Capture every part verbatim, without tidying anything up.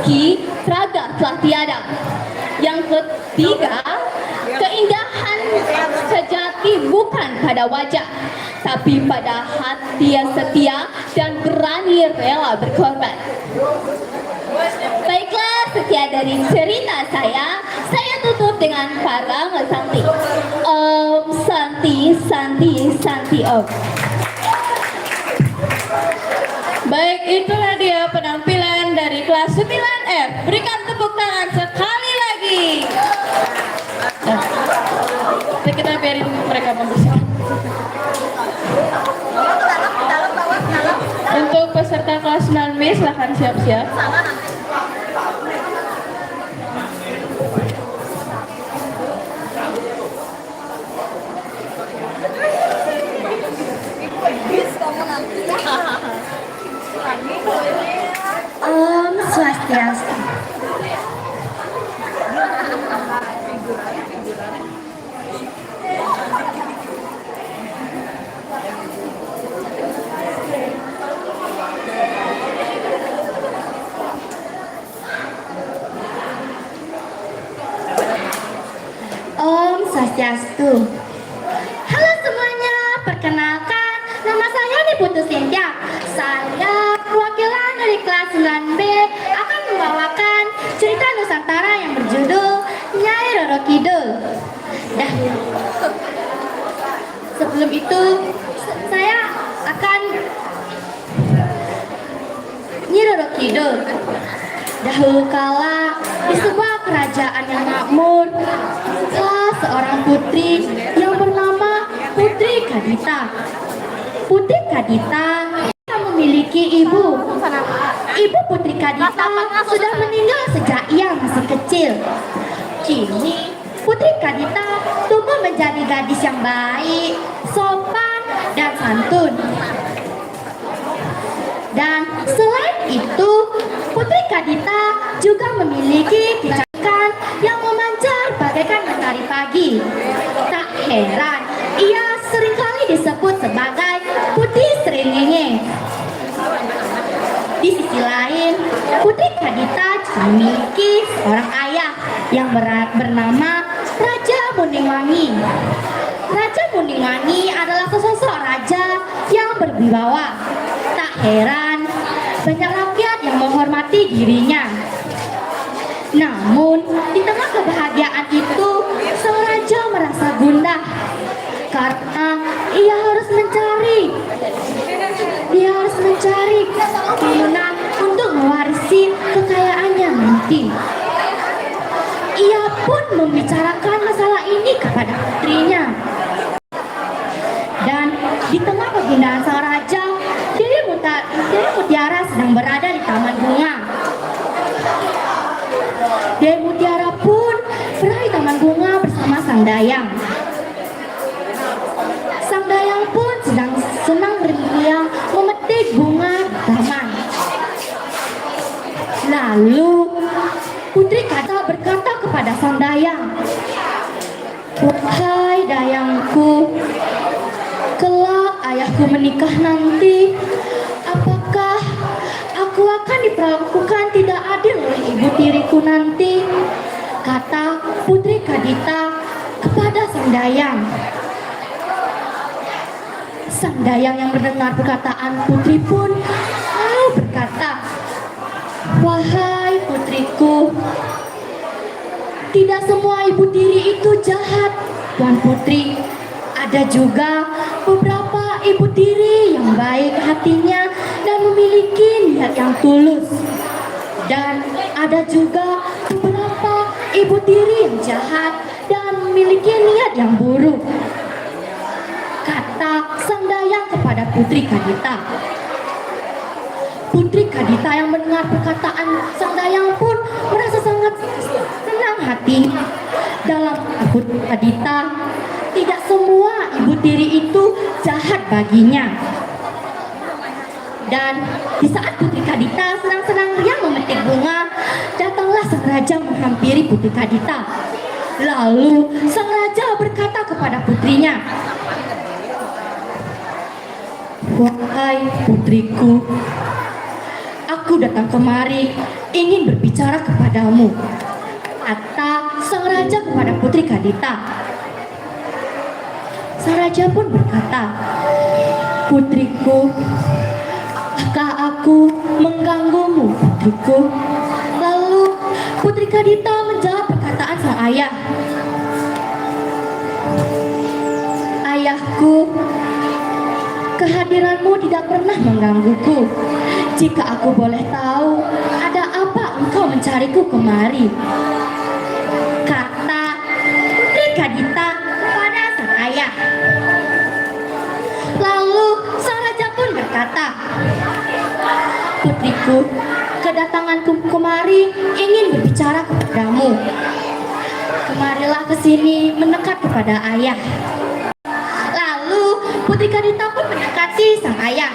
Ki raga telah tiada. Yang ketiga, keindahan sejati bukan pada wajah, tapi pada hati yang setia dan berani rela berkorban. Baiklah, sekian dari cerita saya. Saya tutup dengan Parama Santi. Om Santi, Santi, Santi Om. Baik, itulah dia penampilan dari kelas sembilan F. Berikan tepuk tangan sekali lagi. Nah, kita biarin mereka membersihkan. Untuk peserta kelas sembilan B, silahkan siap-siap. Om Swastiastu. Om Swastiastu. Halo semuanya, perkenalkan, nama saya Niputu Sintia. Saya perwakilan dari kelas sembilan B akan membawakan cerita Nusantara yang berjudul Nyai Roro Kidul. Dah. Sebelum itu, saya akan Nyi Roro Kidul. Dahulu kala, di sebuah kerajaan yang makmur, hiduplah seorang putri yang bernama Putri Kadita. Putri Kadita memiliki ibu. Ibu Putri Kadita sudah meninggal sejak ia masih kecil. Kini, Putri Kadita tumbuh menjadi gadis yang baik, sopan, dan santun. Dan selain itu, Putri Kadita juga memiliki kecantikan yang memancar bagaikan matahari pagi. Tak heran, ia seringkali disebut sebagai Putri Srengenge. Di sisi lain, Putri Kadita juga memiliki seorang ayah yang bera- bernama Raja Muningwangi. Raja Muningwangi adalah sesosok raja yang berwibawa. Tak heran, banyak rakyat yang menghormati dirinya. Namun, di tengah kebahagiaan itu, sang raja merasa gundah karena ia harus mencari, ia harus mencari keturunan untuk mewarisi kekayaannya nanti. Ia pun membicarakan masalah ini kepada putrinya. Dan di tengah kegundahan sang raja, Dewi, Muta- Dewi Mutiara sedang berada di taman bunga. Dewi Mutiara pun berada di taman bunga bersama Sang Dayang. Sang Dayang pun sedang senang riang memetik bunga di taman. Lalu, Putri Kadita berkata kepada Sang Dayang, "Wahai Dayangku, kelak ayahku menikah nanti, apakah aku akan diperlakukan tidak adil oleh ibu tiriku nanti?" kata Putri Kadita kepada Sang Dayang. Sang Dayang yang mendengar perkataan putri pun lalu berkata, "Wahai putriku, tidak semua ibu tiri itu jahat, Tuan Putri. Ada juga beberapa ibu tiri yang baik hatinya dan memiliki niat yang tulus. Dan ada juga beberapa ibu tiri yang jahat dan memiliki niat yang buruk," kata Sang Dayang kepada Putri Kadita. Putri Kadita yang mendengar perkataan Sang Dayang pun merasa sangat senang hatinya. Dalam Putri Kadita, tidak semua ibu tiri itu jahat baginya. Dan di saat Putri Kadita sedang senang riang memetik bunga, datanglah sang raja menghampiri Putri Kadita. Lalu sang raja berkata kepada putrinya, "Wahai putriku, Aku datang kemari ingin berbicara kepadamu, kata sang raja kepada Putri Kadita. Sang raja pun berkata, "Putriku, apakah aku mengganggumu, putriku?" Lalu Putri Kadita menjawab perkataan sang ayah. "Ayahku, kehadiranmu tidak pernah menggangguku. Jika aku boleh tahu, ada apa engkau mencariku kemari?" Kata Putri Kadita kepada sang ayah. Lalu sang raja pun berkata, "Putriku, kedatanganku kemari ingin berbicara kepadamu. Kemarilah ke sini mendekat kepada ayah." Lalu Putri Kadita pun mendekati sang ayah.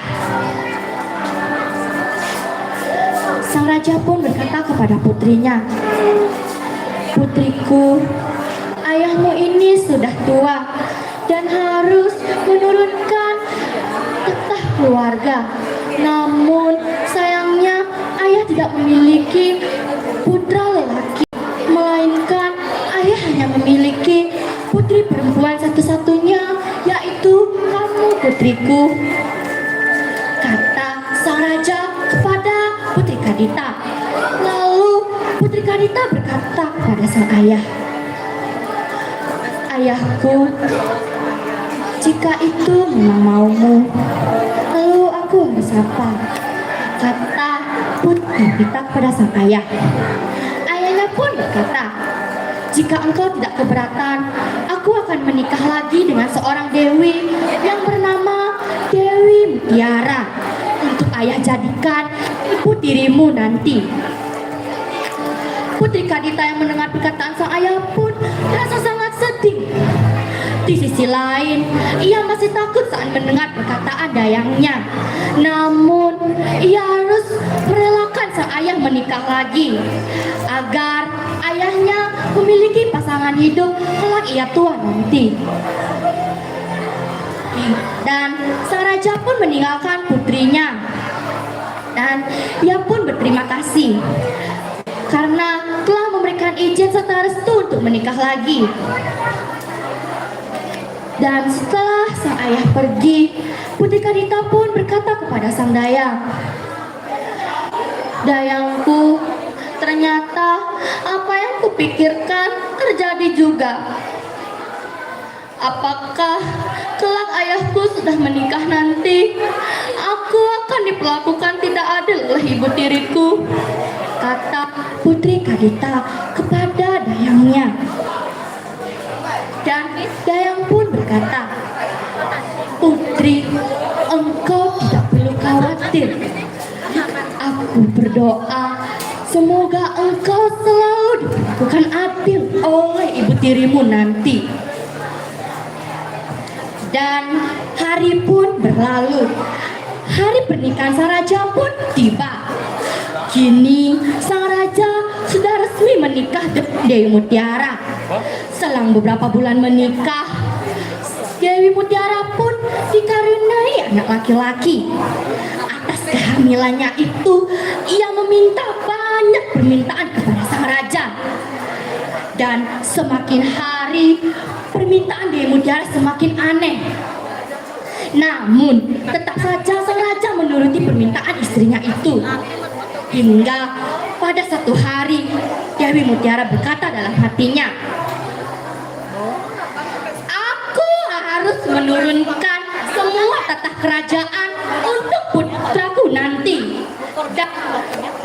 Sang raja pun berkata kepada putrinya, "Putriku, ayahmu ini sudah tua dan harus menurunkan tahta keluarga. Namun sayangnya ayah tidak memiliki putra lelaki, melainkan ayah hanya memiliki putri perempuan satu-satunya, yaitu kamu, putriku," kata sang raja kepada Putri Kadita. Lalu Putri Kadita berkata kepada sang ayah, "Ayahku, jika itu memang maumu, lalu aku harus apa?" kata Putri Kadita kepada sang ayah. Ayahnya pun berkata, "Jika engkau tidak keberatan, aku akan menikah lagi dengan seorang dewi yang bernama Dewi Mutiara untuk ayah jadikan ibu tirimu nanti." Putri Kadita yang mendengar perkataan sang ayah pun merasa sangat sedih. Di sisi lain, ia masih takut saat mendengar perkataan dayangnya. Namun, ia harus merelakan sang ayah menikah lagi agar ayahnya memiliki pasangan hidup kelak ia tua nanti. Dan sang raja pun meninggalkan putrinya. Dan ia pun berterima kasih karena telah memberikan izin serta restu untuk menikah lagi. Dan setelah sang ayah pergi, Putri Kadita pun berkata kepada sang dayang, "Dayangku, ternyata apa yang kupikirkan terjadi juga. Apakah kelak ayahku sudah menikah nanti, aku akan diperlakukan tidak adil oleh ibu tiriku?" kata Putri Kadita kepada dayangnya. Dan dayang pun berkata, "Putri, engkau tidak perlu khawatir. Aku berdoa, semoga engkau selalu diperlakukan adil oleh ibu tirimu nanti." Dan hari pun berlalu. Hari pernikahan sang raja pun tiba. Kini sang raja sudah resmi menikah dengan Dewi Mutiara. Selang beberapa bulan menikah, Dewi Mutiara pun dikaruniai anak laki-laki. Atas kehamilannya itu, ia meminta banyak permintaan kepada sang raja. Dan semakin hari, permintaan Dewi Mutiara semakin aneh. Namun, tetap saja sang raja menuruti permintaan istrinya itu. Hingga pada satu hari, Dewi Mutiara berkata dalam hatinya, "Aku harus menurunkan semua tahta kerajaan untuk putraku nanti. Dan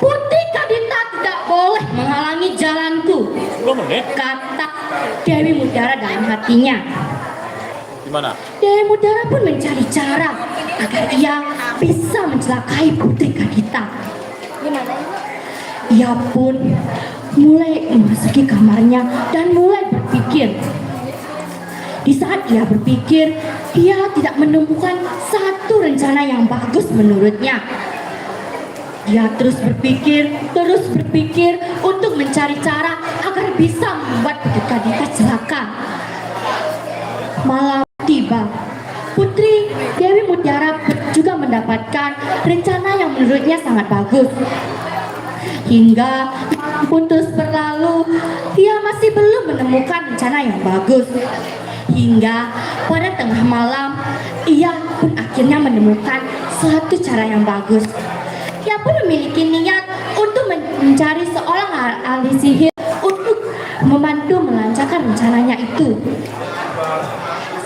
Putri Kadita tidak boleh menghalangi jalanku," kata Dewi Mutiara dalam hatinya. Dewi Mutiara pun mencari cara agar ia bisa mencelakai Putri Kadita. Ia pun mulai memasuki kamarnya dan mulai berpikir. Di saat ia berpikir, ia tidak menemukan satu rencana yang bagus menurutnya. Ia terus berpikir, terus berpikir untuk mencari cara agar bisa membuat Putri Kadita celaka. Malam tiba. Putri Dewi Mutiara juga mendapatkan rencana yang menurutnya sangat bagus. Hingga malam pun terus berlalu, ia masih belum menemukan rencana yang bagus. Hingga pada tengah malam, ia pun akhirnya menemukan suatu cara yang bagus. Ia pun memiliki niat untuk men- mencari seorang ah- ahli sihir untuk membantu melancarkan rencananya itu.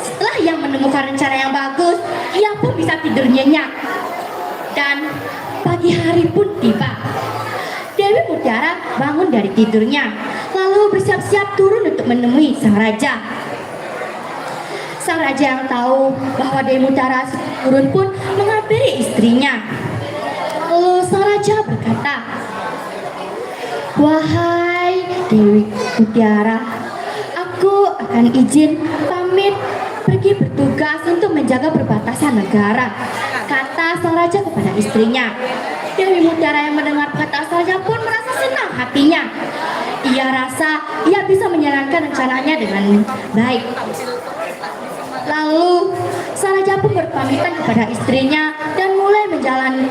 Setelah ia menemukan rencana yang bagus, ia pun bisa tidur nyenyak. Dan pagi hari pun tiba. Dewi Mutiara bangun dari tidurnya, lalu bersiap-siap turun untuk menemui sang raja. Sang raja yang tahu bahwa Dewi Mutiara turun pun menghampiri istrinya. Lalu sang raja berkata, "Wahai Dewi Mutiara, aku akan izin pamit pergi bertugas untuk menjaga perbatasan negara," kata sang raja kepada istrinya. Dewi Mutiara yang mendengar perkataan sang raja pun merasa senang hatinya. Ia rasa ia bisa menjalankan rencananya dengan baik. Lalu sang raja pun berpamitan kepada istrinya dan mulai menjalan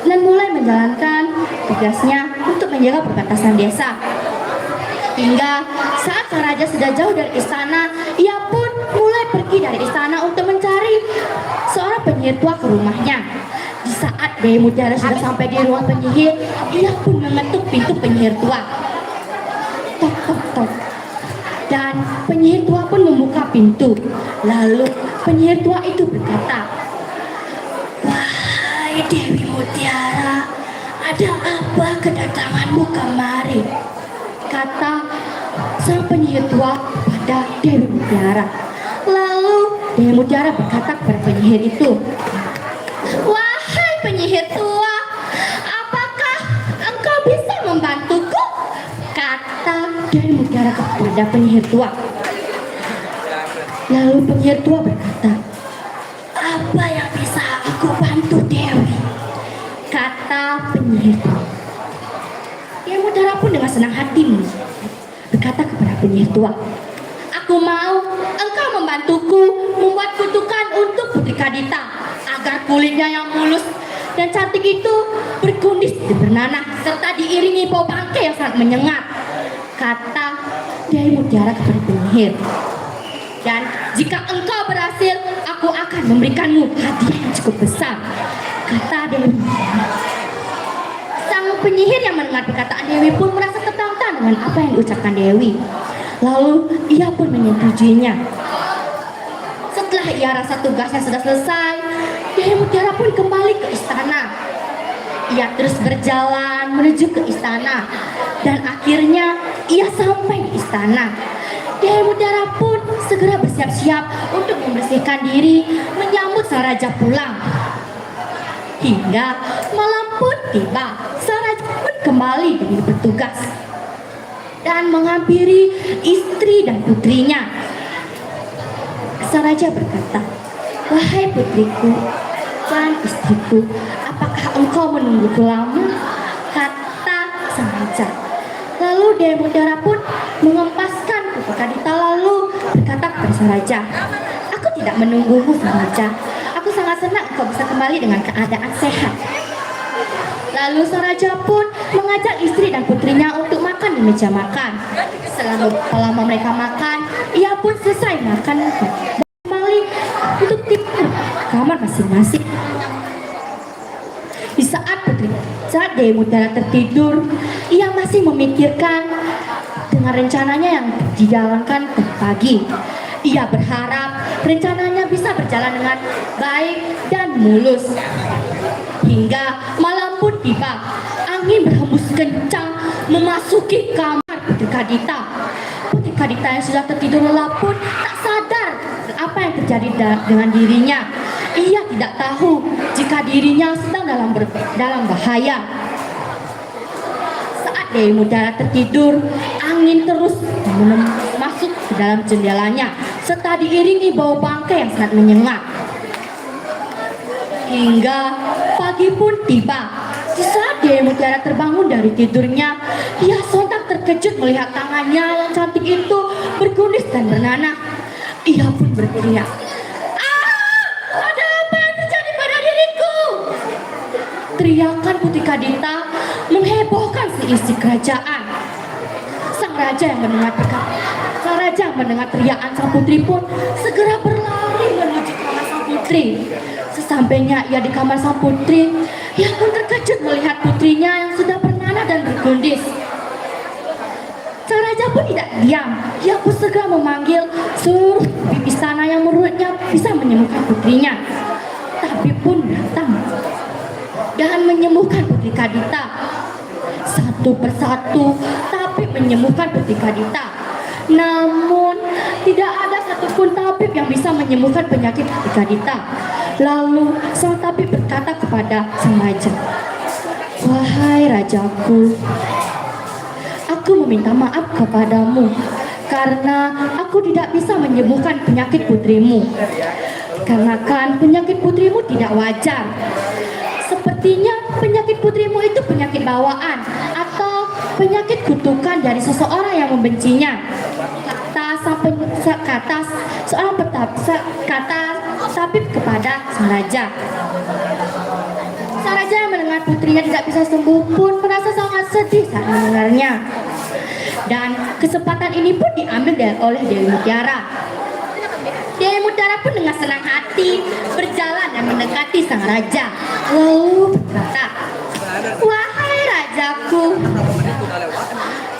dan mulai menjalankan tugasnya untuk menjaga perbatasan desa. Hingga saat sang raja sudah jauh dari istana, ia pun mulai pergi dari istana untuk mencari seorang penyihir tua ke rumahnya. Di saat Dewi Mutiara sudah sampai di rumah penyihir, ia pun mengetuk pintu penyihir tua. Tok, tok, tok. Dan penyihir tua pun membuka pintu. Lalu penyihir tua itu berkata, "Wahai Dewi Mutiara, ada apa kedatanganmu kemari?" kata sang penyihir tua pada Dewi Mutiara. Lalu Dewi Mutiara berkata kepada penyihir itu, "Wahai penyihir tua, apakah engkau bisa membantuku?" kata Dewi Mutiara kepada penyihir tua. Lalu penyihir tua berkata, "Apa yang bisa aku bantu, Dewi?" kata penyihir tua. Dewi Mutiara pun dengan senang hati berkata kepada penyihir tua, "Aku mau engkau membantuku membuat kutukan untuk Putri Kadita, agar kulitnya yang mulus dan cantik itu berkumis dan bernanah, serta diiringi bau bangkai yang sangat menyengat," kata Dewi Mutiara kepada penyihir. "Dan jika engkau berhasil, aku akan memberikanmu hadiah yang cukup besar," kata Dewi. Sang penyihir yang mendengar perkataan Dewi pun merasa tertantang dengan apa yang diucapkan Dewi. Lalu ia pun menyetujuinya. Setelah ia rasa tugasnya sudah selesai, Dewi Mutiara pun kembali ke istana. Ia terus berjalan menuju ke istana dan akhirnya ia sampai di istana. Dewi Mutiara pun segera bersiap-siap untuk membersihkan diri menyambut sang raja pulang. Hingga malam pun tiba, sang raja pun kembali dari bertugas dan menghampiri istri dan putrinya. Sang raja berkata, "Wahai putriku dan istriku, apakah engkau menungguku lama?" kata sang raja. Lalu Dewi Mutiara pun mengempaskan Putri Kadita lalu berkata kepada sang raja, "Aku tidak menunggumu, sang raja. Aku sangat senang engkau bisa kembali dengan keadaan sehat." Lalu sang raja pun mengajak istri dan putrinya untuk makan di meja makan. Selama, selama mereka makan, ia pun selesai makan dan kembali untuk tidur ke kamar masing-masing. Di saat putri, saat Dewi Mutiara tertidur, ia masih memikirkan dengan rencananya yang dijalankan tadi pagi. Ia berharap rencananya bisa berjalan dengan baik dan mulus. Hingga malam pun tiba, angin berhembus kencang memasuki kamar Putri Kadita. Putri Kadita yang sudah tertidur lelap pun tak sadar apa yang terjadi da- dengan dirinya. Ia tidak tahu jika dirinya sedang dalam ber- dalam bahaya. Saat Dewi Mutiara tertidur, angin terus menem- masuk ke dalam jendelanya serta diiringi bau bangkai yang sangat menyengat. Hingga pagi pun tiba. Di saat Dewi Mutiara terbangun dari tidurnya, ia sontak terkejut melihat tangannya yang cantik itu berkumis dan bernanah. Ia pun berteriak, "Ah, ada Teriakan Putri Kadita menghebohkan seisi kerajaan. Sang raja yang mendengar perka- sang raja yang mendengar teriakan sang putri pun segera berlari menuju kamar sang putri. Sesampainya ia di kamar sang putri, ia pun terkejut melihat putrinya yang sudah bernanah dan berkundis. Sang raja pun tidak diam. Ia pun segera memanggil seluruh tabib istana yang menurutnya bisa menyembuhkan putrinya. Tabib pun datang dan menyembuhkan Putri Kadita. Satu persatu tabib menyembuhkan Putri Kadita. Namun, tidak ada satupun tabib yang bisa menyembuhkan penyakit Putri Kadita. Lalu, sang tabib berkata kepada sang raja, "Wahai rajaku, aku meminta maaf kepadamu karena aku tidak bisa menyembuhkan penyakit putrimu. Karena kan penyakit putrimu tidak wajar. Sepertinya penyakit putrimu itu penyakit bawaan atau penyakit kutukan dari seseorang yang membencinya," kata sang pen- sa- kata seorang petap- sa- kata tabib kepada sang raja. Sang raja yang mendengar putrinya tidak bisa sembuh pun merasa sangat sedih saat mendengarnya. Dan kesempatan ini pun diambil oleh Dewi Mutiara. Dewi Mutiara pun dengan senang hati berjalan dan mendekati sang raja, lalu berkata, "Wahai rajaku,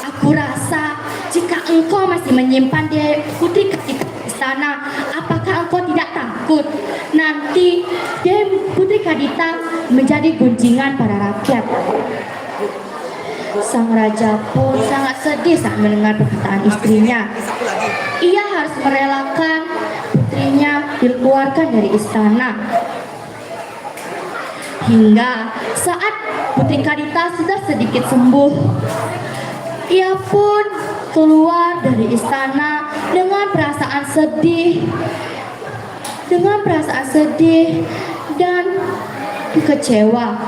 aku rasa jika engkau masih menyimpan Dewi Putri Kadita di sana, apakah engkau tidak takut nanti Dewi Putri Kadita menjadi gunjingan para rakyat?" Sang raja pun sangat sedih saat mendengar perkataan istrinya. Ia harus merelakan putrinya dikeluarkan dari istana. Hingga saat Putri Kadita sudah sedikit sembuh, ia pun keluar dari istana dengan perasaan sedih, dengan perasaan sedih dan kecewa.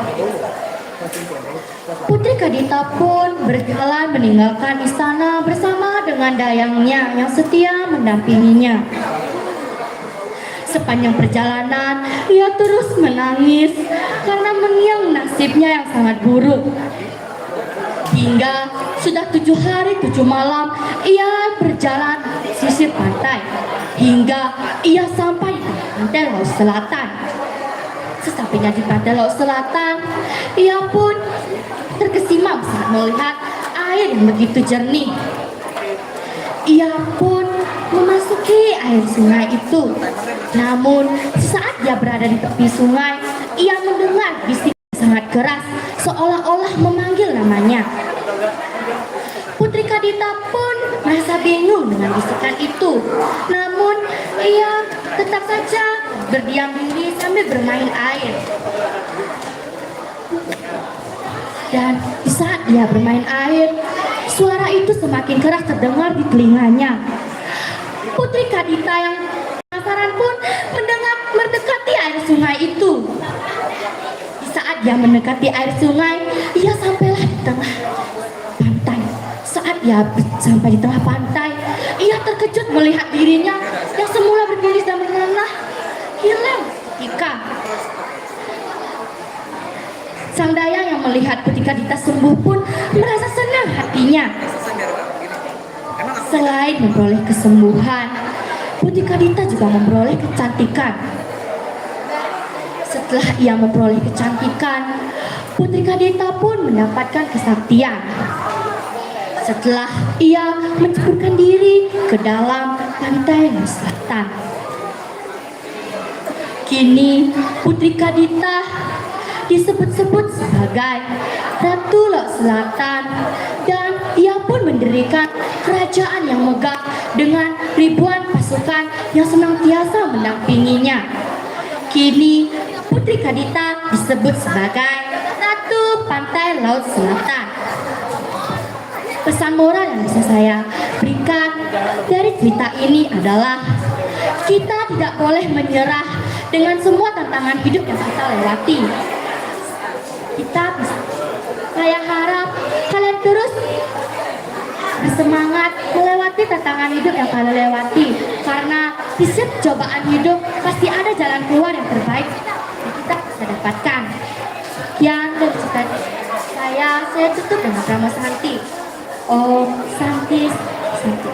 Putri Kadita pun berjalan meninggalkan istana bersama dengan dayangnya yang setia mendampinginya. Sepanjang perjalanan, ia terus menangis karena mengingat nasibnya yang sangat buruk. Hingga sudah tujuh hari tujuh malam ia berjalan sisir pantai, hingga ia sampai di pantai laut selatan. Sesampainya di pantai laut selatan, ia pun terkesima saat melihat air yang begitu jernih. Ia pun memasuki air sungai itu. Namun, saat ia berada di tepi sungai, ia mendengar bisikan sangat keras, seolah-olah memanggil namanya. Putri Kadita pun merasa bingung dengan bisikan itu. Namun, ia tetap saja berdiam diri sambil bermain air. Dan di saat ia bermain air, suara itu semakin keras terdengar di telinganya. Putri Kadita yang penasaran pun mendengar mendekati air sungai itu. Di saat ia mendekati air sungai, ia sampailah di tengah pantai. Saat ia sampai di tengah pantai, ia terkejut melihat dirinya yang semula berkundis dan bernanah hilang seketika. Sang dayang yang melihat Putri Kadita sembuh pun merasa senang hatinya. Selain memperoleh kesembuhan, Putri Kadita juga memperoleh kecantikan. Setelah ia memperoleh kecantikan, Putri Kadita pun mendapatkan kesaktian. Setelah ia menceburkan diri ke dalam pantai selatan. Kini Putri Kadita disebut-sebut sebagai Ratu Laut Selatan dan ia pun mendirikan kerajaan yang megah dengan ribuan pasukan yang senantiasa mendampinginya. Kini Putri Kadita disebut sebagai Ratu Pantai Laut Selatan. Pesan moral yang bisa saya berikan dari cerita ini adalah kita tidak boleh menyerah dengan semua tantangan hidup yang kita lewati. Kita bisa, saya harap kalian terus bersemangat melewati tantangan hidup yang kalian lewati, karena di setiap cobaan hidup pasti ada jalan keluar yang terbaik yang kita bisa dapatkan. Sekian. Saya tutup dengan Parama Santi. Om Santi, Santi.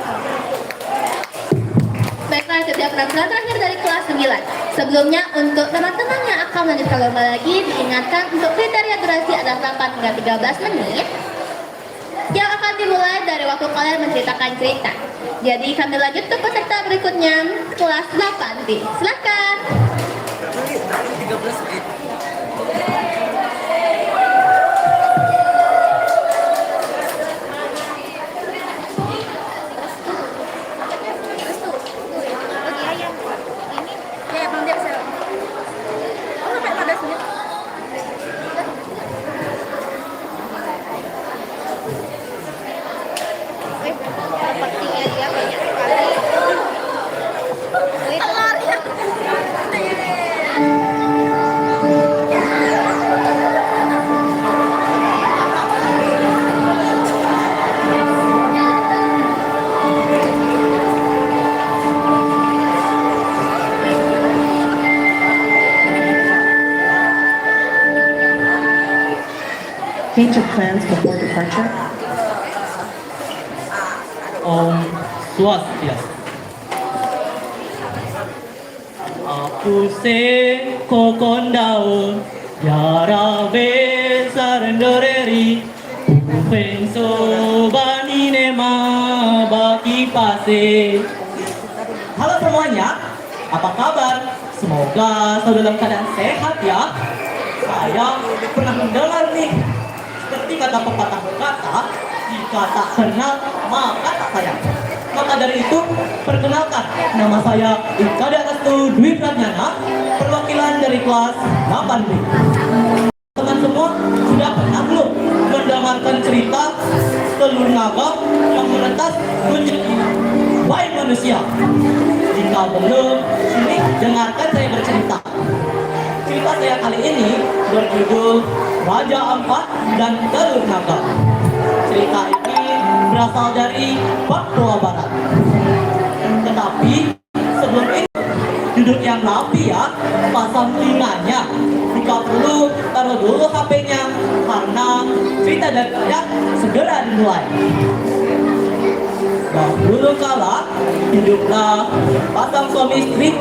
Baiklah, itu dia penampilan terakhir dari kelas sembilan. Sebelumnya, untuk teman-teman yang akan melanjutkan lomba lagi, diingatkan untuk kriteria durasi adalah delapan hingga tiga belas menit yang akan dimulai dari waktu kalian menceritakan cerita. Jadi, kami lanjut ke peserta berikutnya, kelas delapan B. Silakan. Change of plans before departure. Om Swastiastu. Aku se kokondau yara besar ndoreri, penso banine ma baki pase. Halo semuanya, apa kabar? Semoga selalu dalam keadaan sehat ya. Saya pernah mendengar nih, seperti kata pepatah kata, jika tak kenal maka tak sayang. Maka dari itu, perkenalkan, nama saya Ika Restu Dwi Pradnyana, perwakilan dari kelas delapan B. Teman semua sudah pernah belum mendengarkan cerita telur naga yang menetas menjadi bayi manusia? Jika belum, sini dengarkan saya bercerita. Cerita saya kali ini berjudul Raja Ampat dan Telur Naga. Cerita ini berasal dari Papua Barat. Tetapi sebelum itu, duduk yang rapi ya, pasang telinganya. Jika perlu, taruh dulu H P-nya karena cerita dan segera dimulai. Dahulu kala, hiduplah pasang suami istri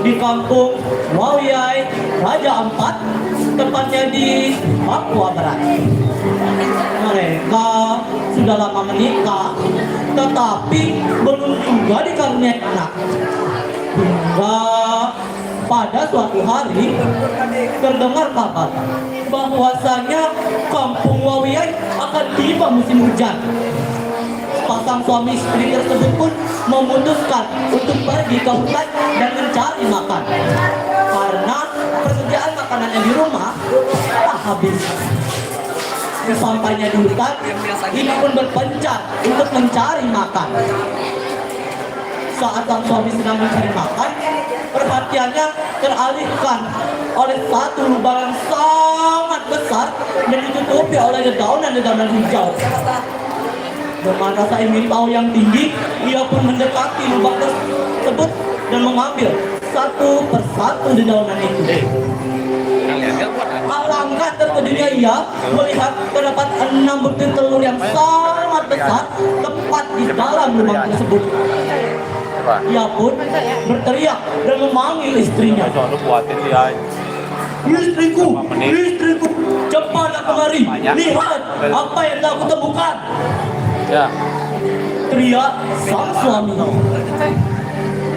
di kampung Wawiai Raja Ampat, tepatnya di Papua Barat. Mereka sudah lama menikah, tetapi belum juga dikaruniai anak. Hingga pada suatu hari terdengar kabar bahwasanya kampung Wawiai akan tiba musim hujan. Pasang suami istri tersebut pun memutuskan untuk pergi ke hutan dan mencari makan. Karena persediaan makanan yang di rumah telah habis. Sesampainya di hutan, ini pun berpencar untuk mencari makan. Saat sang suami sedang mencari makan, perhatiannya teralihkan oleh satu lubang yang sangat besar dan ditutupi oleh dedaunan-dedaunan hijau. Dengan rasa ingin tahu yang tinggi, ia pun mendekati lubang tersebut dan mengambil satu persatu dedaunan itu. Alangkah terkejutnya ia melihat terdapat enam butir telur yang sangat besar tepat di dalam lubang tersebut. Ia pun berteriak dan memanggil istrinya. Istriku, istriku, cepatlah kemari. Lihat apa yang telah kutemukan. Ya. Teriak sang suami.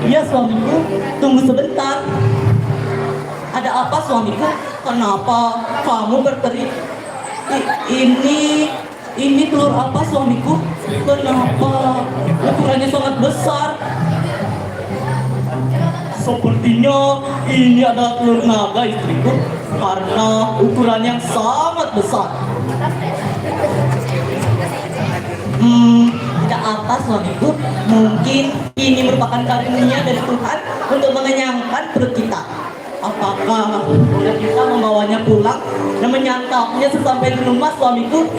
Ya suamiku, tunggu sebentar. Ada apa suamiku? Kenapa kamu berteriak? I- ini ini telur apa suamiku? Kenapa ukurannya sangat besar? Sepertinya ini adalah telur naga istriku karena ukurannya sangat besar. Hmm, tidak apa suamiku, mungkin ini merupakan karunia dari Tuhan untuk mengenyangkan perut kita. Apakah boleh kita membawanya pulang dan menyantapnya sesampai di rumah suamiku?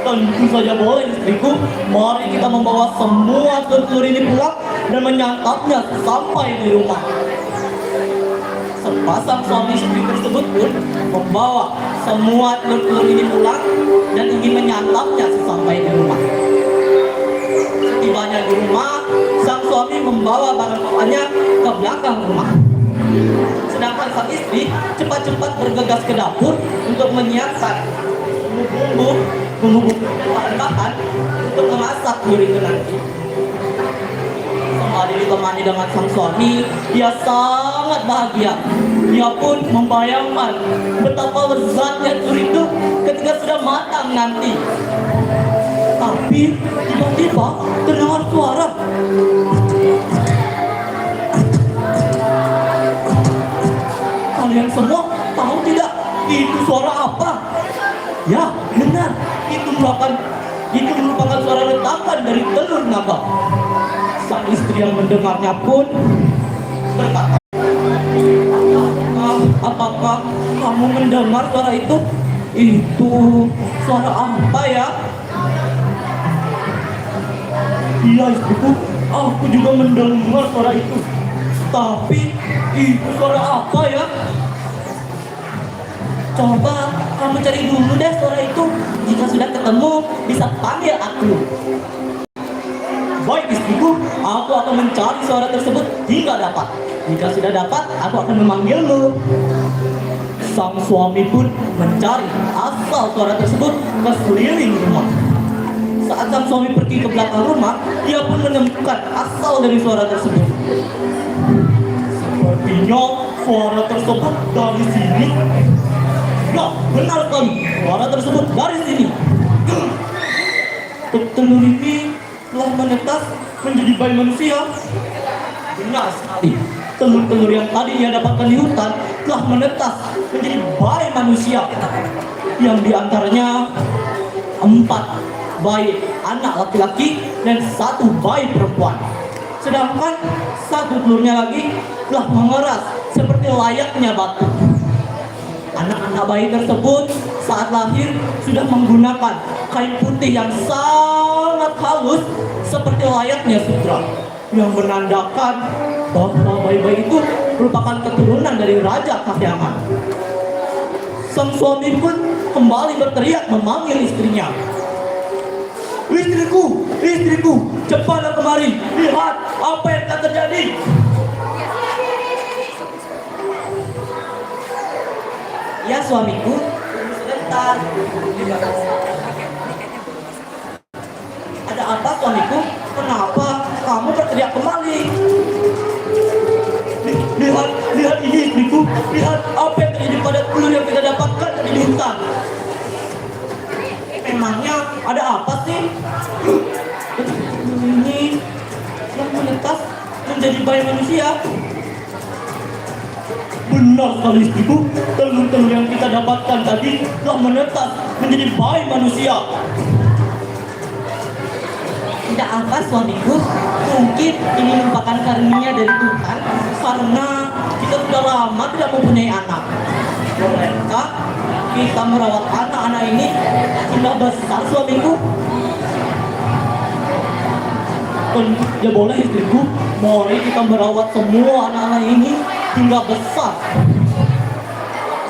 Tentu saja boleh istriku. Mari kita membawa semua telur ini pulang dan menyantapnya sampai di rumah. Sem- Pasang suami istri tersebut pun membawa semua telur-telur ini pulang dan ingin menyantapnya sesampai di rumah. Setibanya di rumah, sang suami membawa barang bawanya ke belakang rumah. Sedangkan sang istri cepat-cepat bergegas ke dapur untuk menyiapkan bumbu-bumbu, bumbu-bumbu dan bahan-bahan untuk memasak telur itu nanti. Sembari ditemani dengan sang suami, ia sangat bahagia. Ia pun membayangkan betapa lezatnya telur itu ketika sudah matang nanti. Tapi tiba-tiba terdengar suara. Kalian semua tahu tidak itu suara apa? Ya, benar. Itu merupakan itu merupakan suara retakan dari telur naga. Sang istri yang mendengarnya pun berkata, "Ah, apakah kamu mendengar suara itu? Itu suara apa ya?" "Iya, istriku, aku juga mendengar suara itu. Tapi itu suara apa ya?" "Coba kamu cari dulu deh suara itu. Jika sudah ketemu, bisa panggil aku." "Baik, istriku, aku akan mencari suara tersebut hingga dapat. Jika sudah dapat, aku akan memanggilmu." Sang suami pun mencari asal suara tersebut ke sekeliling rumah. Saat sang suami pergi ke belakang rumah, ia pun menemukan asal dari suara tersebut. "Sepertinya suara tersebut dari sini." "Ya, benar sekali, suara tersebut dari sini." "Telur ini telah menetas menjadi bayi manusia." "Benar sekali. Telur-telur yang tadi ia dapatkan di hutan telah menetas menjadi bayi manusia, yang diantaranya empat bayi anak laki-laki dan satu bayi perempuan. Sedangkan satu telurnya lagi telah mengeras seperti layaknya batu." Anak-anak bayi tersebut saat lahir sudah menggunakan kain putih yang sangat halus seperti layaknya sutra, yang menandakan bahwa bayi-bayi itu merupakan keturunan dari Raja Kahyangan. Sang suami pun kembali berteriak memanggil istrinya. "Istriku, istriku, cepatlah kemari. Lihat apa yang telah terjadi." "Ya, suamiku, tunggu sebentar." "Ada apa, suamiku? Kenapa kamu berteriak kembali?" "Lihat, lihat ini, istriku. Lihat apa yang terjadi pada telur yang kita dapatkan tadi di hutan." "Memangnya ada apa sih?" "Ini yang menetas menjadi bayi manusia." "Benar sekali, istriku. Telur-telur yang kita dapatkan tadi telah menetas menjadi bayi manusia." "Tidak apa, suamiku. Mungkin ini merupakan karunia dari Tuhan, karena kita sudah lama tidak mempunyai anak. Bolehkah kita merawat anak-anak ini hingga besar, suamiku?" "Ya, boleh, istriku. Mari kita merawat semua anak-anak ini hingga besar."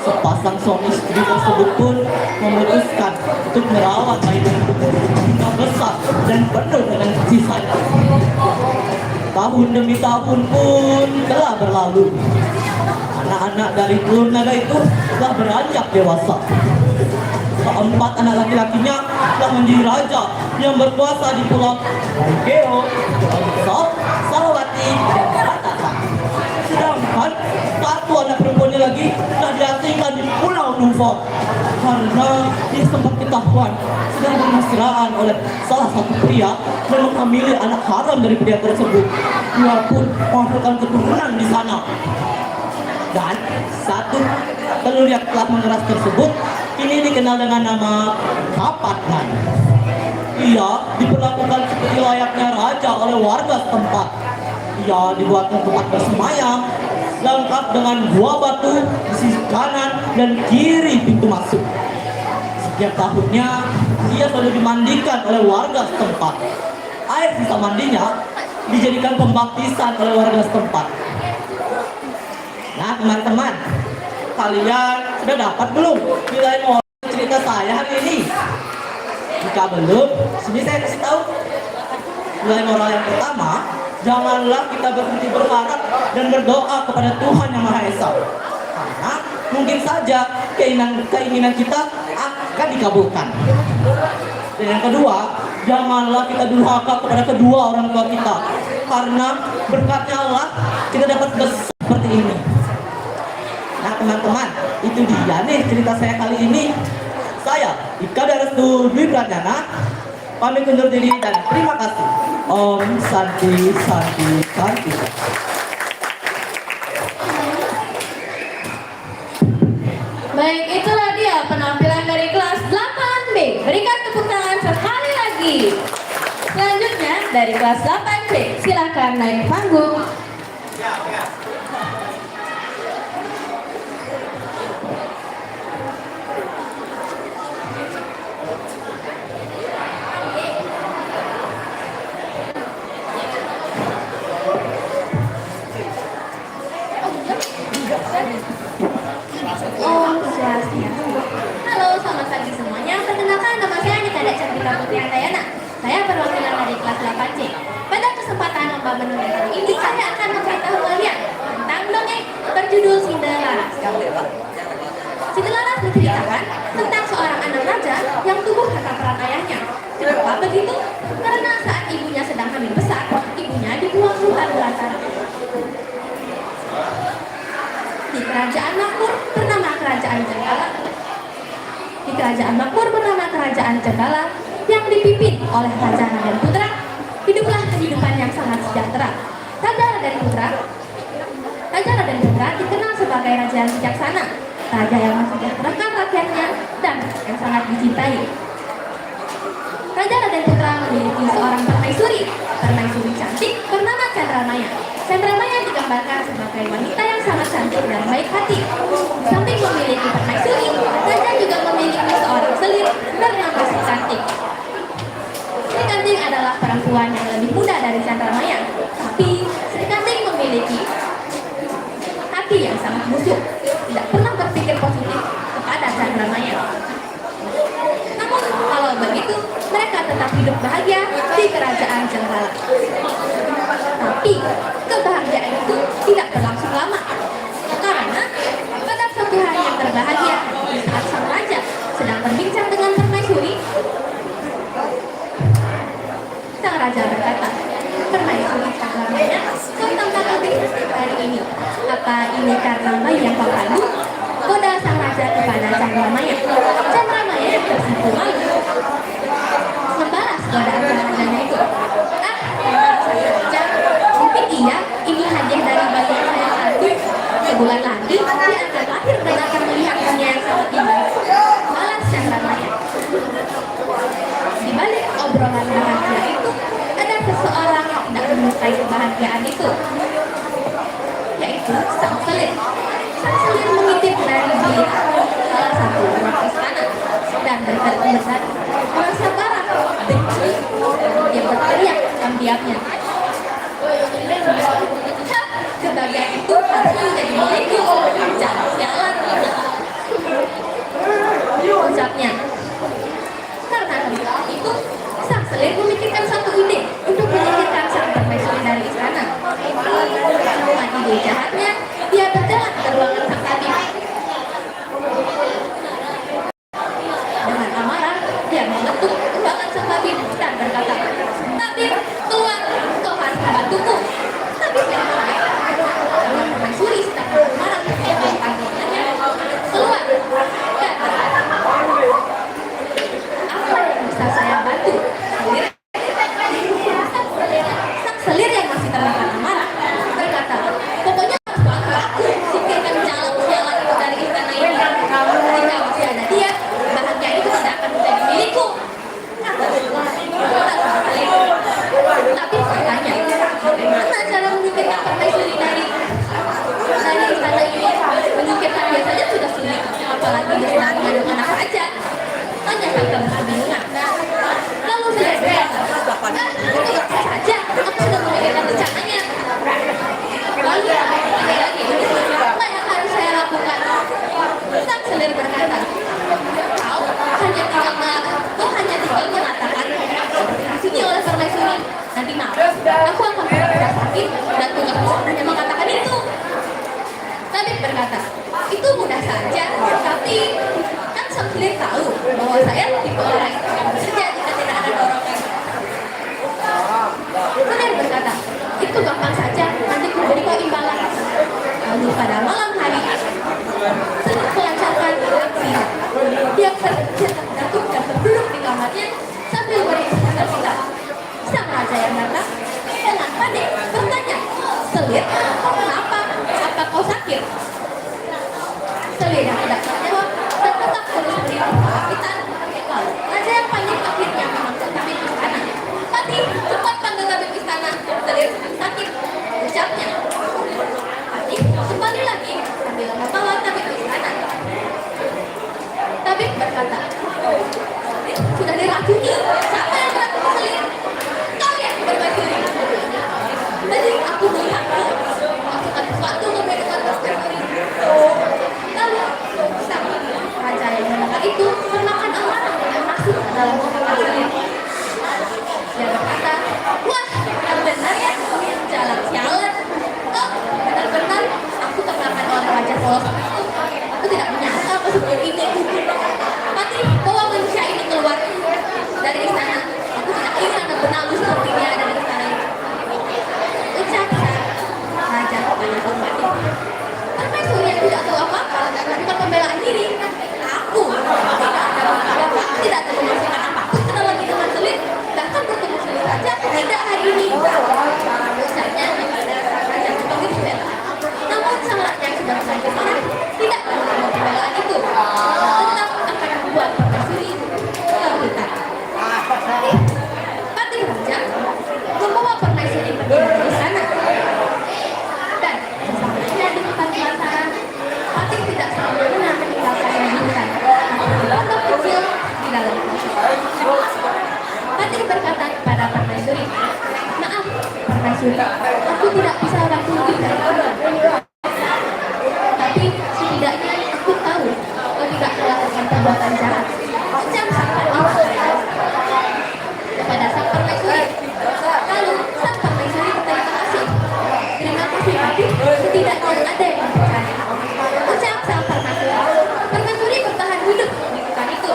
Sepasang suami istri tersebut pun memutuskan untuk merawat bayi tersebut hingga besar dan penuh dengan kasih sayang. Tahun demi tahun pun telah berlalu. Anak-anak dari telur naga itu telah beranjak dewasa. Keempat anak laki-lakinya telah menjadi raja yang berkuasa di Pulau Borneo, Pulau Besar, Salawati, dan Batam. Sedangkan satu anak perempuannya lagi telah diasingkan di Pulau Numfor karena ia sempat ketahuan sedang bermesraan oleh salah satu pria dan menghamili anak haram dari pria tersebut. Ia pun menghasilkan keturunan di sana. Dan satu telur yang telah mengeras tersebut kini dikenal dengan nama Kapatnan. Ia diperlakukan seperti layaknya raja oleh warga setempat. Ia dibuatkan tempat bersemayam, lengkap dengan dua batu di sisi kanan dan kiri pintu masuk. Setiap tahunnya, ia selalu dimandikan oleh warga setempat. Air sisa mandinya dijadikan pembaptisan oleh warga setempat. Nah, teman-teman, kalian sudah dapat belum nilai moral cerita saya hari ini? Jika belum, sini saya kasih tahu. Nilai moral yang pertama, janganlah kita berhenti berharap dan berdoa kepada Tuhan Yang Maha Esa. Karena mungkin saja keinginan, keinginan kita akan dikabulkan. Dan yang kedua, janganlah kita durhaka kepada kedua orang tua kita. Karena berkatnya Allah, kita dapat besar seperti ini. Nah, teman-teman, itu dia nih cerita saya kali ini. Saya, Ika Darestu Dwi Pradana, pamit undur diri dan terima kasih. Om Santi, Santi, Santi. Baik, itulah dia penampilan dari kelas delapan B. Berikan tepuk tangan sekali lagi. Selanjutnya dari kelas delapan C, silahkan naik panggung. Om Swastiastu. Halo, selamat pagi semuanya. Perkenalkan, nama saya Nikada Cantika Putri Handayana. Saya perwakilan dari kelas delapan C. Pada kesempatan lomba menulis kali ini, saya akan memberitahu kalian tentang dongeng berjudul Cinderella. Cinderella menceritakan tentang seorang anak raja yang tumbuh tanpa peran ayahnya. Kenapa begitu? Karena saat ibunya sedang hamil besar, ibunya dibuang ke hutan belantara. Di kerajaan makmur bernama Kerajaan Cengkala. Di kerajaan makmur bernama Kerajaan Cengkala yang dipimpin oleh Raja Raden Putra, hiduplah kehidupan yang sangat sejahtera. Raja Raden Putra, Raja Raden Putra dikenal sebagai raja yang bijaksana, raja yang mensejahterakan rakyatnya, dan yang sangat dicintai. Raja Raden Putra memiliki seorang permaisuri. Permaisuri cantik bernama Chandramaya. Chandramaya digambarkan sebagai wanita yang sangat cantik dan baik hati. Di samping memiliki permaisuri, raja juga memiliki seorang selir bernama Sri Kanting. Sri Kanting adalah perempuan yang lebih muda dari Chandramaya, tapi Sri Kanting memiliki hati yang sangat busuk, tidak pernah berpikir positif kepada Chandramaya. Namun, kalau begitu, mereka tetap hidup bahagia di kerajaan Cengkala. Tapi, kebahagiaan itu tidak berlangsung lama. Karena pada suatu hari yang berbahagia, di saat sang raja sedang berbincang dengan permaisuri, sang raja berkata, "Permaisuri, Chandramaya, kau tampak lebih cantik hari ini. Apa ini karena bayi yang kau kandung?" Goda sang raja kepada Chandramaya. Chandramaya yang tersipu malu membalas godaan sang rajanya itu. "Ah, tenang saja, raja. Mungkin iya, ini hadiah dari bayi yang saya kandung. Sebulan lagi, dia akan lahir dan akan melihat dunia yang sangat indah." Malas Chandramaya. Di balik obrolan bahagia itu, ada seseorang yang tidak menyukai kebahagiaan itu, yaitu sang selir. Sang selir mengintip dari bilik salah satu ruang istana dan berkata, merasa marah, benci, dia berteriak diam-diamnya. "Hah, kebahagiaan itu harusnya menjadi milikku. Jangan sialan," ucapnya. Karena kebiasaan itu, sang selir memikirkan satu ide untuk menyingkirkan sang permaisuri dari istana. Dengan ide jahatnya, dia berjalan ke ruangan sang tabib. Dengan amarah, dia mengetuk ruangan sang tabib dan berkata, "Tabib, keluar, kau harus membantuku." Tabib yang marah, karena permaisuri sedang marah, keluar dan berkata, "Apa yang bisa saya bantu?" Sang selir yang masih termakan amarah berkata, "Pokoknya harus bantu aku singkirkan calon sialan itu dari istana ini. Jika masih ada dia, bahagia itu tidak akan menjadi milikku." Kata sang selir. Tapi katanya, "Bagaimana cara menyingkirkan permaisuri dari dari istana ini? Menyingkirkan dia saja sudah sulit, apalagi dia sedang mengandung anak raja." Tanya sang kebingungan. Lalu selir berkata, "Ah, itu gampang saja, aku sudah memikirkan rencananya." Lalu dia lagi, "Apa yang Saya tipe orang yang bekerja jika tidak ada dorongan. Selir berkata, "Itu gampang saja, nanti ku beri kau imbalan." Lalu pada malam hari, Selir melancarkan aksinya. Dia ber- dia terjatuh dan terduduk di kamarnya sambil beristirahat. Sang raja yang datang dengan panik bertanya, "Selir, kau kenapa? Apa kau sakit?" Selir yang tidak menjawab dan tetap terus beristirahat. Lalu raja yang panik akhirnya memanggil tabib istana. "Patih, cepat panggil tabib istana. Selir sakit," ucapnya. Patih kembali lagi sambil membawa tabib istana. Tabib berkata, "Sudah diracuni. Siapa yang meracuni Selir? Kau yang bermain duri. Tadi aku melihatmu masukkan sesuatu ke minuman permaisuri." Lalu, sang raja yang mendengar itu termakan amarah dan masuk ke dalam kamar Selir. Dia berkata, "Wah, benar-benar ya, jalan sialan. Oh, benar-benar aku termakan oleh wajah polos itu. Aku tidak menyangka aku seperti ini." "Patih, bawa manusia ini keluar dari istana. Aku tidak ingin anak benalu seperti ini ada di istana ini," ucap sang raja kepada Patih. "Permaisuri yang tidak tahu apa-apa melakukan pembelaan diri. Aku tidak ada apa-apa, tidak ada pemasukan apapun ke dalam minuman Selir. Bahkan bertemu Selir saja aku tidak hari ini," ucapnya kepada sang raja sebagai pembelaan. Namun sang raja yang sudah terlanjur marah tidak menerima pembelaan itu. Tetap akan membuat permaisuri kesakitan. Patih raja membawa permaisuri pergi dari istana. Dan sesampainya di hutan belantara, Patih tidak semena-mena meninggalkannya di hutan. Di pondok kecil di dalam hutan. Patih berkata kepada permaisuri, "Maaf, permaisuri, aku tidak bisa bantu lebih dari kamu. Tapi setidaknya aku tahu kau tidak melakukan perbuatan jahat." Ucap sang Patih kepada sang permaisuri. Lalu sang permaisuri berterima kasih. "Terima kasih, Patih. Setidaknya ada yang mempercayai," ucap sang permaisuri. Permaisuri bertahan hidup di hutan itu.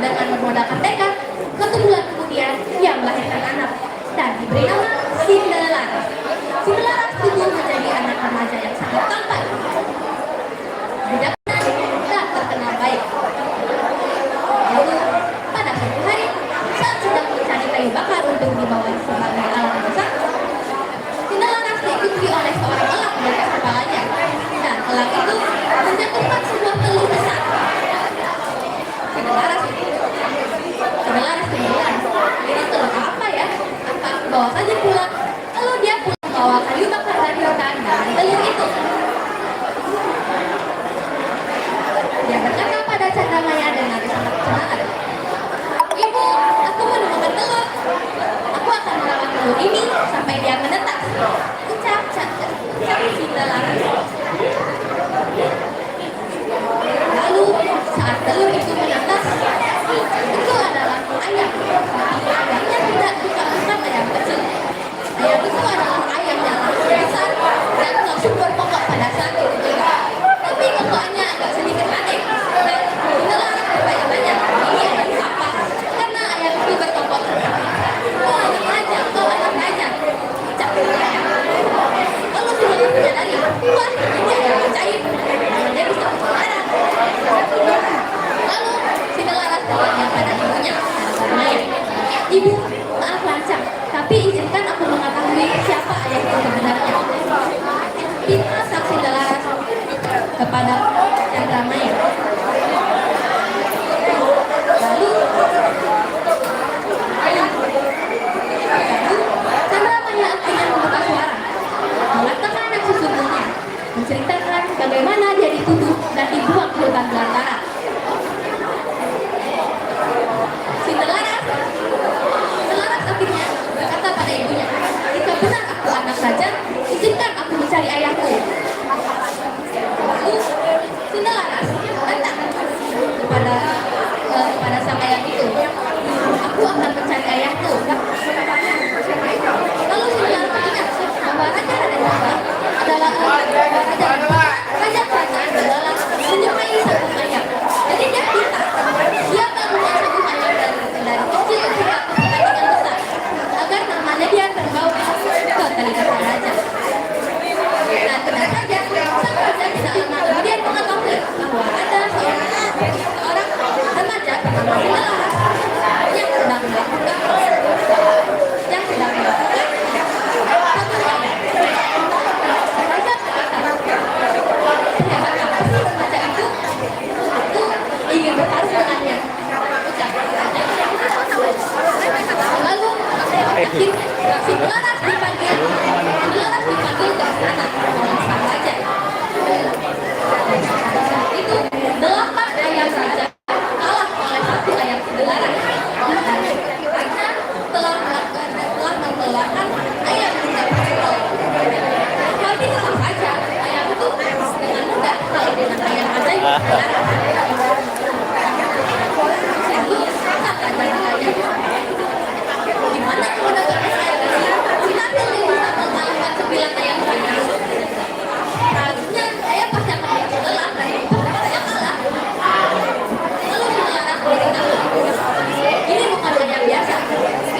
Dengan bermodalkan tekad, satu bulan kemudian ia melahirkan anak dan diberi nama Sindelaras. Sindelaras tumbuh menjadi anak remaja yang sangat tampan, bijaksana, dan terkenal baik. Lalu, pada suatu hari, saat sedang mencari kayu bakar untuk dibawa sebagai alat masak, Sindelaras diikuti oleh seorang elang di atas kepalanya. Dan elang itu menjatuhkan sebuah telur besar. Sindelaras itu, Sindelaras kemudian, "Ini telur apa ya? Apa bawa saja pulang?" Lalu dia pulang bawa kayu bakar dari hutan dan telur itu. Dia berkata pada Chandra Maya dengan sangat senang, "Ibu, aku menemukan telur. Aku akan merawat telur ini sampai dia menetas," ucap Chandra, ucap Sindelaras. Lalu, saat telur itu menetas, itu adalah ayam. Tapi ayamnya tidak, bukan, bukan ayam kecil. Ayam itu adalah ayam yang sangat besar dan langsung berkokok pada saat itu juga. Tapi kokoknya agak sedikit aneh dan Sindelaras bertanya-tanya, "Ini ayam apa?" Karena ayam itu berkokok seperti itu. "Oh, anak raja, kau anak raja," ucap ayam. Lalu Sindelaras menyadari, "Wah, ini ayam ajaib. Dia bisa berbicara." Lalu Sindelaras bertanya pada ibunya, "Ibu, maaf lancang, tapi izinkan aku mengetahui siapa ayahku sebenarnya." Pinta sang Sindelaras kepada Chandra Maya. Lalu, Chandra Maya akhirnya membuka suara, mengatakan yang sesungguhnya, menceritakan bagaimana dia dituduh dan dibuang ke hutan belantara. Sindelaras, Sindelaras akhirnya berkata pada ibunya, "Jika benar aku anak raja, izinkan aku mencari ayahku." Lalu Sindelaras datang kepada, eh, kepada sang ayam itu. "Aku akan mencari ayahku." Lalu Sindelaras mengingat bahwa Raja Raden Purba adalah, eh, raja, raja kerajaan Mandala menyukai sang ayam. Yang sedang melakukan, yang sedang melakukan satu hal. Raja mengatakan, "Sehebat apa sih remaja itu? Aku ingin bertarung dengannya." Ucap raja. Lalu, akhirnya, si Delaras dipanggil, si Delaras dipanggil ke istana oleh sang raja. Itu delapan ayam raja kalah oleh satu ayam Delaras. Karena telah melakukan, telah mengeluarkan ayam yang tidak berkepala. Tapi tetap saja, ayam itu dengan mudah kalah dengan ayam ajaib Delaras. Lalu, kata raja, "Gimana kalau dapat saya ini? Kita tuh bisa mengalahkan sembilan ayam tadi." Harusnya saya pasti akan lelah dan saya kalah. Lalu Delaras berkata, "Ini bukan ayam biasa.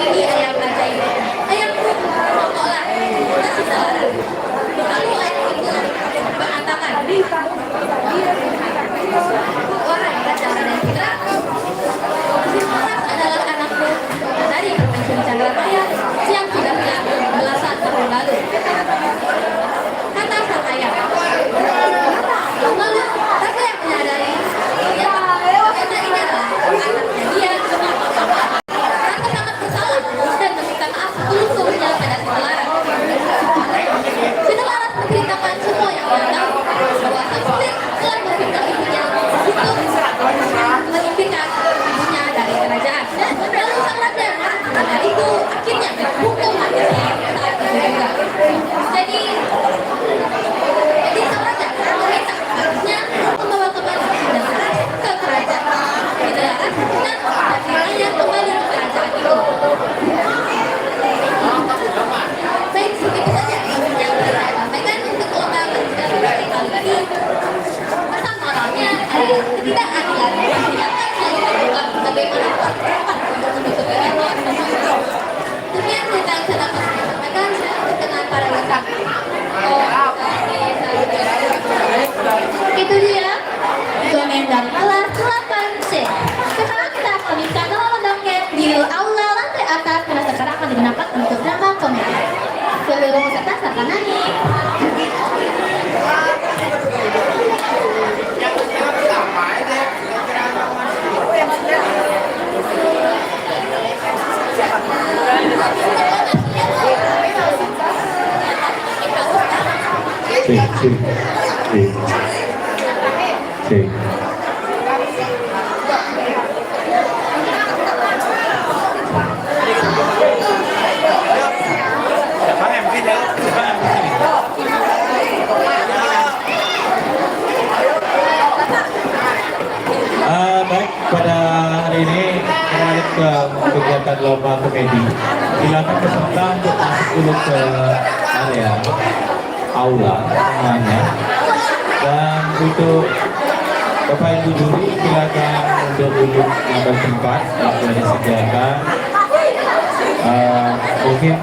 Ini ayam ajaib. Ayam pokoklah. Kita sudah larang." Lalu ayam itu mengatakan, "Wahai Raja Raden Putra, Delaras adalah anakku dari Permaisuri Candramaya yang sudah hilang belasan tahun lalu." Kata sang ayah. Lalu, raja yang menyadari, ya, karena ini adalah anaknya dia, raja sangat bersalah dan meminta maaf seluruh-seluruhnya pada si Delaras. Si Delaras menceritakan semua yang ia tahu, bahwa sang supir telah memfitnah ibunya untuk menyingkirkan ibunya dari kerajaan. Lalu sang raja marah karena itu, akhirnya menghukum mati saat itu juga. Jadi, jadi sang raja meminta akhirnya membawa kembali Delaras ke kerajaan Delaras dan akhirnya kembali ke kerajaan itu. Baik, segitu saja yang bisa saya sampaikan untuk lomba pendidikan kali ini. Pesan moralnya adalah ketidakadilan tidak akan selalu terbuka sebagaimana tempat untuk menutupi. Demikian cerita yang saya dapat sampaikan. Saya berkenan pada lengkap. Itu dia komen dari kelas delapan C. Sekarang kita akan bisa kalau dongeng di aula lantai atas karena sekarang akan digunakan untuk drama komedi. Seluruh peserta silakan naik. Cek, cek, cek. Cek. Ah, baik, pada hari ini kita lanjut ke kegiatan lomba komedi. Silakan peserta untuk masuk dulu ke area aula semuanya. Dan untuk Bapak Ibu juri, silakan untuk duduk mengambil tempat yang sudah disediakan. Eh, mungkin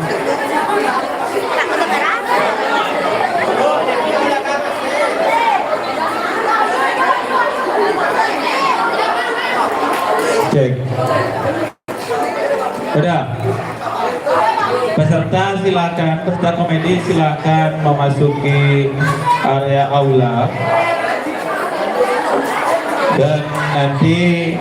cek. Udah. Peserta silakan, peserta komedi silakan memasuki area aula. Dan nanti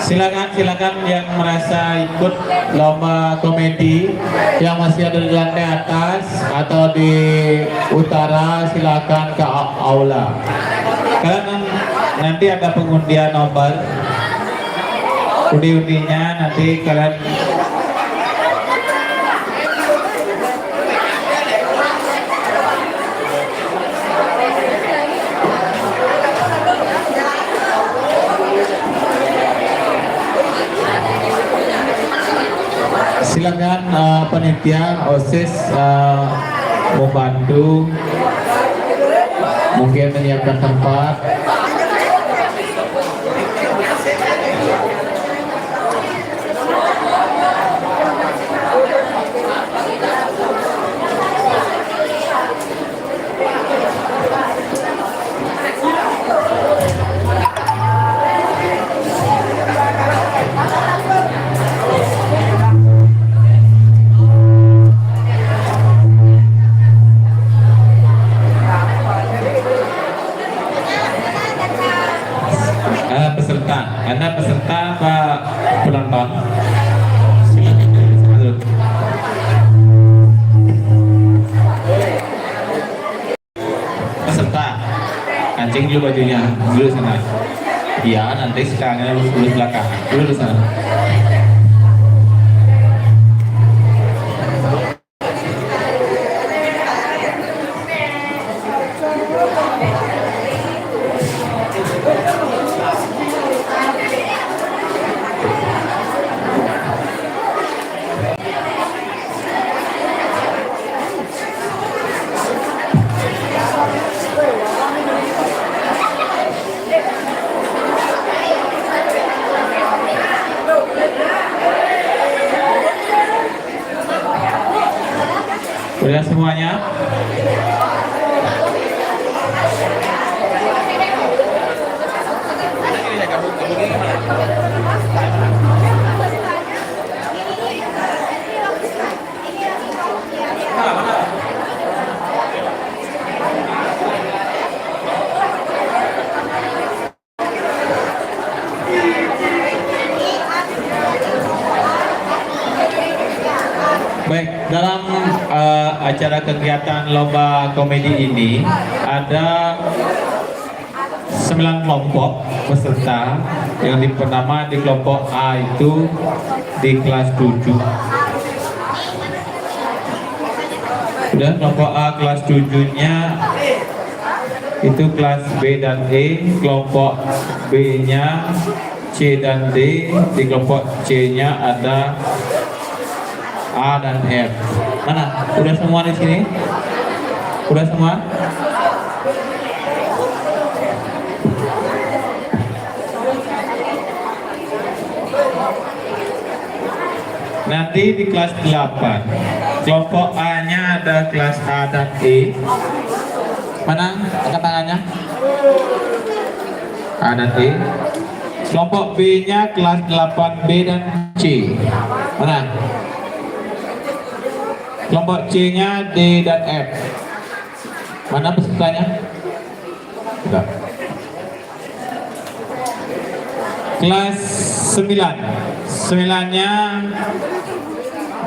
silakan, silakan yang merasa ikut lomba komedi yang masih ada di lantai atas atau di utara, silakan ke a-, aula. Kalian nan-, nanti ada pengundian nomor. Undi-undinya nanti kalian Silakan, eh, panitia, osis, eh, membantu, mungkin menyiapkan tempat. Ceng dulu bajunya, dulu sana. Iya, nanti sekarangnya lurus, lurus belakang. Dulu sana. Udah semuanya? Baik, dalam eh, acara kegiatan lomba komedi ini ada sembilan kelompok peserta. Yang di pertama di kelompok A itu di kelas tujuh. Udah, kelompok A kelas tujuh-nya itu kelas B dan E, kelompok B-nya C dan D, di kelompok C-nya ada A dan F. Mana? Udah semua di sini? Udah semua? Nanti di kelas delapan, kelompok A-nya ada kelas A dan E. Mana? Angkat tangannya. A dan E. Kelompok B-nya kelas delapan B dan C. Mana? Kelompok C-nya D dan F. Mana pesertanya? Enggak. Kelas sembilan. Sembilannya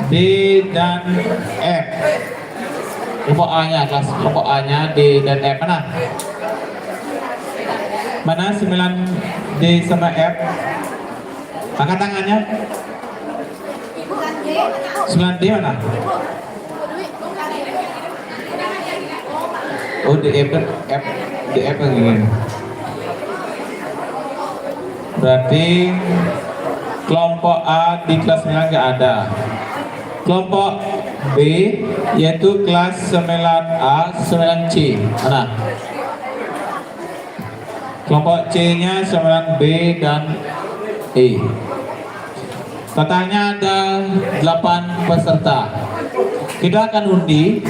D dan F. Kelompok A-nya, kelas kelompok A-nya D dan F. Mana? Mana sembilan D sama F? Angkat tangannya. Sembilan D mana? Oh, D F, F, D F yang ini. Berarti kelompok A di kelas sembilan nggak ada. Kelompok B, yaitu kelas sembilan A, sembilan C. Mana? Kelompok C-nya sembilan B dan E. Totalnya ada delapan peserta. Kita akan undi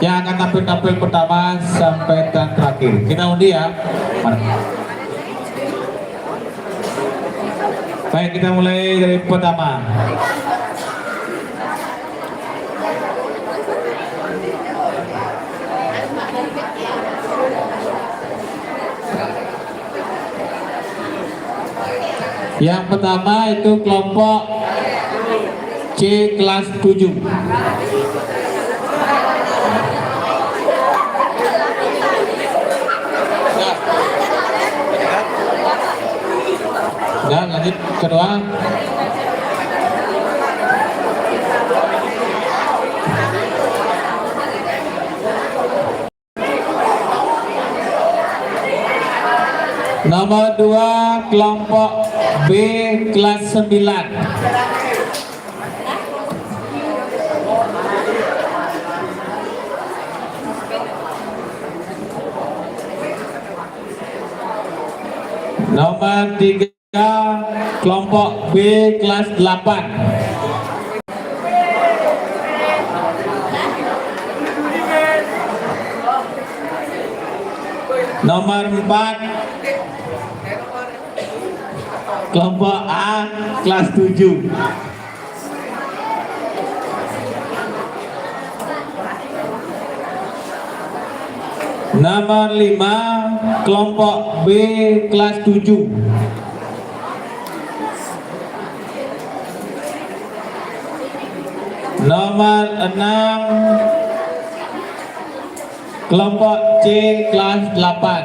yang akan tampil-tampil pertama sampai yang terakhir. Kita undi ya. Baik, kita mulai dari pertama. Yang pertama itu kelompok C kelas tujuh. Dan lanjut kedua. Nomor dua, kelompok B kelas sembilan. Nomor tiga, kelompok B kelas delapan. Nomor empat, kelompok A kelas tujuh. Nomor lima, kelompok B kelas tujuh. Nomor enam, kelompok C kelas delapan.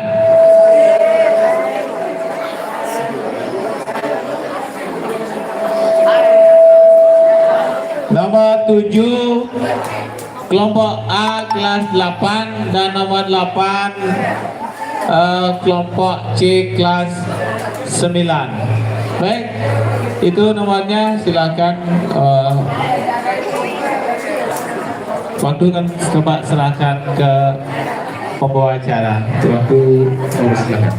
tujuh, kelompok A kelas delapan, dan nomor delapan, eh, kelompok C kelas sembilan. Baik, itu nomornya, silakan, eh, waktu kan coba serahkan ke pembawa acara. Waktu harus silakan.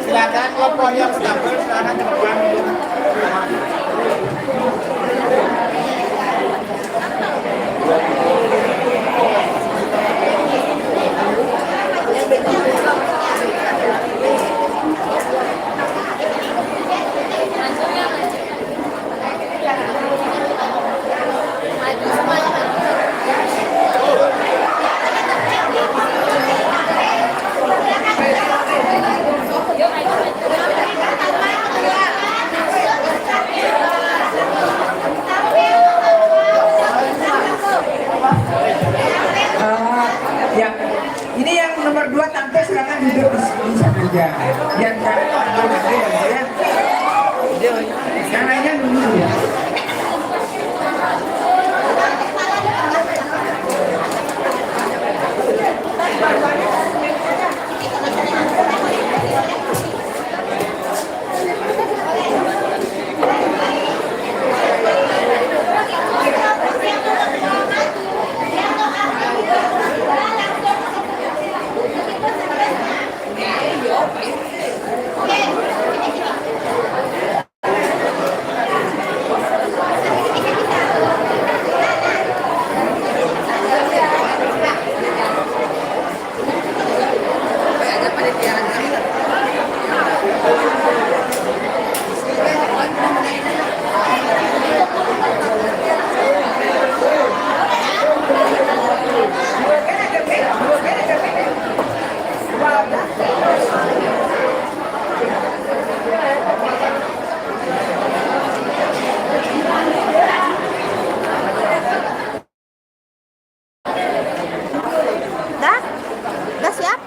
Silakan kelompok yang sudah ber-, silakan ke depan. Eh, ya, ini yang nomor dua tampil, silakan duduk di, di sana aja. Biar cari orang yang ada ya. Yang lainnya dulu. Dah? Dah siap?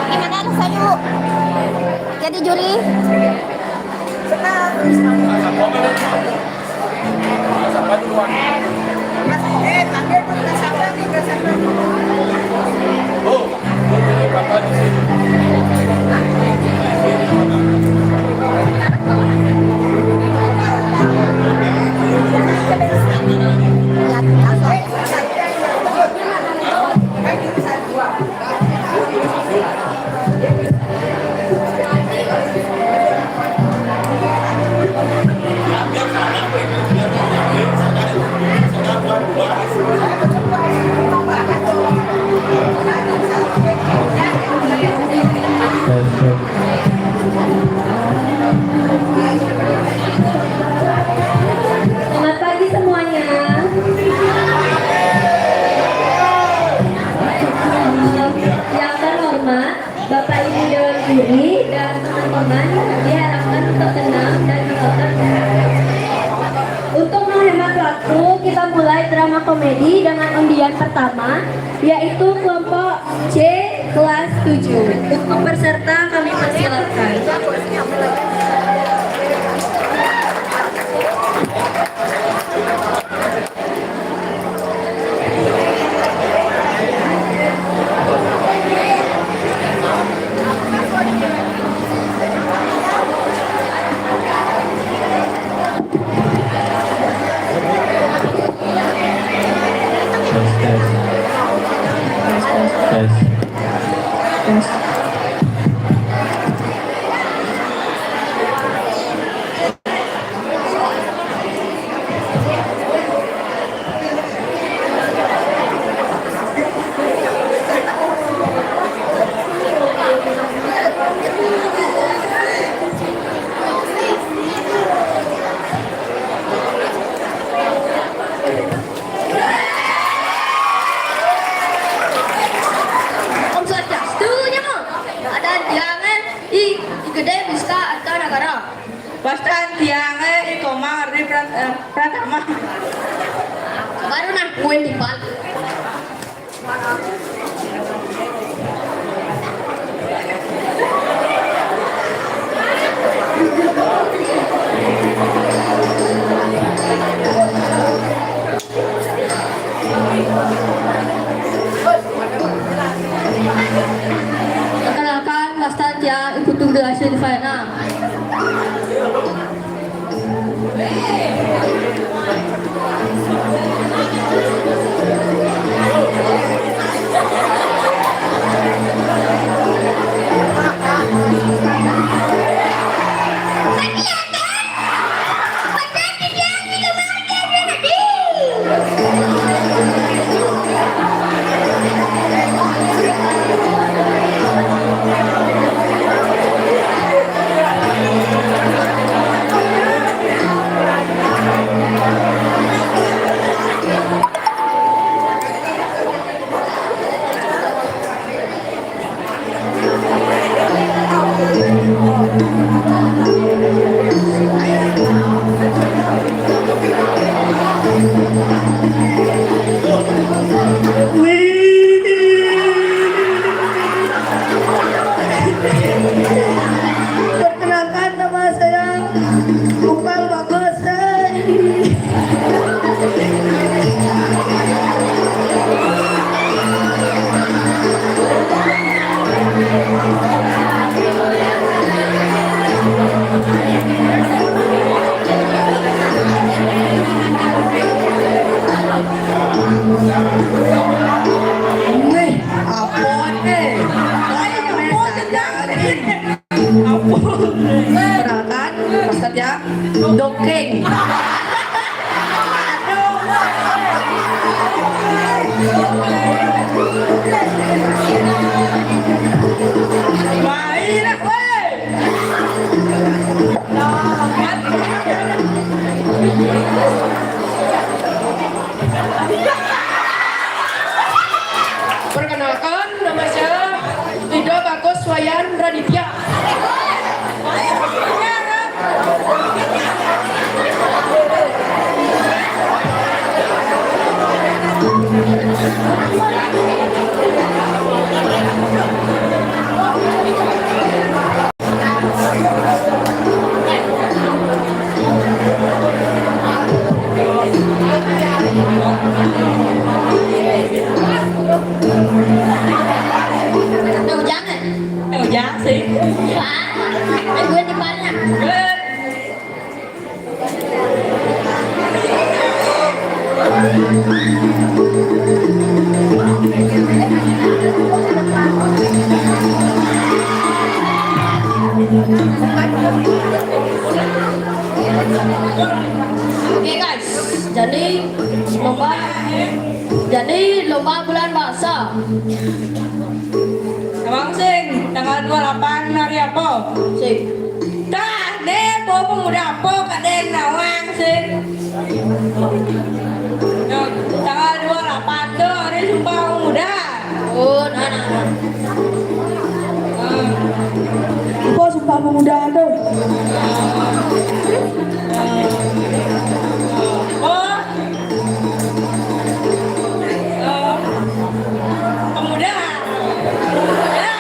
Gimana rasanya, Bu? Jadi juri? Senang. Selamat pagi semuanya. Yang terhormat, Bapak Ibu Dewan Juri dan teman-teman diharapkan untuk tenang dan menonton. Untuk menghemat waktu, kita mulai drama komedi dengan undian pertama, yaitu kelompok C kelas tujuh. Untuk peserta kami persilakan. Tes, tes. Tes, tes. Tes. Tes. Om Swastiastu, nyamuk. Kuwi timpal. Perkenalkan, Mas Tanja, ikut tugas di Faena. Perkenalkan, nama saya Kumpang Bagus. Hei. Wih, apa nih? Ayo, apa nih? Ampun. Peralatan, Ustaz ya. Dongeng. Baiklah, weh. Perkenalkan, nama saya Ida Bagus Wayan Raditya. Tahu jangan? Tahu jangan sih. Wah, gue di mana? Oke, guys, jadi lomba, jadi lomba bulan bahasa. Abang sing, tanggal dua puluh delapan hari apa? Sing. Dah, deh, bawa pemuda apa, Kak Den Nawang sing. Nah, tanggal dua puluh delapan tu hari Sumpah Pemuda. Oh, nah, nah, nah. Ah. Apa Sumpah Pemuda tu? Ah. Oh. Eh, pemuda. Ya.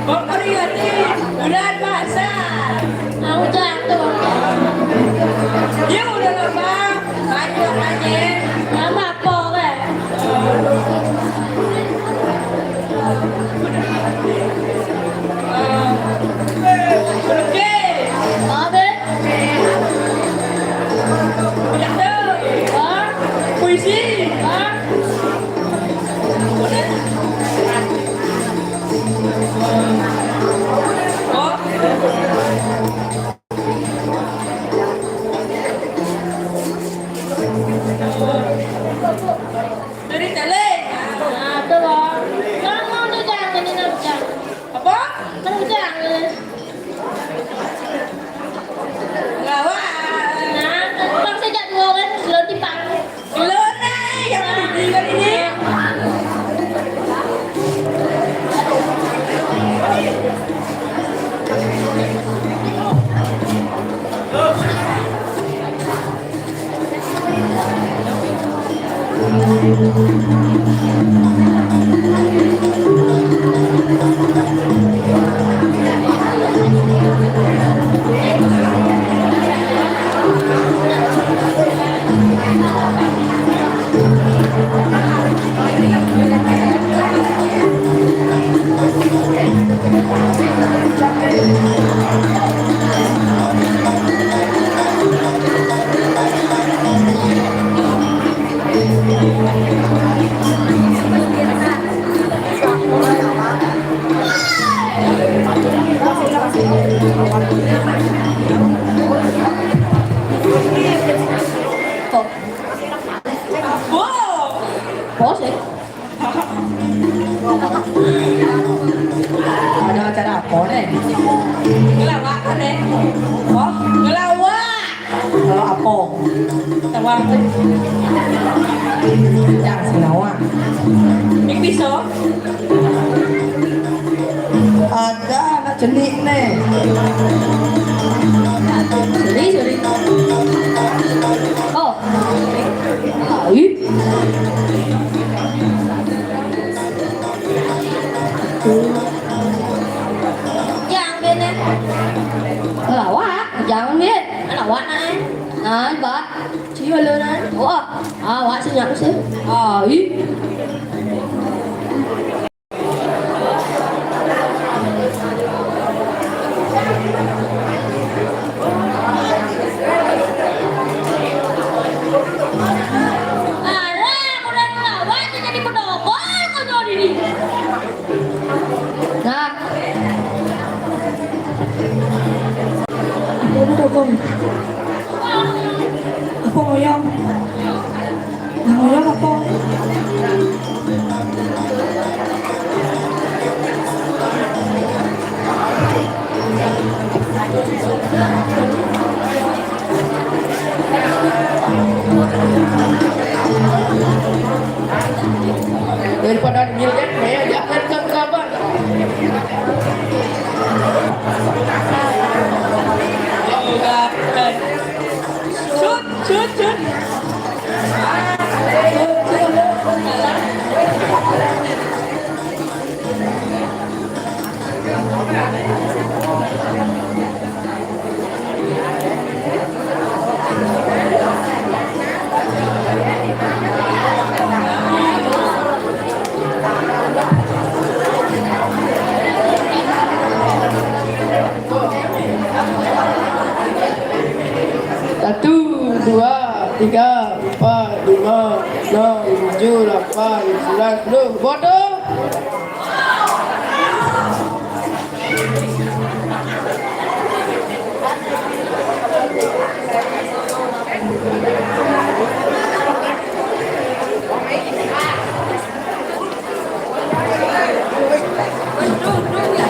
Memperingati bulan bahasa. Aku jatuh. Ya udah lama. Banyak aja. Lama apa, weh? Oke. Oke. Tawang tu. Jangan sing nawang. Mik pisau. Ada anak jenik ni. Sorry, sorry. Oh. Ih. Yang dia ni. Lawak, jangan ni. Lawak nak eh. Nah, bah. Cio lo nan. Oh, ah, awak senyap sih. Ah, ih. Arah, udah ngelawan jadi pedokor konyol ini. Nah. Apa tu, Kong? Apa ngoyong? Ngoyong apa? Daripada ngilet, ya, jangan ke kabar. Shoot, shoot, shoot. Satu, dua, tiga, empat, lima, enam, tujuh, lapan, sembilan, sepuluh. Bodoh!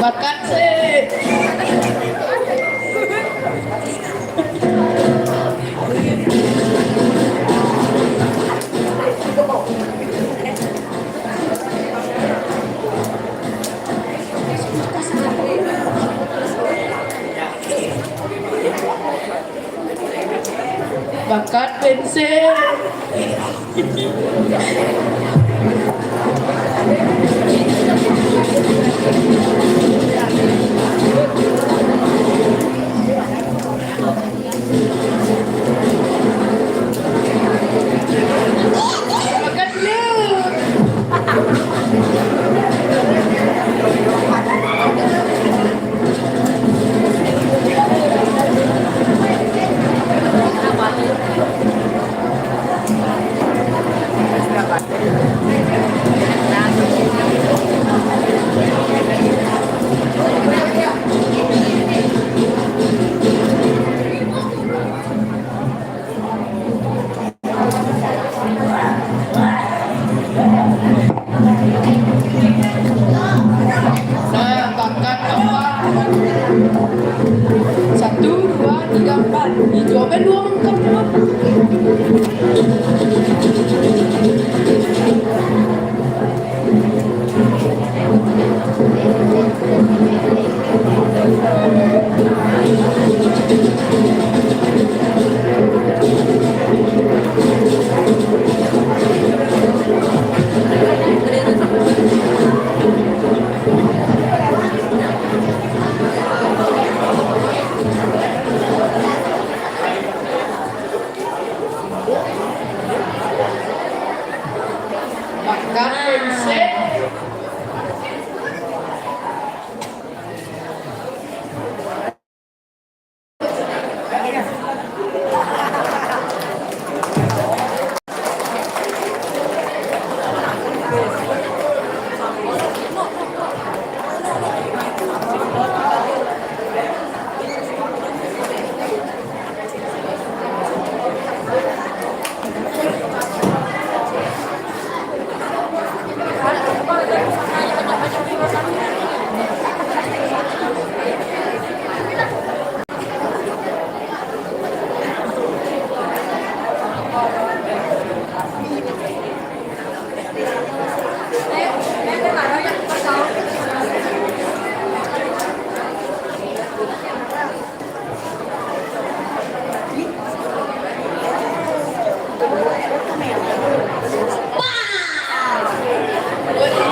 Bakat sih. Bakat pensil.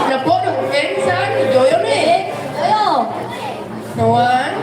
Napo dong, Ken, san, joyo ne. Joyo. Kawan.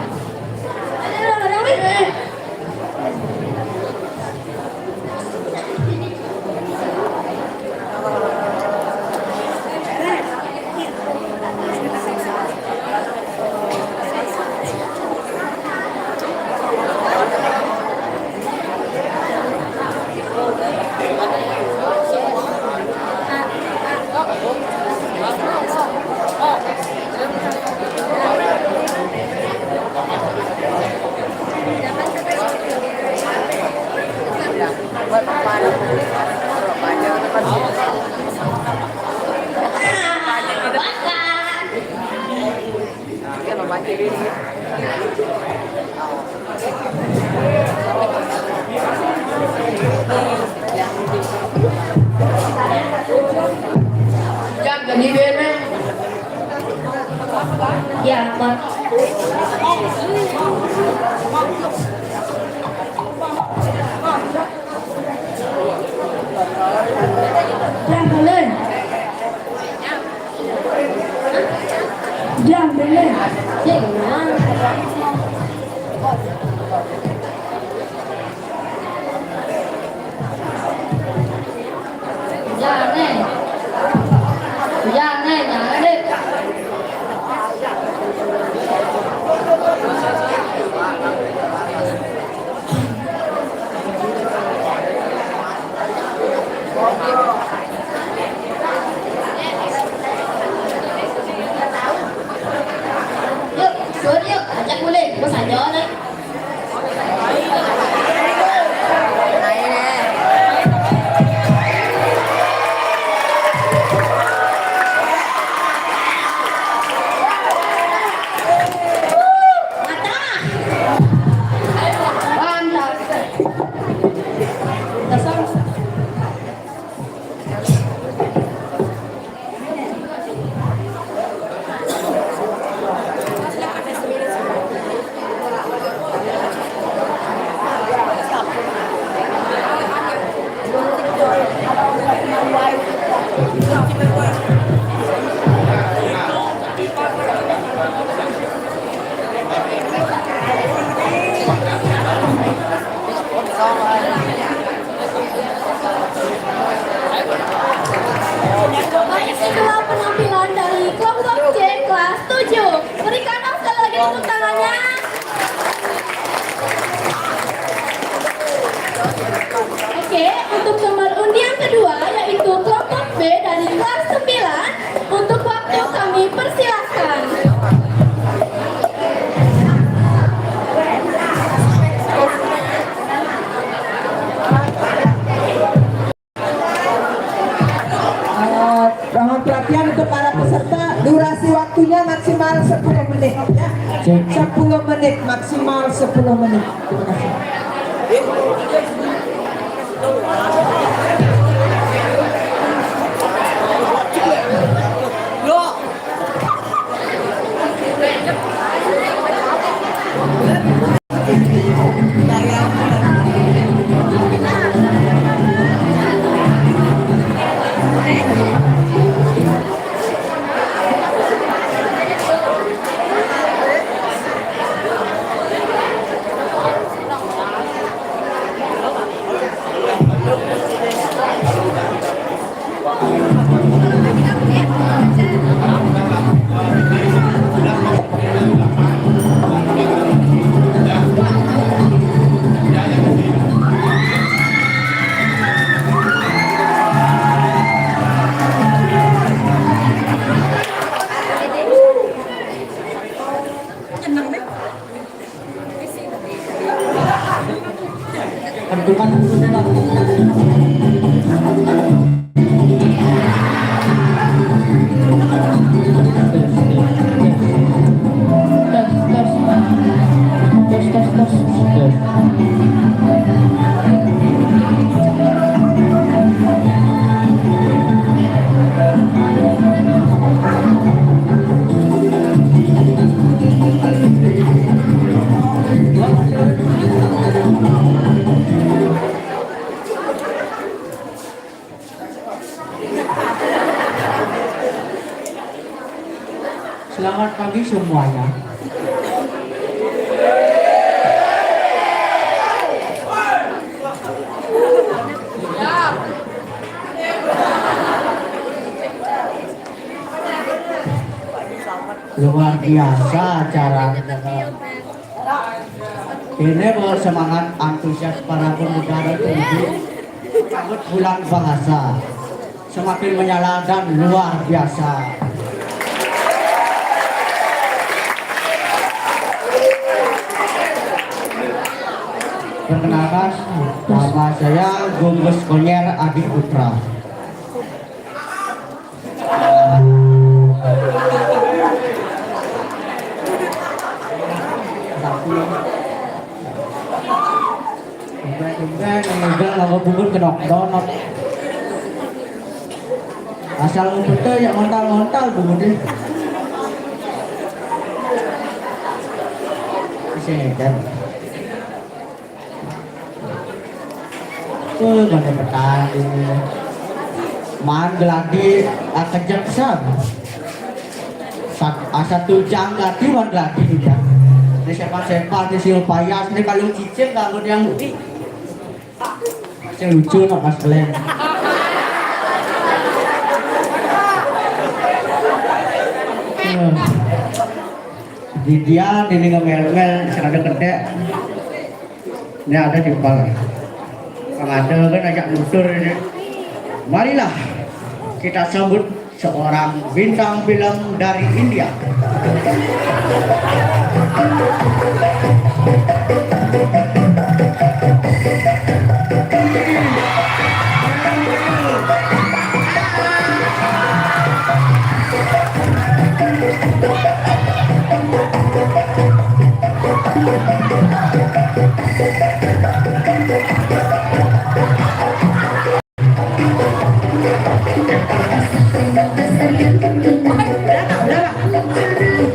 Ya, Mak. Jangan, Belen. Jangan, Belen. Jangan, eh. Jangan, eh. Jangan, eh. Yuk, suruh yuk, ajak mulai, bos aja nih. Baik, itulah penampilan dari kelompok C kelas tujuh. Berikan dong sekali lagi tepuk tangannya. Oke, untuk nomor undian kedua, yaitu kelompok B dari kelas sembilan, untuk waktu kami persilahkan. Eh, mohon perhatian untuk para peserta, durasi waktunya maksimal sepuluh menit, ya. Cek. Sepuluh menit, maksimal sepuluh menit. Terima kasih. Selamat pagi semuanya. Luar biasa acara. Ini bawa semangat antusias para pemuda dan pemudi menyambut bulan bahasa. Semakin menyala dan luar biasa. Perkenalkan, nama saya Gugus Konyer Adi Putra. Tumben-tumben, enggak, nggak mau bubur ke dokter. Asal ngumpet ya, ngontal-ngontal bubur deh. Sini, kan. Tuh, mana petani. Man geladi, ah, kejeksan. Sat-, ah, satu jam lagi, man geladi juga. Ini siapa-siapa, ini si Upayas, ini kalau cicing, kalau dia mudik. Cek lucu, nak pas kalian. Di dia, ini ngemel-mel, serada kedek. Ini ada di pal. Kalau ada kan ajak nutur ini. Marilah kita sambut seorang bintang film dari India.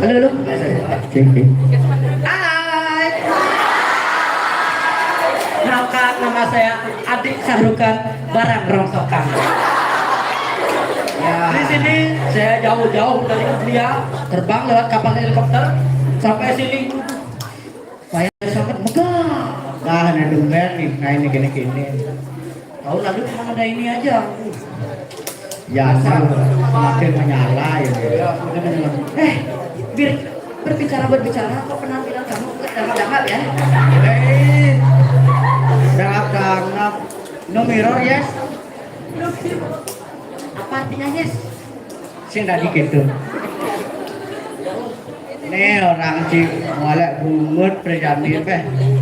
Halo, halo. Cek, cek. Hai. Kenalkan, nama saya Adik Sahrukan, barang rongsokan. Ya. Di sini saya jauh-jauh dari India, terbang lewat kapal helikopter sampai sini. Saya sangat megah. Nah, ada tumben nih, nah ini gini-gini. Tahu lalu cuma ada ini aja. Ya, asal semakin menyala ya. Ya, semakin menyala. Eh, Bir, berbicara-berbicara, kok penampilan kamu dangap-dangap ya? Eh, dangap-dangap. No mirror, yes? Apa artinya, yes? Sing tadi gitu. Nih orang cik molek bungut prejani peh.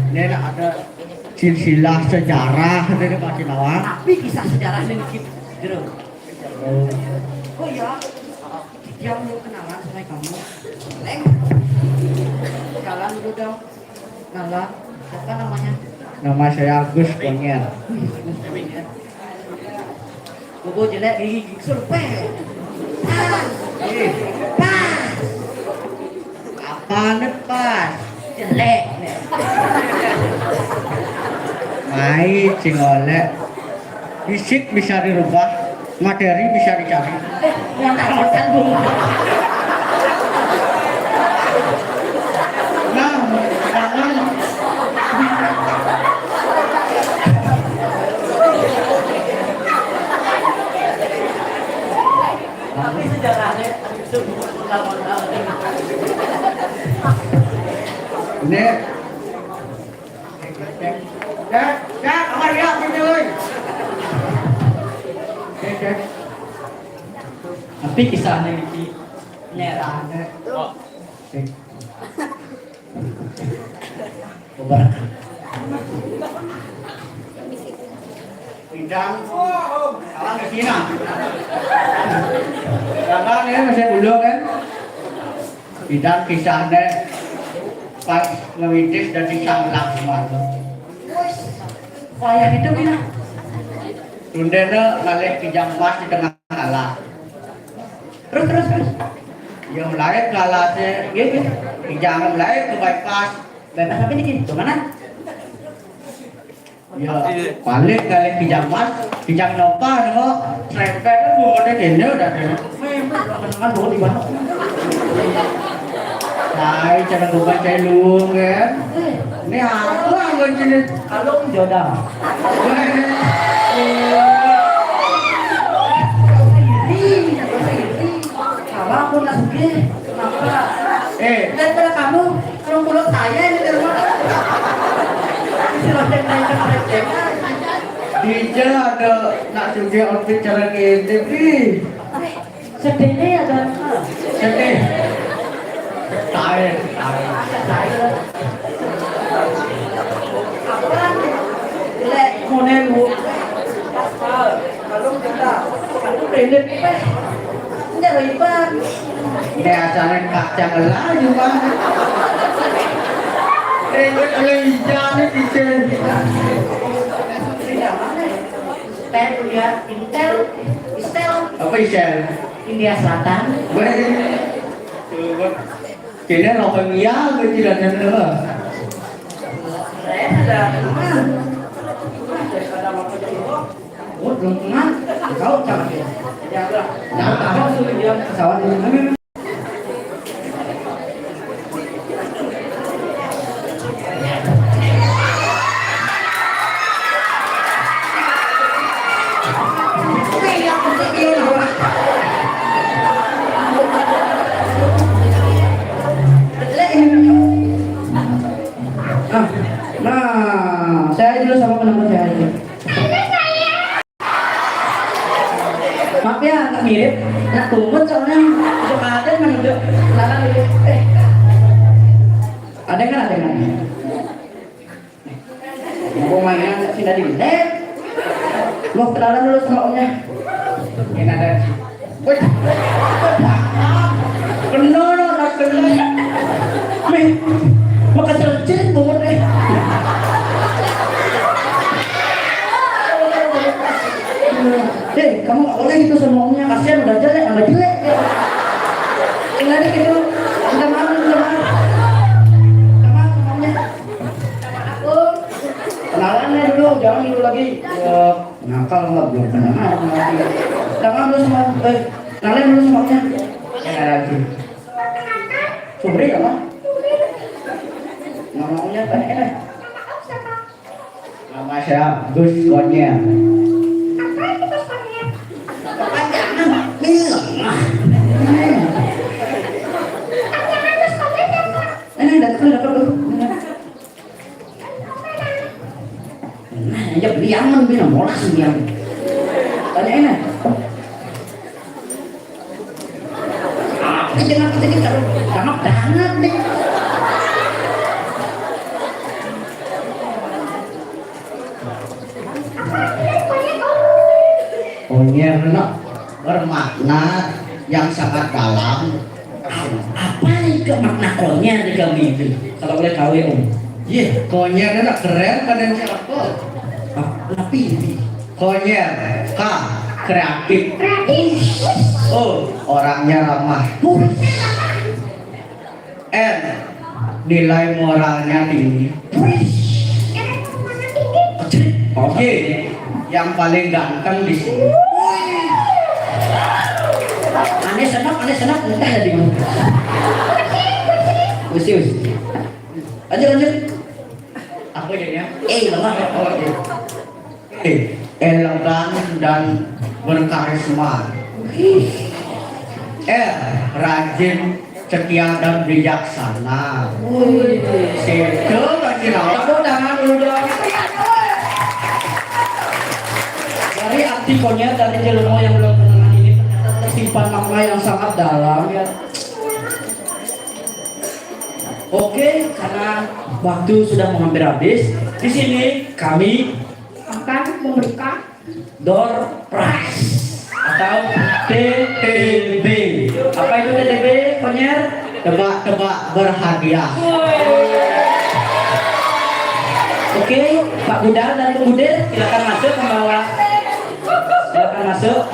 Nih nak ada silsilah sejarah dari Pakin Awang. Tapi kisah sejarah ini gitu. Oh. Oh iya, yang mau kenalan sama kamu. Leng. Kenalan dulu dong. Kenalan. Siapa namanya? Nama saya Agus Konyel. Bobo jelek gigi giksul peh. Pas. Eh. Pas. Apaan pas? Jelek. Mai cingolek. Fisik bisa dirubah, materi bisa dicari. Eh, ngontal-ngontal dulu. Nah, jangan. Tapi sejarahnya, ini. Cek, cek, awas ya, pintu, woi. Cek, cek. Tapi kisahnya ini nerang. Oh. Cek. Beberapa. Bidang. Salam ke sini. Sabar ya, masih dulu kan. Bidang kisahnya pas ngewintis dari Sang Laksamana. Wayah itu gimana? Tundena ngalih kijang emas di tengah alas. Terus, terus, terus. Ya, mulai ke alasnya, gitu. Kijang mulai ke bypass. Bypass apa ini, Ki? Ke mana? Ya, balik kali kijang mas, kijang nopa nengok, serempet kan bunga deh kene udah deh. Memang kan bunga di mana? Nah, cara bunga saya luung kan. Ini apa anggon sini? Kalung jodoh. Iri, iri. Abang pun nak sugih. Kenapa? Eh. Daripada kamu, kalau pulau saya ini di rumah. Isi loteng naik ke kereta. Dija ada nak sugih outfit cara gitu, Bri. Sedih ya, Bang. Sedih. Tae, tae. Lek ngene lu. Kalau kita, aku pendek, eh. Enggak lebar. Biasanya kacang lah juga. Pendek lencana kita. Saya punya Intel, Istel. Apa Istel? India Selatan. Boleh. Coba. Kena lapan miliar ke tidak ada. Saya ada teman. Teman daripada waktu itu. Oh, belum kenal. Tahu sama dia. Dia bilang, nah, tahu suruh dia pesawat ini. Ah, nah, saya dulu sama penonton saya aja. Maaf ya, agak mirip. Nak tumput soalnya. Suka ada menunjuk. Silakan dulu. Eh. Ada kan, ada kan? Mau mainan sih tadi. Eh. Mau kenalan dulu sama omnya. Ini ada. Wih. Kenal, nak kenal. Meh, maka terjadi banget, eh. Eh, kamu nggak boleh gitu sama omnya. Kasihan udah jelek, tambah jelek. Tinggal dikit dulu. Minta maaf, minta maaf. Minta maaf sama omnya. Kenalan dulu, jangan dulu lagi. Ya, nakal nggak, belum pernah kenal lagi. Minta maaf dulu sama, eh, kenalan dulu sama omnya. Ya, lagi. Sobri apa? Nama omnya apa? Eh, Nama saya Gus Konyer. Apa itu Gus Konyer? Kepanjangan. Ini lemah. Kepanjangan Gus Konyer siapa? Ini datang, datang, datang. Nah, ya beli aman, beli molas beli aman. Tanya ini. Apa jangan kita kita sama banget nih. Konyer nak bermakna yang sangat dalam. Apa itu makna konyer di kami itu? Kalau boleh tahu ya, Om. Iya, konyer nak keren kan yang siapa? Ah, tapi ini. Konyer, K, kreatif. Kreatif. O, orangnya ramah. Buset. N, nilai moralnya tinggi. Wih. Kecil. Oke, yang paling ganteng di sini. Aneh senap, aneh senap, entah tadi. Usius. Lanjut, lanjut. Apa jadinya? Eh, lemah. Oh, iya. Eh, elegan dan berkarisma. Eh, rajin, setia dan bijaksana. Itu lagi. Tepuk tangan dulu dong. Dari arti konyol dari Jelumo yang belum pernah ini ternyata tersimpan makna yang sangat dalam ya. Oke, karena waktu sudah mau hampir habis, di sini kami akan memberikan door prize atau T T B. Apa itu T T B, Konyer? Tebak-tebak berhadiah. Oke, Pak Budal dan Bu Budir, silakan masuk membawa. Silakan masuk.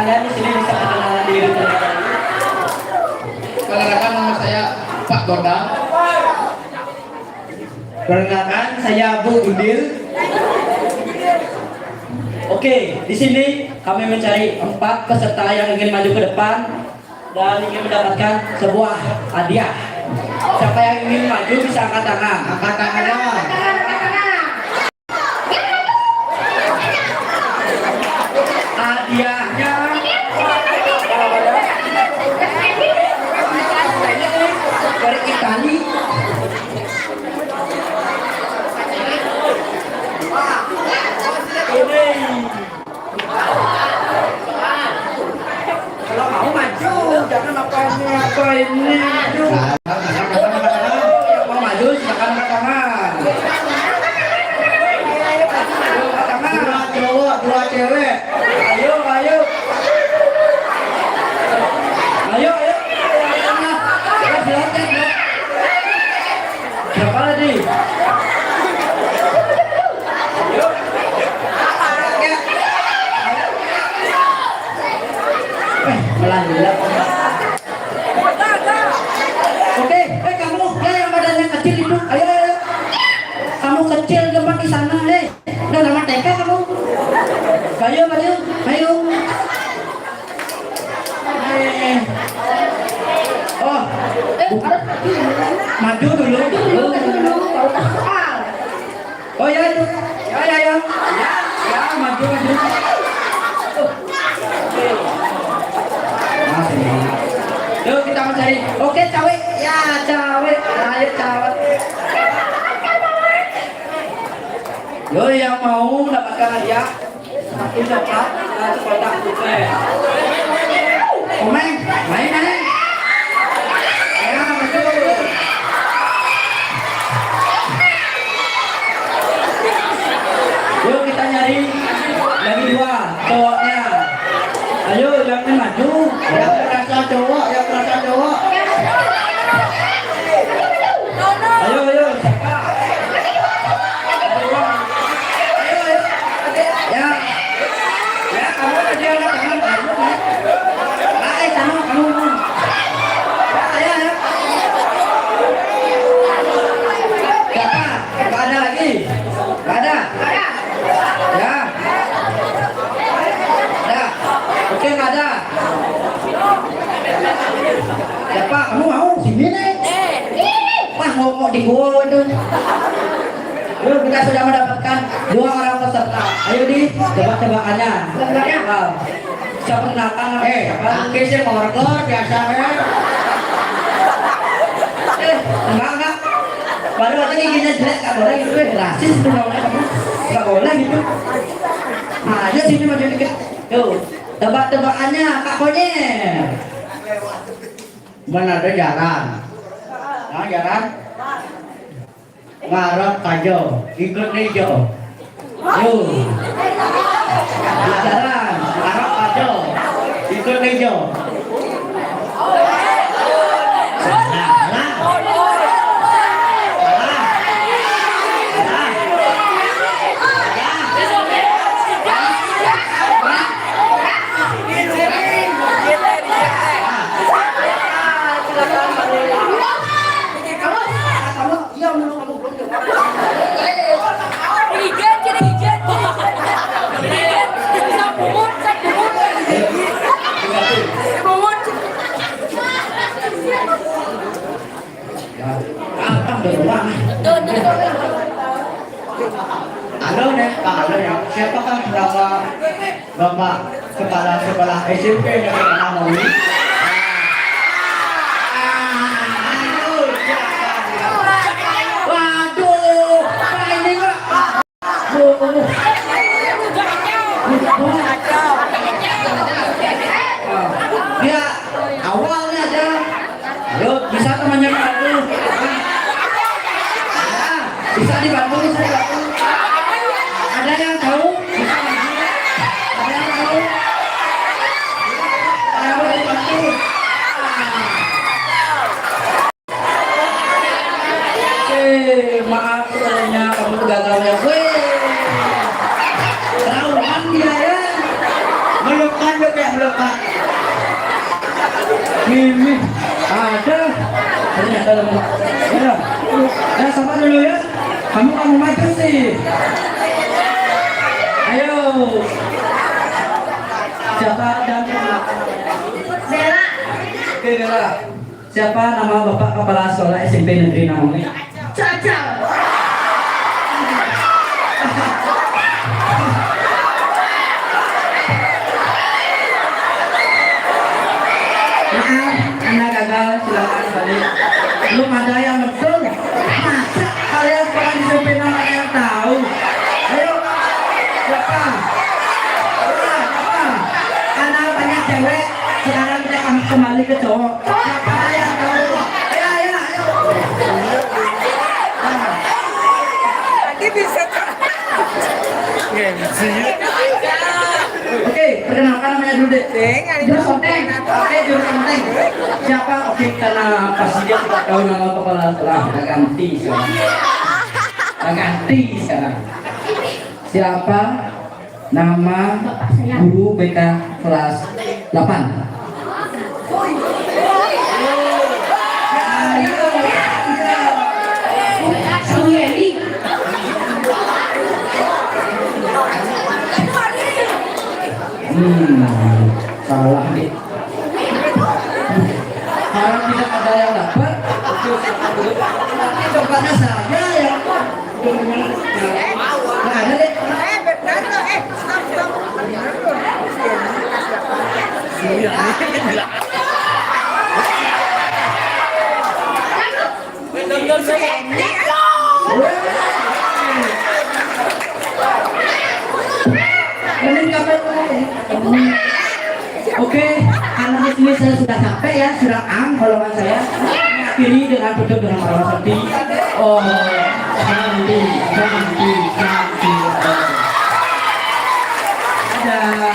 Kalian di sini bisa perkenalan diri terlebih dahulu. Pak Kota. Perkenalkan, saya Bu Gundil. Oke, di sini kami mencari empat peserta yang ingin maju ke depan dan ingin mendapatkan sebuah hadiah. Siapa yang ingin maju bisa angkat tangan. Angkat tangan. Hadiahnya dari Itali. Ini. Kalau mau maju, jangan apa ini, apa ini. Aduh. Yang mau maju, silakan angkat tangan. Ayo, angkat tangan. Dua cowok, dua cewek. Ayo, ayo. Ayo, ayo. Ayo, silakan, ya. Siapa tadi? Eh, melanggar. Oke, eh, kamu, ya, yang badannya kecil itu, ayo, ayo. Kamu kecil, tempat di sana, eh. Udah lama T K kamu. Ayo, ayo, ayo. Eh. Oh, maju dulu. Dulu, dulu, baru tak soal. Oh ya, itu. Ya, ya, ya. Ya, ya, maju, maju. Masih. Yuk, kita mencari. Oke, cawe. Ya, cawe. Ayo, cawe. Yo, yang mau mendapatkan hadiah, satu coklat, satu kotak pulpen. Komeng, main, main. Ya, betul. Yuk, kita nyari lagi dua cowoknya. Ayo, yang maju. Yang merasa cowok, yang merasa cowok. Ayo, ayo. Ayo, ayo. Ya. Ya, kamu aja, kamu, kamu. Ah, eh, kamu, kamu, kamu. Ya, ayo, ayo. Siapa? Nggak ada lagi? Nggak ada? Ya. Ya. Oke, nggak ada. Siapa? Kamu mau? Sini, nih. Wah, mau, mau di gua itu. Yuk, kita sudah mendapatkan dua orang peserta. Ayo, di, tebak-tebakannya. Wow. Saya perkenalkan nama Eh, siapa? Oke sih, mau rekor biasa, eh. Eh, enggak, enggak. Baru aja giginya jelek, nggak boleh gitu, eh, rasis tuh namanya, kamu. Nggak boleh gitu. Nah, aja sini maju dikit. Tuh, tebak-tebakannya, Kak Konye. Mana ada jarang? Nah, jarang. Ngarep aja, ikut nejo. Yo. Jarang, ngarep aja, ikut nejo. Salah, salah. Salah. Salah. Salah. Iya, menurut kamu belum jawab. Ijen, jadi ijen. Ijen. Sabungun, sabungun. Sabungun. Ya, gampang dari rumah. Tuh, tuh, tuh. Halo, Nek. Halo, ya. Siapakah nama Bapak Kepala Sekolah S M P yang bernama Wi? Waduh, Pak, ini, Pak. Waduh. Ya, awalnya aja. Ayo, bisa temannya bantu? Ya, bisa dibantu, bisa dibantu. Ada yang tahu? Bisa bantu? Ada yang tahu? Ayo, dibantu. Eh, maaf, sebenarnya kamu tuh gagal ya. Weh, ketahuan dia ya. Melupakan juga, melupakan. Ini ada. Ternyata lembut. Ya. Ya, sapa dulu ya? Kamu, kamu maju sih. Ayo. Siapa dan Bella. Oke, Bella. Siapa nama Bapak Kepala Sekolah S M P Negeri enam ini? Caca. Maaf, Anda gagal, silakan balik. Belum ada yang betul. Masa kalian sekolah di S M P enam ada yang tahu? Ayo, siapa? Siapa? Karena banyak cewek, sekarang kita kembali ke cowok. Siapa yang tahu? Ayo, ayo, ayo. Nanti bisa. Gengsi. Oke, perkenalkan namanya dulu deh. Juru Sonteng. Oke, Juru Sonteng. Siapa? Oke, karena pasti dia tidak tahu nama kepala sekolah. Kita ganti sekarang. Kita ganti sekarang. Siapa nama guru B K kelas delapan? Hmm, salah nih. Kalau tidak ada yang dapat, nanti coklatnya saya yang. Nggak ada deh. Mending kamu. Oke, anak S D saya sudah capek ya, sudah ang golongan saya. Akhiri dengan tutup dengan para sepi. Oh, santi, santi, santi. Dadah.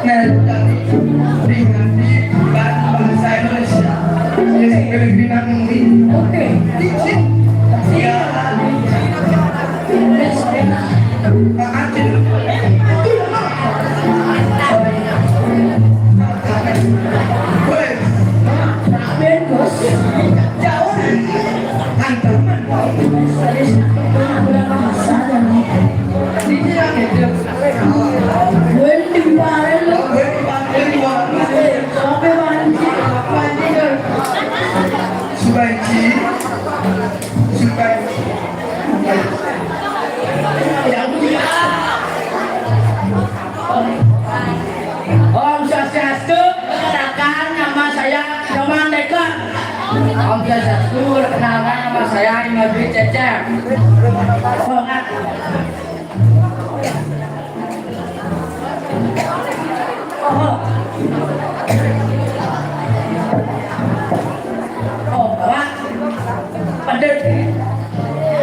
Nah, tadi ringati bahasa Indonesia. Jadi, lebih ringan ini. Oke. Izin. Ya. Wes. Jauh. Antar man. Ini lagi. Subaiji, Subaiji. Om Swastiastu, perkenalkan nama saya Nyoman Dekon. Om Swastiastu, perkenalkan nama saya Imam Cecep. Oh, enggak. Oh, Pak. Pedut.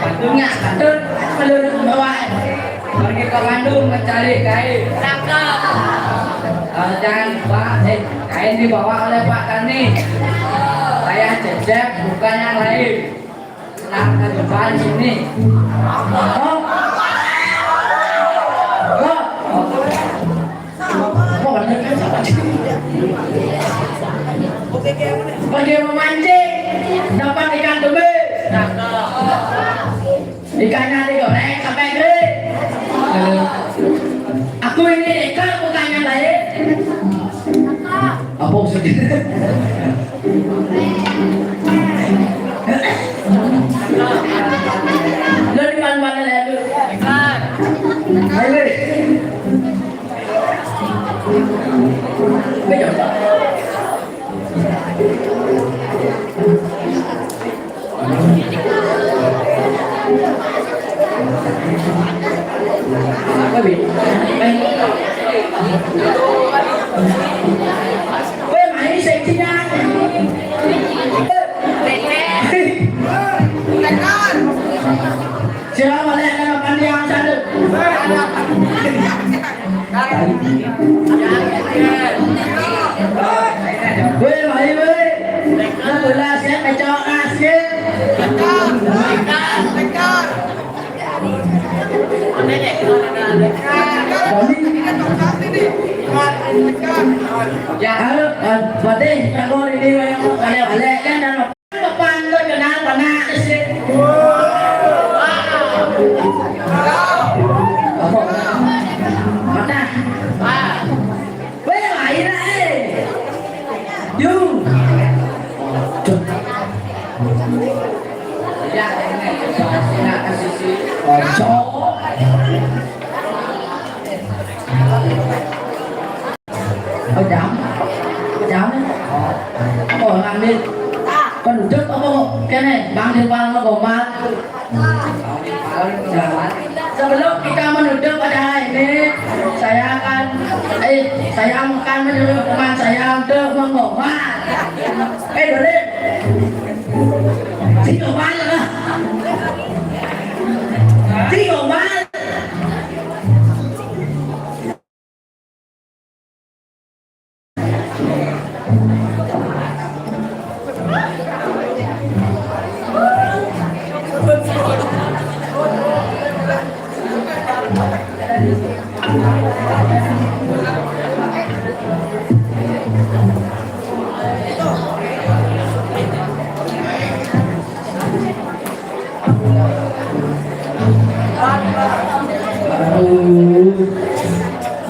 Pedutnya, pedut. Pedut bawah. Pergi ke Bandung mencari kain. Cakep. Eh, jangan, Pak. Eh, kain dibawa oleh Pak Tani. Saya Cecep, bukan yang lain. Nah, ke depan sini. Oh. Oh. Oh. Pergi memancing, dapat ikan tembé. Ikannya digoreng sampai gede. Aku ini ikan, bukan yang lain. Apa maksudnya? Lo di mana-mana ya, lu? Ayo, weh. Ayo. Siapa lek nang pandian satu? Weh, mari weh. Nang bola siap kecok nasib. Ya, halo, eh, Fatih, takon ini weh, balik-balik kan, dan depan lo kenal mana sih? Apa? Mana? Weh, lain eh. Yu. Ya, ini, kasih sisi. Ojo. Oh, jam. Jam. Oh, ngambil. Penduduk apa kene? Bang Dirwan apa Komar? Sebelum kita menutup acara ini, saya akan, eh, saya akan menyuruh teman saya untuk mengomar.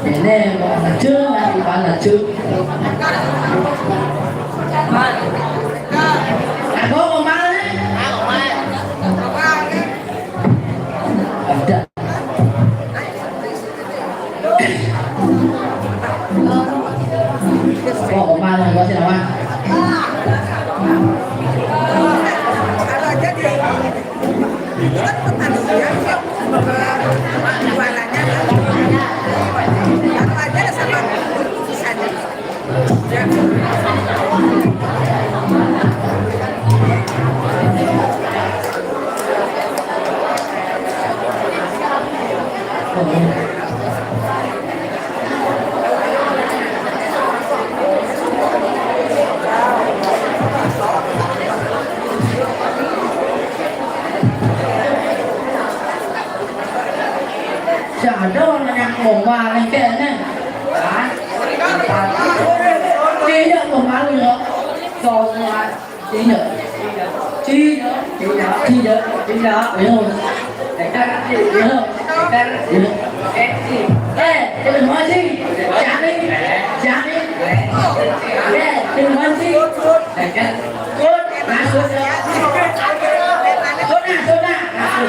Ini mau lanjut, lagi mau lanjut. Aku mau main. Ada. Kok kemarin gua sih, Wan? Siapa orang yang ngomong kene? Hah? Tidak mau malu ya. Soalnya Tidak. Tidak. Tidak. Tidak. Tidak. Tidak. Tidak. Tidak. Tidak. Eh, tidak mau sih. Jangan. Jangan. Eh, tidak mau sih. Jangan. Good. Masuk. Sudah, sudah. Masuk.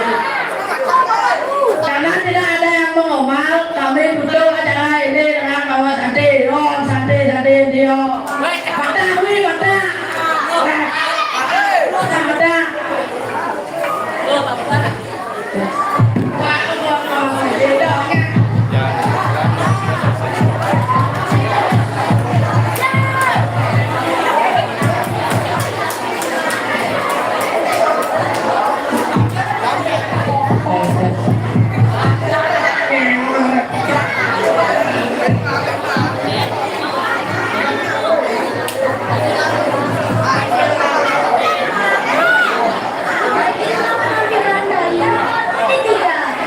Karena tidak ada yang mau ngomong, kami butuh acara ini dengan bawa santai. Oh, santai, santai, dia. Patah, wih, patah. Patah, patah.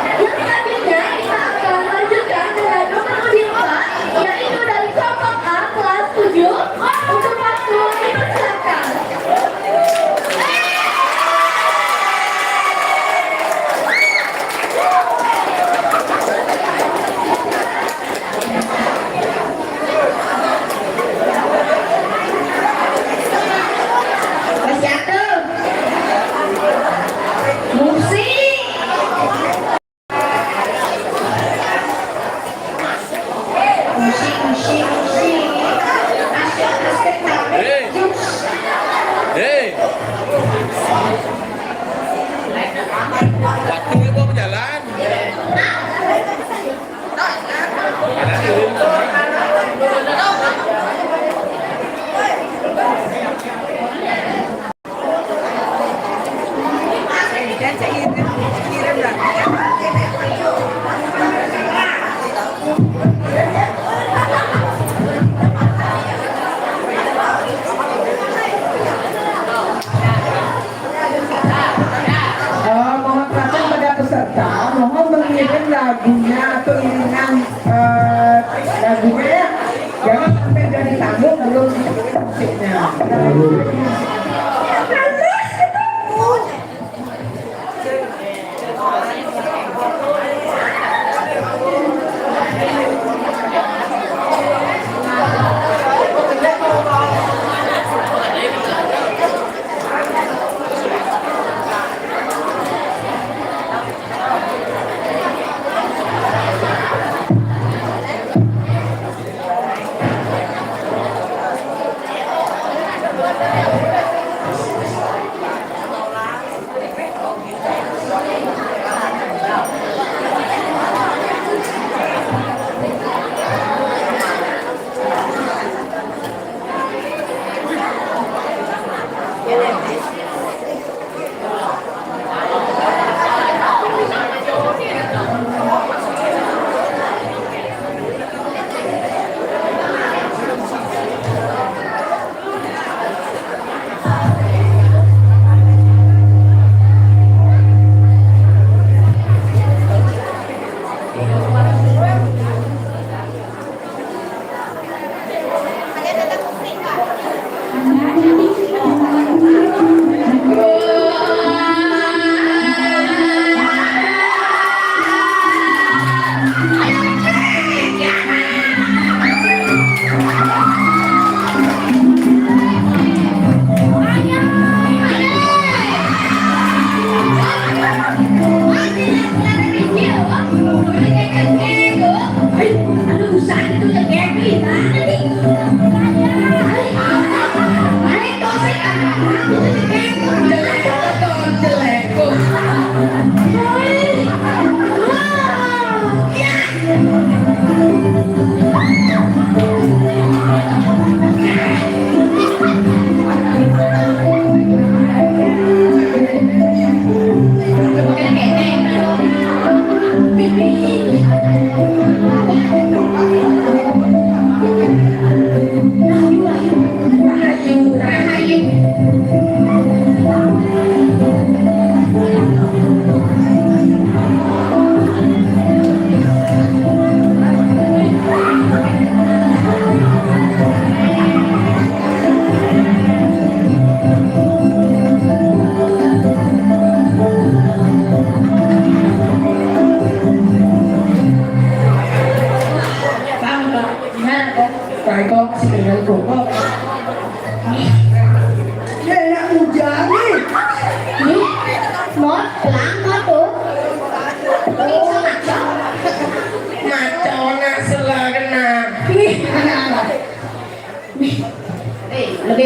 Yang selanjutnya kita akan lanjutkan dengan nomor uji empat, yaitu dari kelompok A kelas tujuh. Untuk waktu dipersilakan. Masih ada. Musik. Musik, musik, musik. Asik, asik, tapi Hei. Hei. Waktu itu berjalan. Eh, mohon perhatian pada peserta, mohon mengirim lagunya atau iringan, eh, lagunya ya. Jangan sampai jadi tamu belum dikirim musiknya.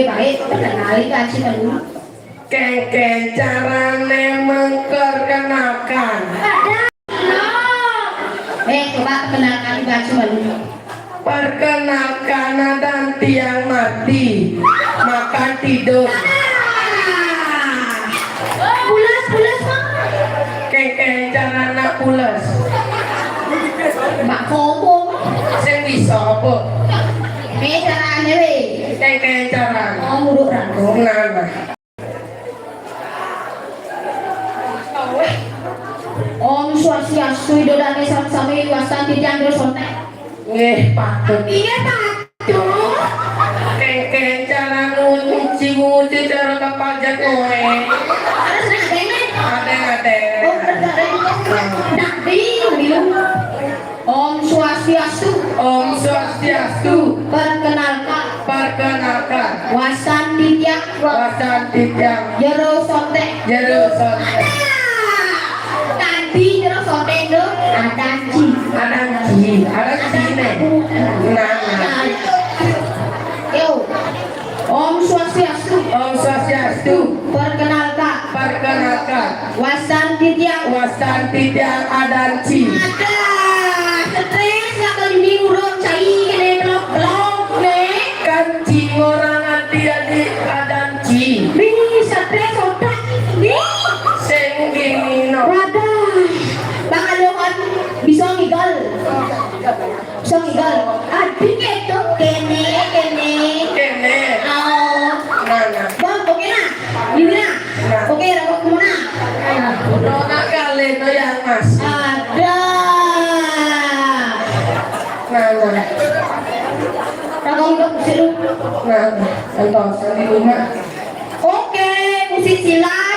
Baik, perkenalin Kak Aci dulu. Kéngkén carané memperkenalkan. Ada. Eh, coba perkenalkan Kak Aci dulu. Perkenalkan, adan tiang mati, makan tidur. Ah. Pules, pules, Mak. Kéngkén carané pules. Mbak Komo. Sing bisa apa? Kéngkén carané wé. Kéngkén carané. Oh, nguruk rangkung. Nah, nah. Om Swastiastu, Ida dané sareng sami, wastan titiang Jero Sontek. Nggih, patut. Inggih, patut. Kéngkén cara nguci-nguci cara kepajak kowe. Terus nak dene? Ada, ada. Oh, ada. Nak di, di. Om Swastiastu. Om Swastiastu. Perkenalkan. Perkenalkan. Wastan titiang. Wastan titiang. Jero Sontek. Jero Sontek. Ah, tadi Jero Sontek to, adan ci. Adan ci. Adan ci né. Nah, nah. Yo. Om Swastiastu. Om Swastiastu. Perkenalkan. Perkenalkan. Wastan titiang. Wastan titiang adan ci. Ada. Stres lah kalau ini urut cai kena blok-blok né. Kan ci orang ati-ati adan ci. Nih, stres otak. Nih. Sing gini no. Wadah. Bang Alohan bisa ngigel. Bisa ngigel. Adik itu kéné, kéné. Kéné. Oh. Nah, nah. Bang, oke nah. Ini nah. Nah. Oke, rapat kemana? Nah, udah nak kali itu ya, Mas. Ada. Nah, nah. Rapat untuk situ. Nah, nah. Entos di rumah. Oke, musik silat.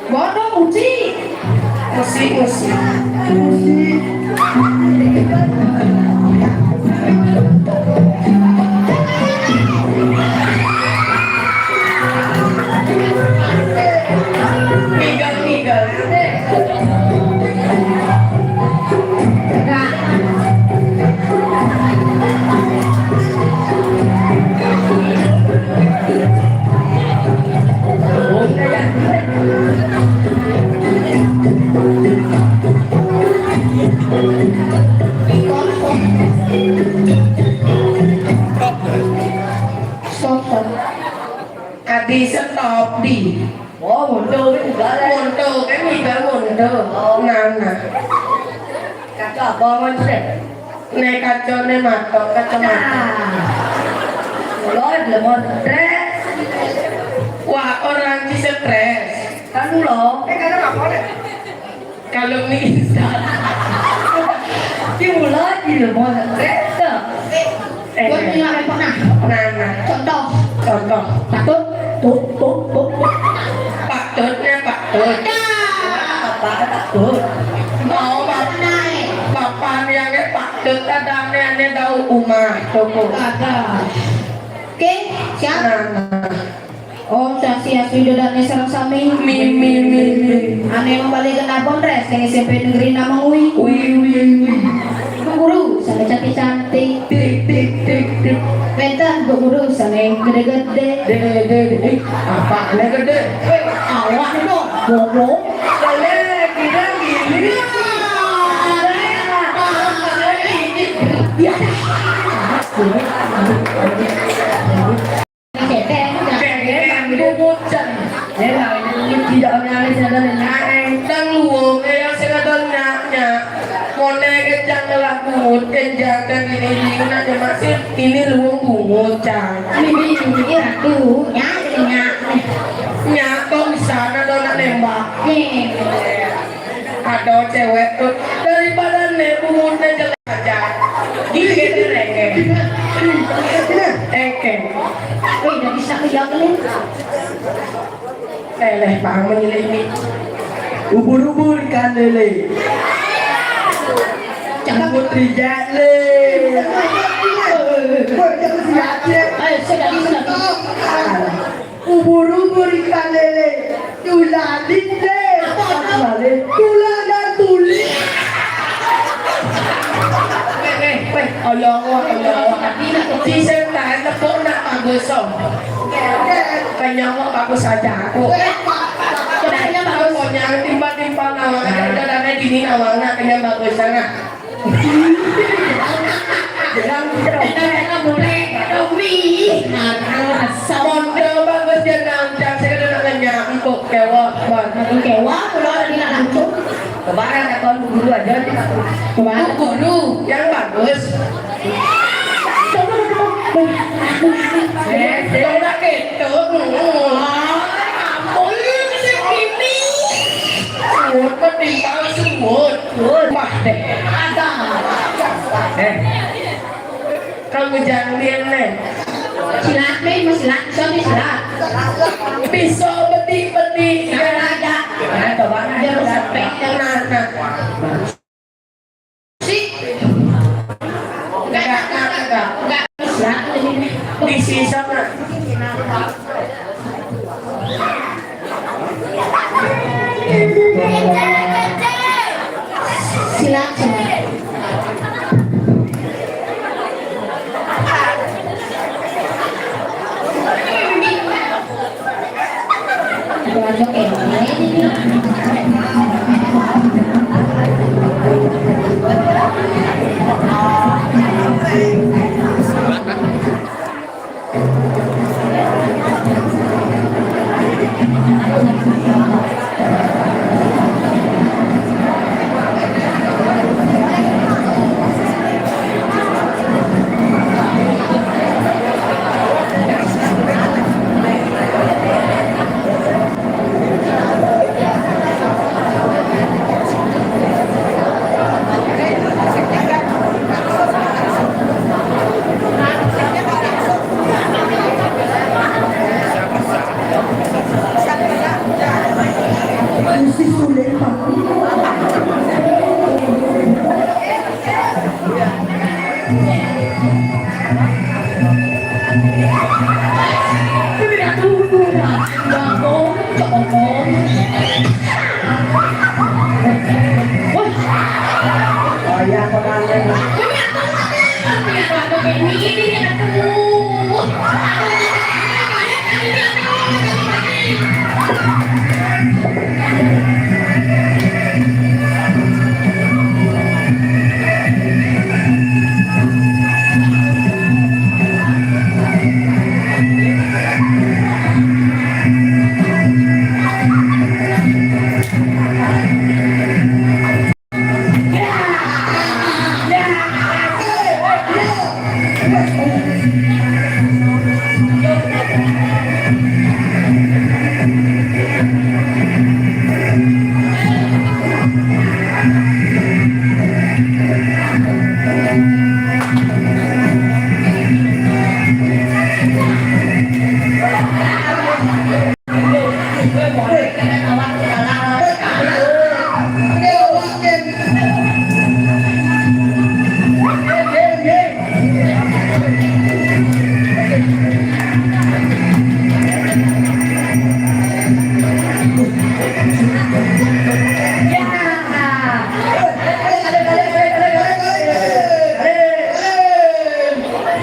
Bodoh, Uci. Musik, musik. Musik. Migal, migal. Stop, stop. Adi stop di. Oh, mundur kan juga lah. Mundur kan juga mundur. Oh. Nah, nah. Kata apa, Mas? Né kacané matok, kacamata. Ah. Lo belum mau stres. Wah, orang di stres. Kan lo. Eh, kata apa, Lé? Kalau mie instan. Ki mula di rumah kereta. Eh, buat minyak rempah nah. Nah, nah. Contoh. Contoh. Patut. Tuk, tuk, tuk, tuk. Patutnya patut. Dah. Apa patut? Mau bap-, bapak ni yang patut ada ni, ni tahu rumah toko. Ada. Oke, siap. Nah, nah. Om Swastiastu, Ida dané sareng sami. Mi, mi, mi, mi. Ané mambalik kenal pondrés, sing S M P Negeri Namang Ui. Ui, ui, ui. Bu guru sané cantik-cantik. Tik, tik, tik, tik. Wénten bu guru sané gedé-gedé. Gedé, gedé, gedé. Apa ané gedé? Wéh, awak to, goblok. Lé, kira gini. Ya. Kéngkén, kéngkén, bungut cang. Éh, lah, ini tidak menangis, ada nanya. Éh, tang luwung, éh, yang sing ada nyak-nyak. Moné kencang ngelah bungut, kencang kan ini, ini nanya maksud, ini luwung bungut, cang. Ini, ini, ini, ratu, nyak, nyak. Nyak, kok bisa ada nak nembak? Nih. Ada cewek tuh, daripada né bungutnya jelek aja. Gini, gini, gini. Oke. Wih, udah bisa kerja, Lé. Lélé, Bang, menyelingi. Ubur-ubur ikan lélé. Cakep. Putri Jatlé. Woi, jangan siap, ya. Ayo, sudah, sudah. Ubur-ubur ikan lele, tulalit deh. Apa, apa? Tulalit. Tuladan tuli. Weh, weh, weh, Allah, Allah, Allah. Si setan nepuk nak bagus, oh. Kenyang kok bagus aja aku. Coba kenyang bagus. Pokoknya timpal-timpal nawang, ada dana dini nawang, nak kenyang bagus sana. Bilang gitu. Kita boleh, Romi. Aduh, asal. Mondo bagus dia nang, jangan saya kena nanya, empuk kewok, bang. Empuk kewok, kalau ada bilang langsung. Kemarin aku guru aja, kemarin guru yang bagus. Eh, dia udah gitu. Ampun, si Kimi. Semut mah timpal semut. Wah, deh. Ada. Eh. Kamu jangan lihat, nih. Silat, nih, mau silat. Silat, silat. Pisau betik-betik. Nah, ada. Nah, coba. Dia rusak, Pek. Nah, nah. Si. Enggak, enggak, enggak, enggak. Silat, ini. Di sisa, nah. Silakan. Keluarga Ella ini.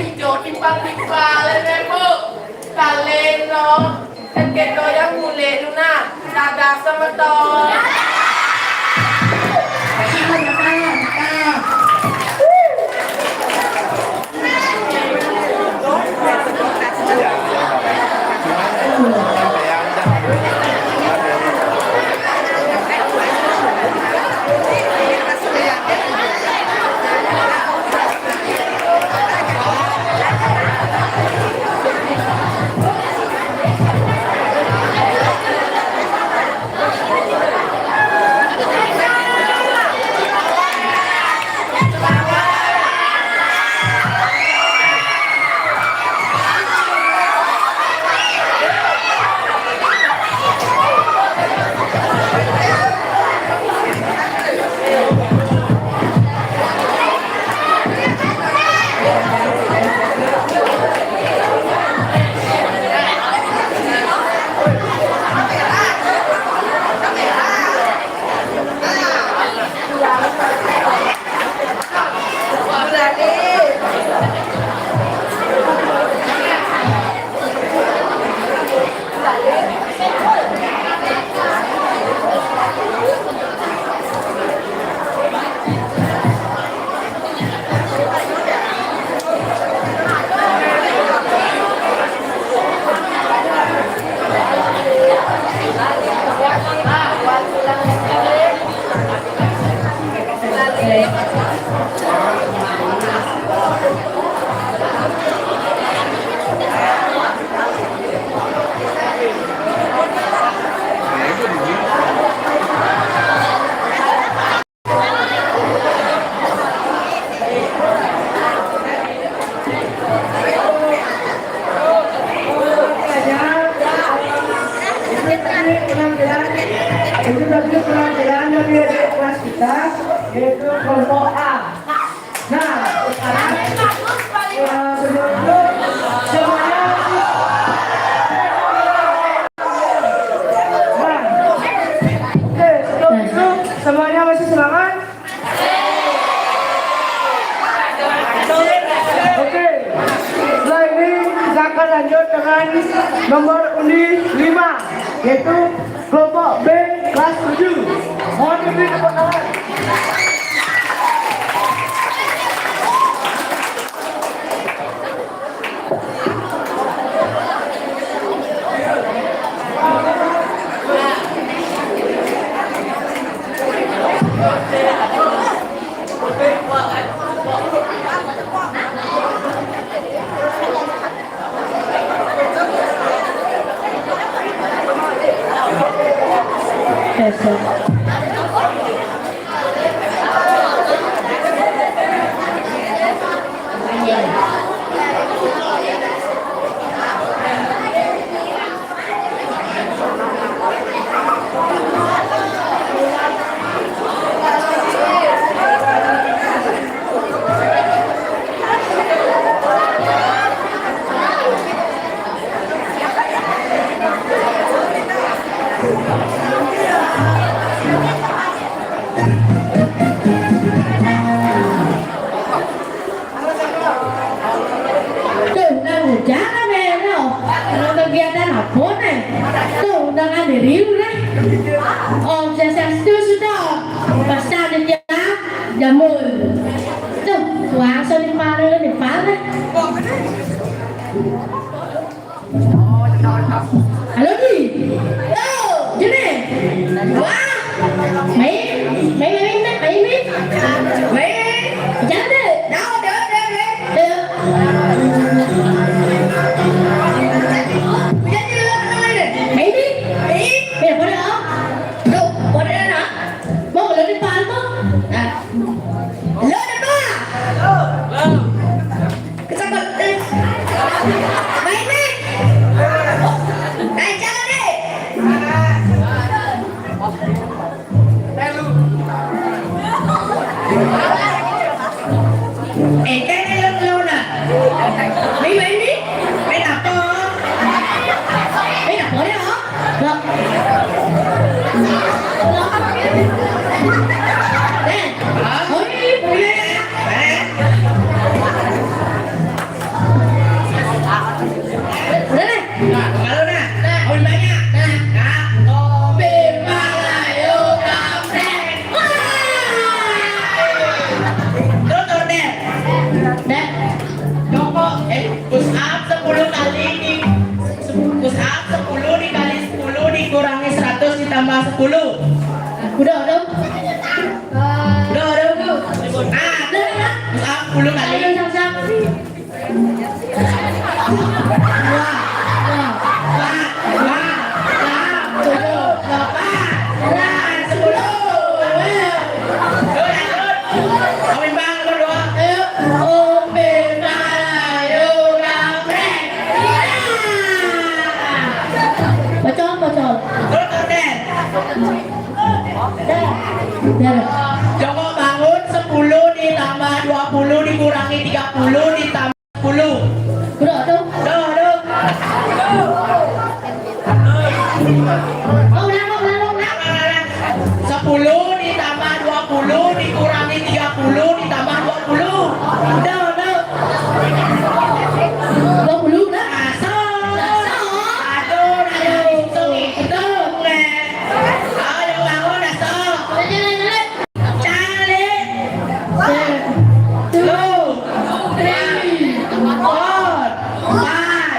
Ijo timpal-timpal, Bu. Kaleno. Kan keto yang mulai lu, nah. Dadah semeton. Itu tadi pelajaran dari adik kelas kita, yaitu kelompok A. Nah, sekarang, eh, sebelum itu, semuanya, nah, oke, sebelum itu, semuanya masih semangat? Oke, setelah ini kita akan lanjut dengan nomor undi lima, yaitu kelompok B kelas tujuh. Mohon diberi tepuk tangan. Tuh, nang hujan apa ya, no? Kalau kegiatan apa nih? Tuh, undangan dari lu, nah. Om Swastiastu, sudah. Pesan dia, jamun. Tuh, langsung di mana, di mana? Halo, Di. Yo, Jene. Wah. Main, main, main, main, main. Main. Jangan deh. Dah, dah, dah, dah. Ayo. Jangan dulu, jangan dulu. Main, Di. Main. Main, boleh, ah? Tuh, boleh, ah? Mau, lo di depan, mau? Ah. Lo di depan. Kecakep. Eh. Main, nih. Naik jalan, nih. Eh, kan lu, lu, nah. Main, main, nih. Main apa? Main apa, ya? Loh. Loh. Eh. Hah? Oh, ini punya. Eh. Udah deh. Nah, kalau nah, nah, koin banyak. Nah, nah, kopi Melayu kampret. Wah. Terus order. Dah. Jongkok, eh, push up sepuluh kali di, push up sepuluh dikali sepuluh dikurangi seratus ditambah sepuluh. Udah, udah. Udah, udah, udah. Nah, udah, udah. Push up sepuluh kali. Ayo, siap-siap. Wah, wah, wah, wah, tujuh, delapan, sembilan, sepuluh. Ayo. Lanjut, lanjut. Kawin bang, nomor dua. Ayo. Open Melayu kampret. Pocong, pocong. Terus, terus, terus. Dah. Dah. Jongkok bangun, sepuluh ditambah dua puluh dikurangi tiga puluh ditambah sepuluh. Udah, tuh. Udah, udah. Oh, ulang, ulang, ulang, ulang. Ulang, ulang, ulang. Sepuluh ditambah dua puluh dikurangi tiga puluh ditambah dua puluh. Udah, udah. Dua puluh, udah. Masuk. Masuk. Aduh, aduh, hitung, hitung, eh. Ayo, bangun, masuk. Udah, jalan, jalan. Calik. Satu, dua, tiga, empat, empat,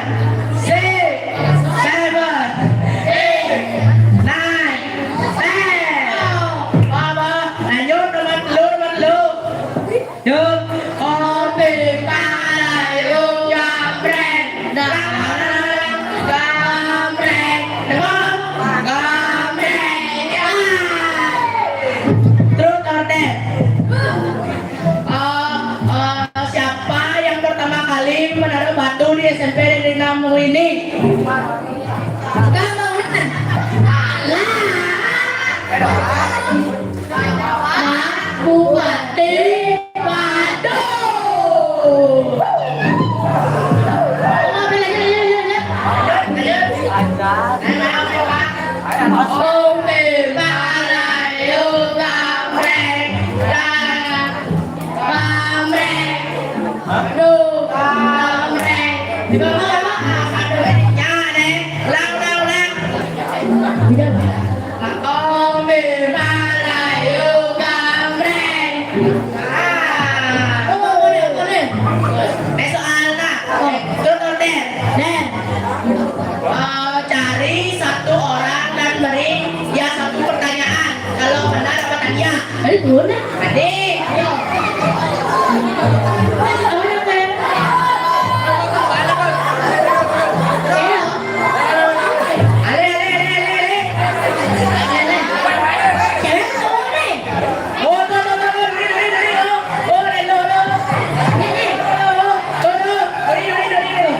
Nya, Neng. Ulang, ulang, ulang. Makomi Malayu Gambreng. Ah. Oh, boleh, boleh. Besok anak. Oh. Terus, Den. Den. Eh, cari satu orang dan beri dia satu pertanyaan. Kalau benar dapat hadiah. Ayo, turun deh. Adik. Ayo. Apa namanya? Ayo. Ale, ale, ale, ale, ale. Ale, ale. Cewek cowok nih. Oh, tuh, tuh, tuh, tuh, duri, duri, duri, tuh. Oh, ale, tuh, tuh. Nih, nih. Tuh, tuh, tuh, tuh. Duri, duri, duri, duri.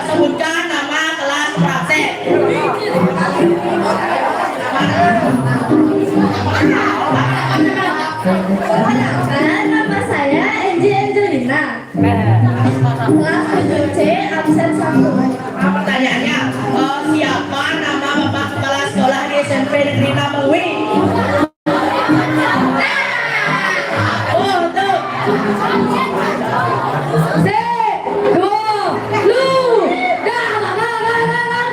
Sebutkan nama kelas praktek. Nama saya Angie Angelina. Kelas tujuh C, absen satu. Pertanyaannya, eh, siapa nama Bapak Kepala Sekolah di S M P Negeri enam Mengwi? Oh, tuh. Sip, dua, lu. Dah, dah, dah, dah, dah, dah.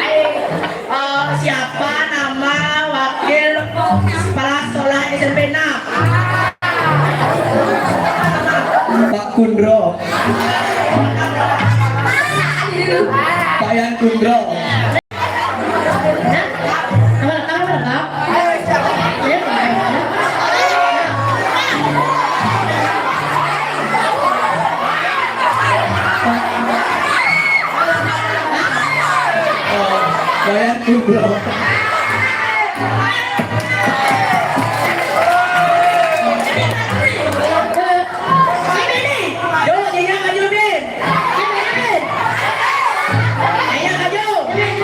Ayo, eh, siapa nama wakil kepala sekolah S M P enam? Pak Kundro. Pak Yan Kundro. Pak Yan Kundro. Yuk, dia maju, Bin. Ayo, maju. Maju.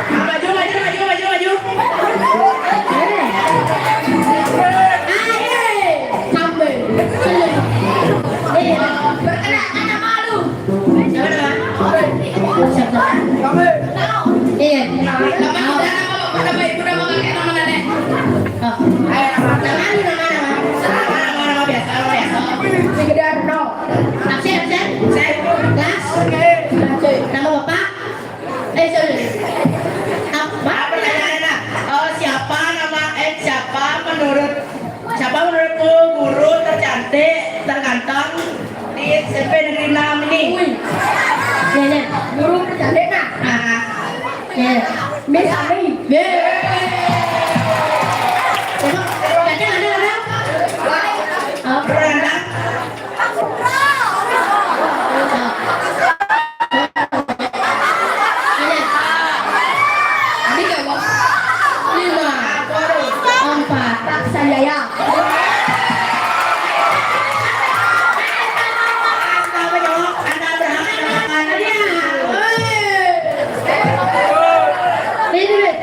Maju, maju, maju, maju, maju. Ayo. Sambil. Iya. Bergerak, anak malu. Siapa nama? Siapa? Iya. Nama, nama, nama, nama ibu, nama kakek, nama nenek. Oh. Ayo, nama. Nama lu, nama, nama. Nama, nama, nama biasa, nama biasa. Sekedar, no. Absen, absen. Absen. Kelas. Oke. Nama bapak? Eh, sorry. Apa? Apa pertanyaannya? Oh, siapa nama, eh, siapa menurut, siapa menurutmu guru tercantik, terganteng di S M P Negeri enam ini? Wih. Ya, ya. Guru tercantik, nah. Ah. Ya. Miss Ari. Yeay. Coba, baca ada, ada. Oh. Berantang. Ini. Ini nggak, Bos? Lima. Empat. Paksa Jaya. Anda menjawab, Anda berhak mendapatkan hadiah. Woi. Ini, nih.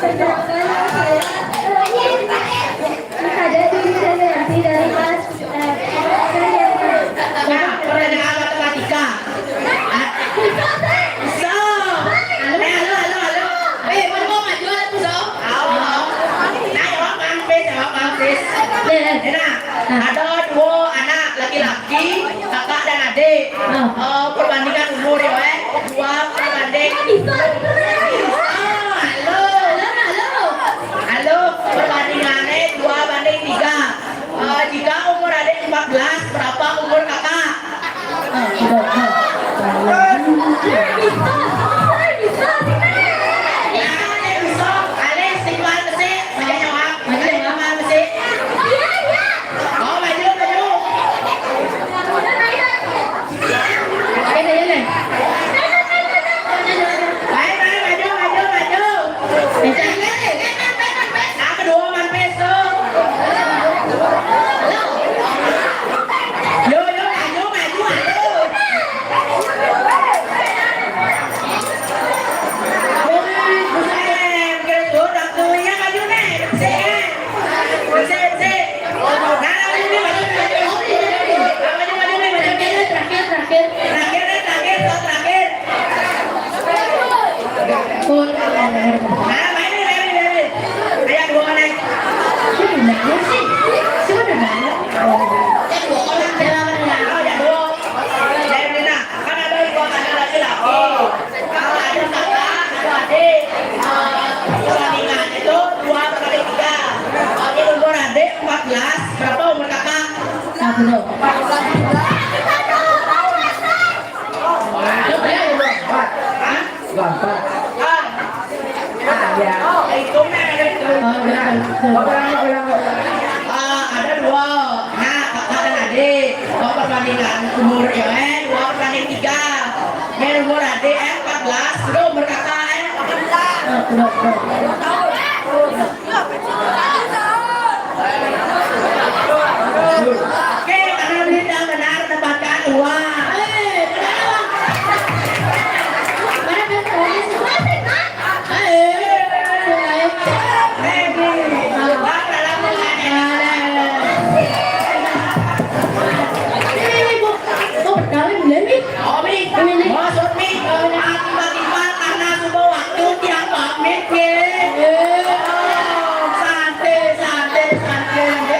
Ada di sini nanti dari kelas, eh, nah, pertanyaan matematika. Ah, so, eh, halo, halo, halo. Eh, mana mau maju, halo, so? Au, au. Nah, jawab, Bang Fis, jawab, Bang Fis. Eh, eh. Nah, ada dua anak laki-laki, kakak dan adik. Ah. Eh, perbandingan umur ya, eh. Dua perbanding. Ah, halo. Halo, halo. Halo, perbandingannya dua banding tiga. Eh, jika umur adik empat belas, berapa umur kakak? Ah, sudah, sudah. Bisa, bisa, bisa, sini. Ya, ya, bisa. Alih, simpel, sih. Ayo, jawab. Ayo, jawab. Simpel, sih. Iya, iya. Oh, maju, maju. Ini, ini. Baik, baik, maju, maju, maju. Nah, kedua, man, peso. Yo, yo, maju, maju, maju. Woi, buset, kira-kira udah tuanya maju nih, buset. Sip, sip. Nah, maju, maju, maju. Nah, maju, maju, maju. Terakhir, terakhir, terakhir. Terakhir, terakhir, terakhir. Nah, main, main, main. Ayo, dua, naik. Ini benar sih. Coba dengar. Oh, ya, dua. Jadi, nah, kan ada dua anak laki-laki. Kalau ada kakak, ada adik. Eh, perbandingan itu dua per tiga. Kalau umur adik empat belas, berapa umur kakak? Nah, benar. Hah? Gampang. Ah. Ah, ya. Hitungnya ada itu. Oh, benar. Ulang, ulang, ulang. Ah, ada dua. Nah, kakak dan adik. Dua perbandingan umur ya, eh. Dua perbanding tiga. Ini umur adik, eh, empat belas. Sudah umur kakak, eh. Ah, benar, benar. Oke, karena duit yang benar, tempatkan uang. Eh, benar, Bang. Mana duit uangnya sih? Masih, Bang. Eh, eh, eh, Bang, dalam uangnya. Ini, Bu. Oh, bedalan, Bu, ini. Oh, Mi. Ini, Mi. Maksud Mi, ah, tiba-tiba karena sudah waktu tiang pamit, ya. Oh, santai, santai, santai.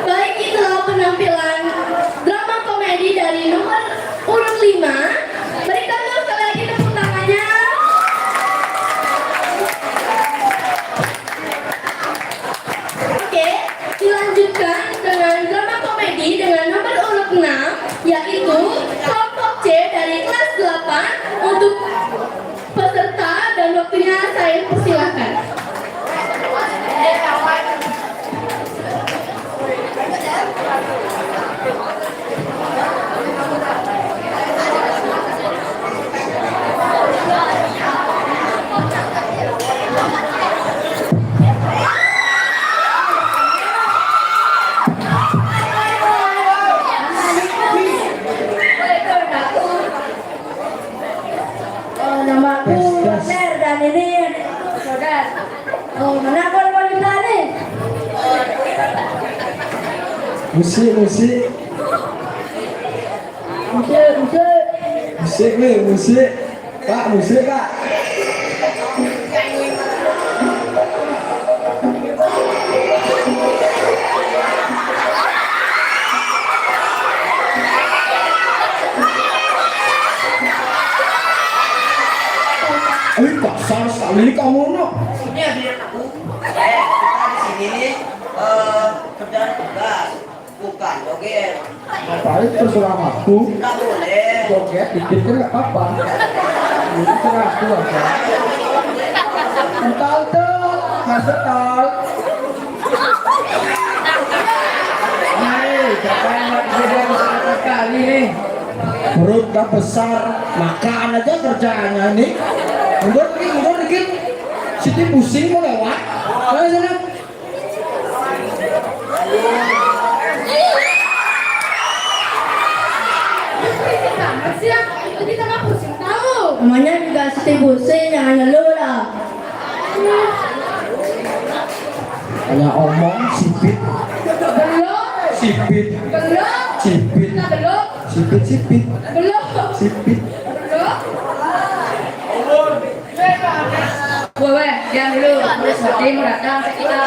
Baik, itulah penampilan drama komedi dari nomor urut lima. Berikan dulu sekali lagi tepuk tangannya. Oke, dilanjutkan dengan drama komedi dengan nomor urut enam, yaitu kelompok C dari kelas delapan untuk peserta, dan waktunya saya persilakan. Oh, mana kau boleh tarik? Musik, musik. Musik, musik. Musik ni, musik. Pak, musik, Pak. Wih, kasar sekali kamu, no. Ini ada aku. Eh, kita di sini nih, eh, kerjaan tugas. Bukan joget. Ngapain terserah aku? Nggak boleh. Joget dikit kan nggak apa-apa. Ini terserah aku aja. Ental tuh, Mas Ental. Hai, siapa yang mau joget sekali nih? Perut udah besar, makan aja kerjaannya nih. Mundur dikit, mundur dikit. Siti pusing mau lewat. Ayo sana. Berisik banget sih, ya. Itu kita mah pusing tahu. Namanya juga Siti Pusing, jangan ngeluh lah. Hanya omong, sipit. Belum. Sipit. Belum. Sipit. Kita belum. Sipit, sipit. Belum. Sipit. Belum. Weh, weh, diam dulu. Terus nanti mau datang ke kita.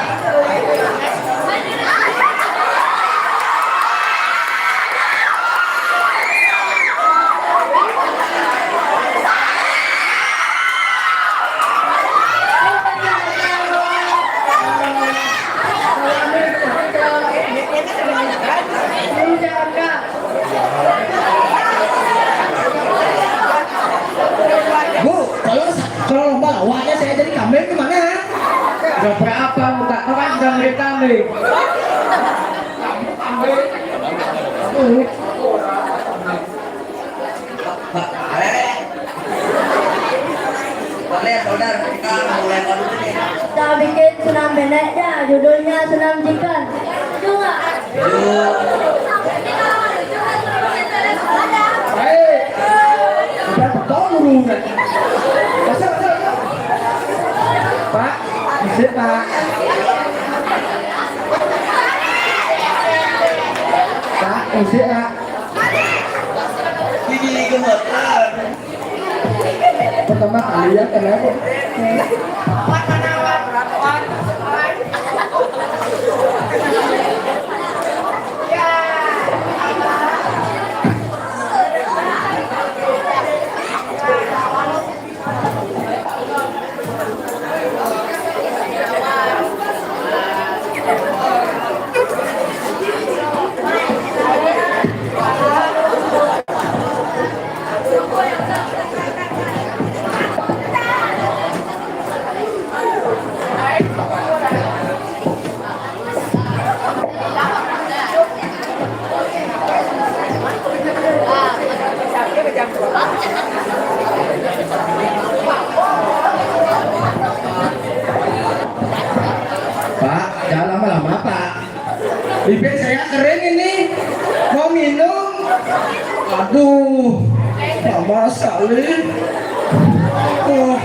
Bu, kalau kalau lomba lawaknya saya jadi kambing gimana? Gak apa-apa, muka kau kan sudah mirip kambing. Boleh, saudara, kita mulai dulu nih. Kita bikin senam pendeknya, judulnya senam jikan. Setuju nggak? Hei, udah betul dulu. Masuk, masuk, masuk. Pak, masuk, Pak. Pak, masuk, Pak. Ini gemetar. Pertama kali ya, kenapa? Pak, jangan lama-lama, Pak. Bibir saya kering ini. Mau minum. Aduh, lama sekali. Oh.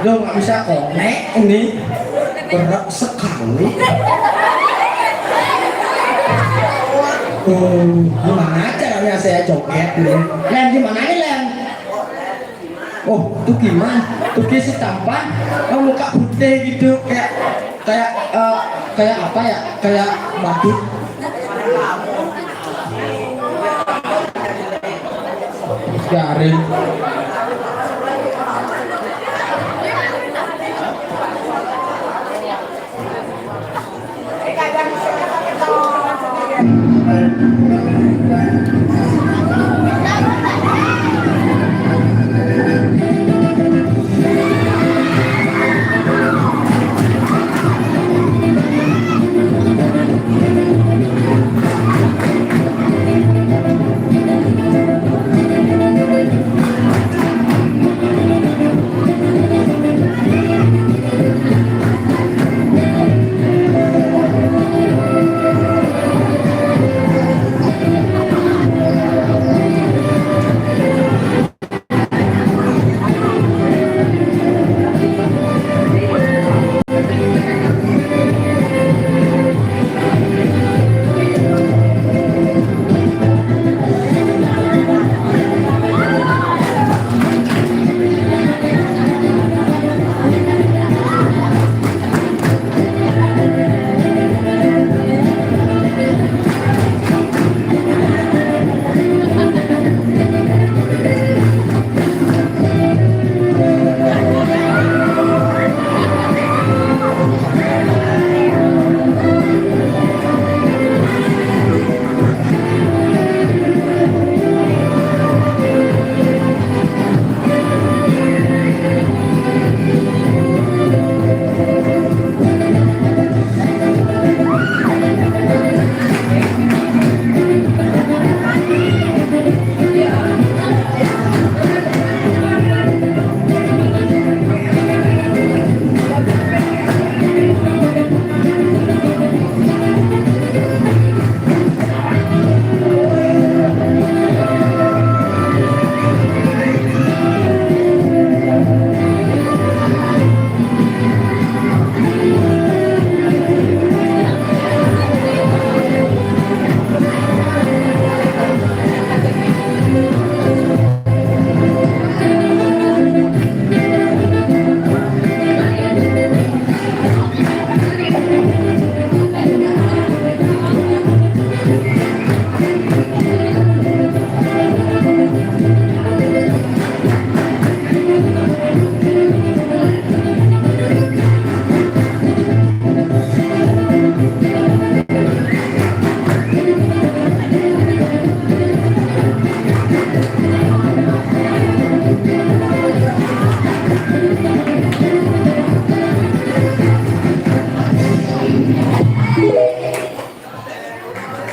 Loh, nggak bisa konek ini. Berat sekali. Oh, gimana caranya saya joget ini? Len, gimana nih, Len? Oh, tuh gimana? Tuh dia si tampan, oh, muka putih gitu, kayak, kayak, eh, kayak apa ya? Kayak badut. Garing.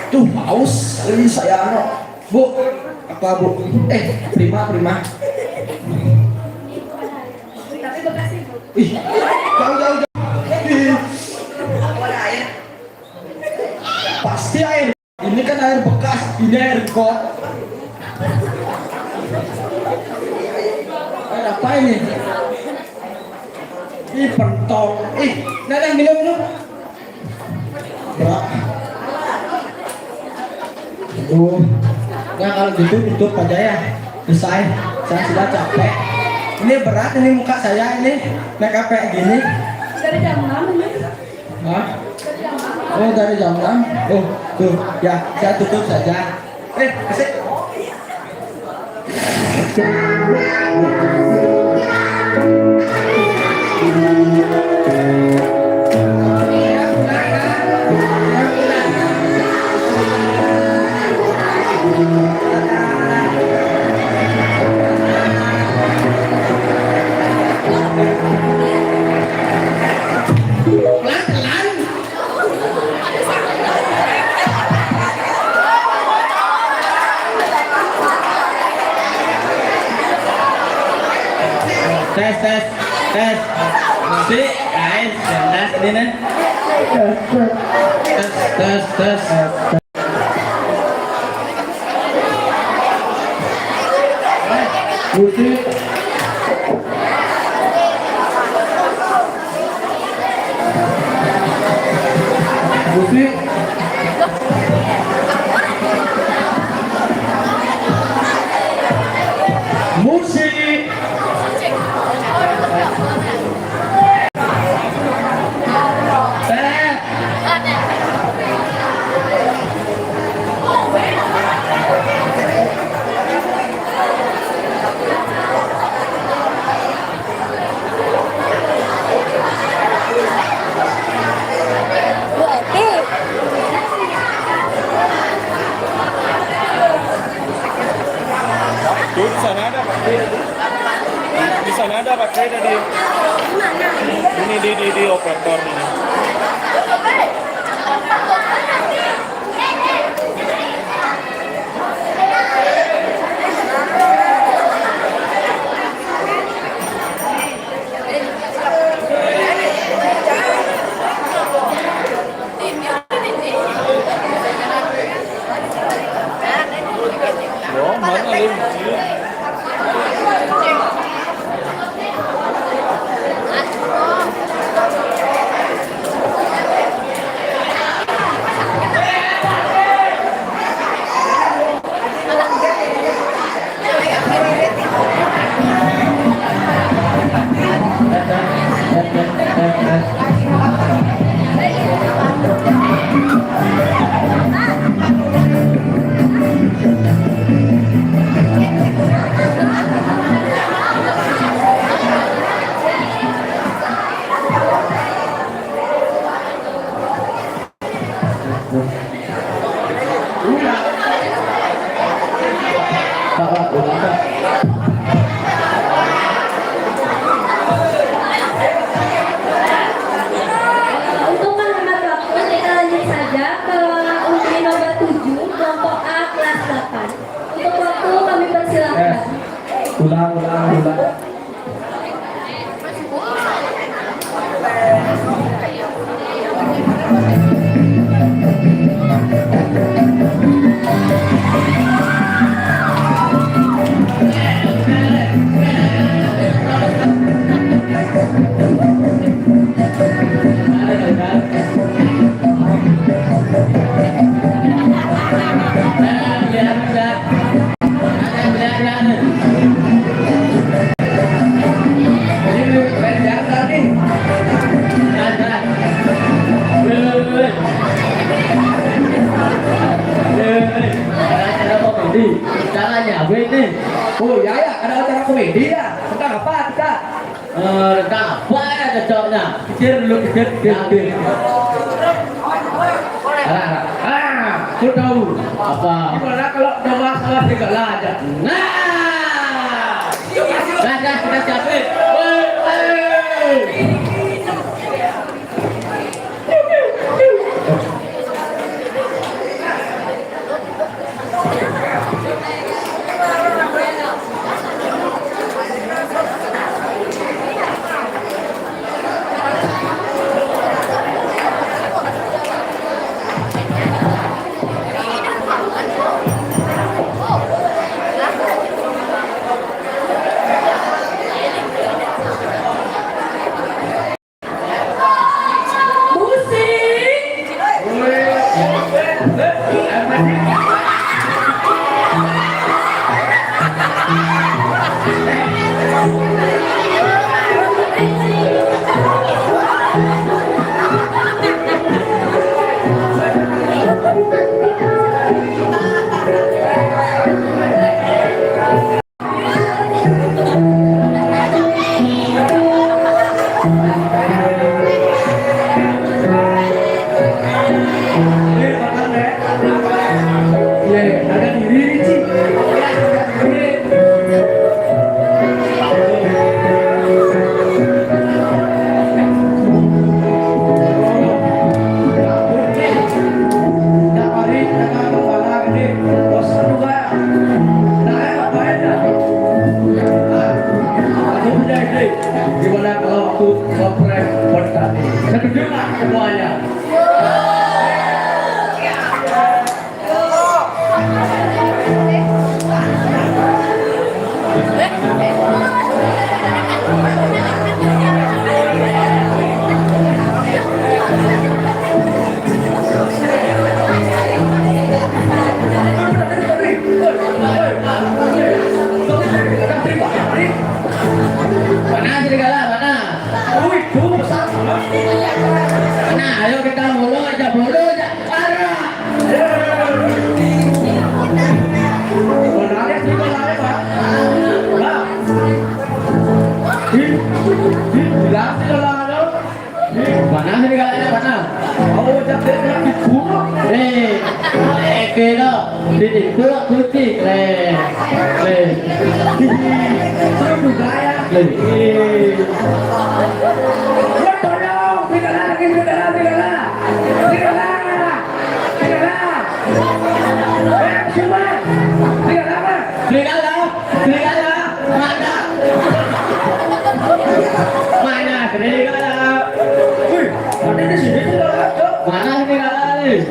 Tuh, haus ini saya, no. Bu, apa, Bu? Eh, Prima, Prima. Ih, jauh, jauh, jauh. Ih. Pasti air. Ini kan air bekas, ini air got. Air apa ini? Ih, pentol. Ih, Neneng, minum, minum. Berat. Aduh. Nah, kalau gitu tutup aja ya. Selesai. Saya sudah capek. Ini berat ini muka saya ini. Make up kayak gini. Dari jam enam ini. Hah? Oh, dari jam enam? Oh, tuh. Ya, saya tutup saja. Eh, asik. Pelan-pelan. Tes, tes, tes. Si, guys, jelas ini, nih. Tes, tes, tes. Musik. Musik. Teh. Tuh, di sana ada, Pak. Di sana ada, Pak. Saya tadi. Ini di, di, di operator ini. Loh, mana lu? Untuk menghemat waktu, kita lanjut saja ke untri nomor tujuh, kelompok A, kelas delapan. Untuk waktu, kami persilakan. Eh, ulang, ulang, ulang. Caranya, ini. Oh ya, ya, ada acara komedi ya. Tentang apa kita? Eh, tentang apa ya cocoknya? Pikir dulu, pikir, pikir, pikir. Ah, ah, aku tahu. Apa? Gimana kalau ada masalah segala aja? Nah! Dah, dah, kita siapin. Woi, woi. Gimana kalau aku ngoprek buat tadi? Setuju nggak semuanya? Kira, di tipu aku sih, le, le. Seru juga ya. Le. Iya. Wah, tolong, serigala lagi, serigala, serigala. Serigala. Serigala. Eh, siapa? Serigala apa? Serigala. Serigala. Mana? Mana serigala? Wih, ada di sini serigala, Cok. Mana serigala nih?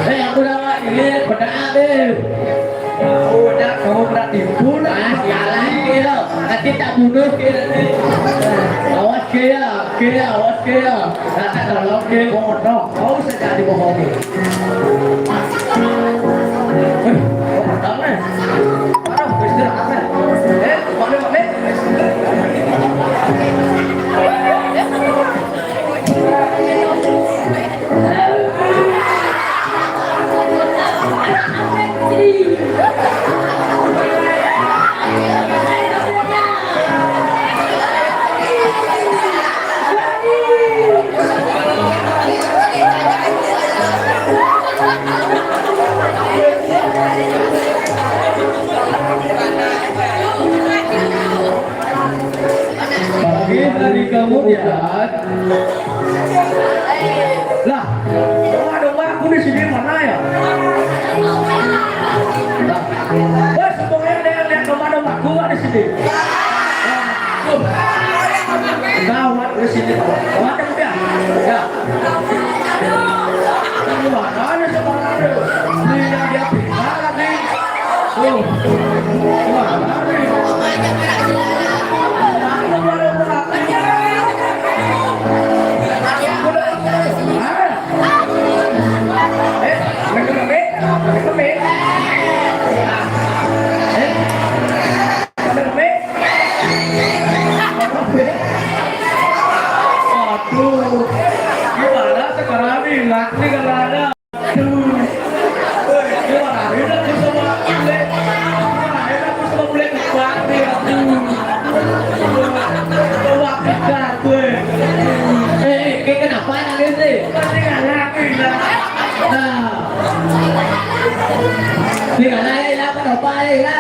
Eh, aku dapat ini pedang nih. Udah, kamu pernah tipu lah. Ah, sialan gitu. Nanti tak bunuh gitu nih. Awas gitu, gitu, awas gitu. Kata tolong gitu, bodoh. Kau saja dibohongi. Eh, kau pertama. Aduh, istirahat lah. Eh, balik, balik. Pagi hari kemudian. Lah, oh, ada aku di sini mana ya? Lah, wes, pokoknya ada yang lihat domba-domba gua di sini. Wah, gawat di sini. Gawat ya, ya. Wah, ada sebenarnya. Ini yang dia pintar nih. Tuh. Wah, ada nih. Ada baru berapa? Ada. Eh, mereka, mereka, mereka, mereka. Eh, mereka, mereka. Aduh, gimana sekarang nih? Laki kalau ada. Aduh. Woi, gimana? Enak tuh sama bule. Wah, enak tuh sama bule kuat nih, aduh. Wah, pegat gue. Eh, eh, kayak kenapa nangis nih? Pasti nggak laki lah. Nah. Tinggal aja lah, kenapa ya?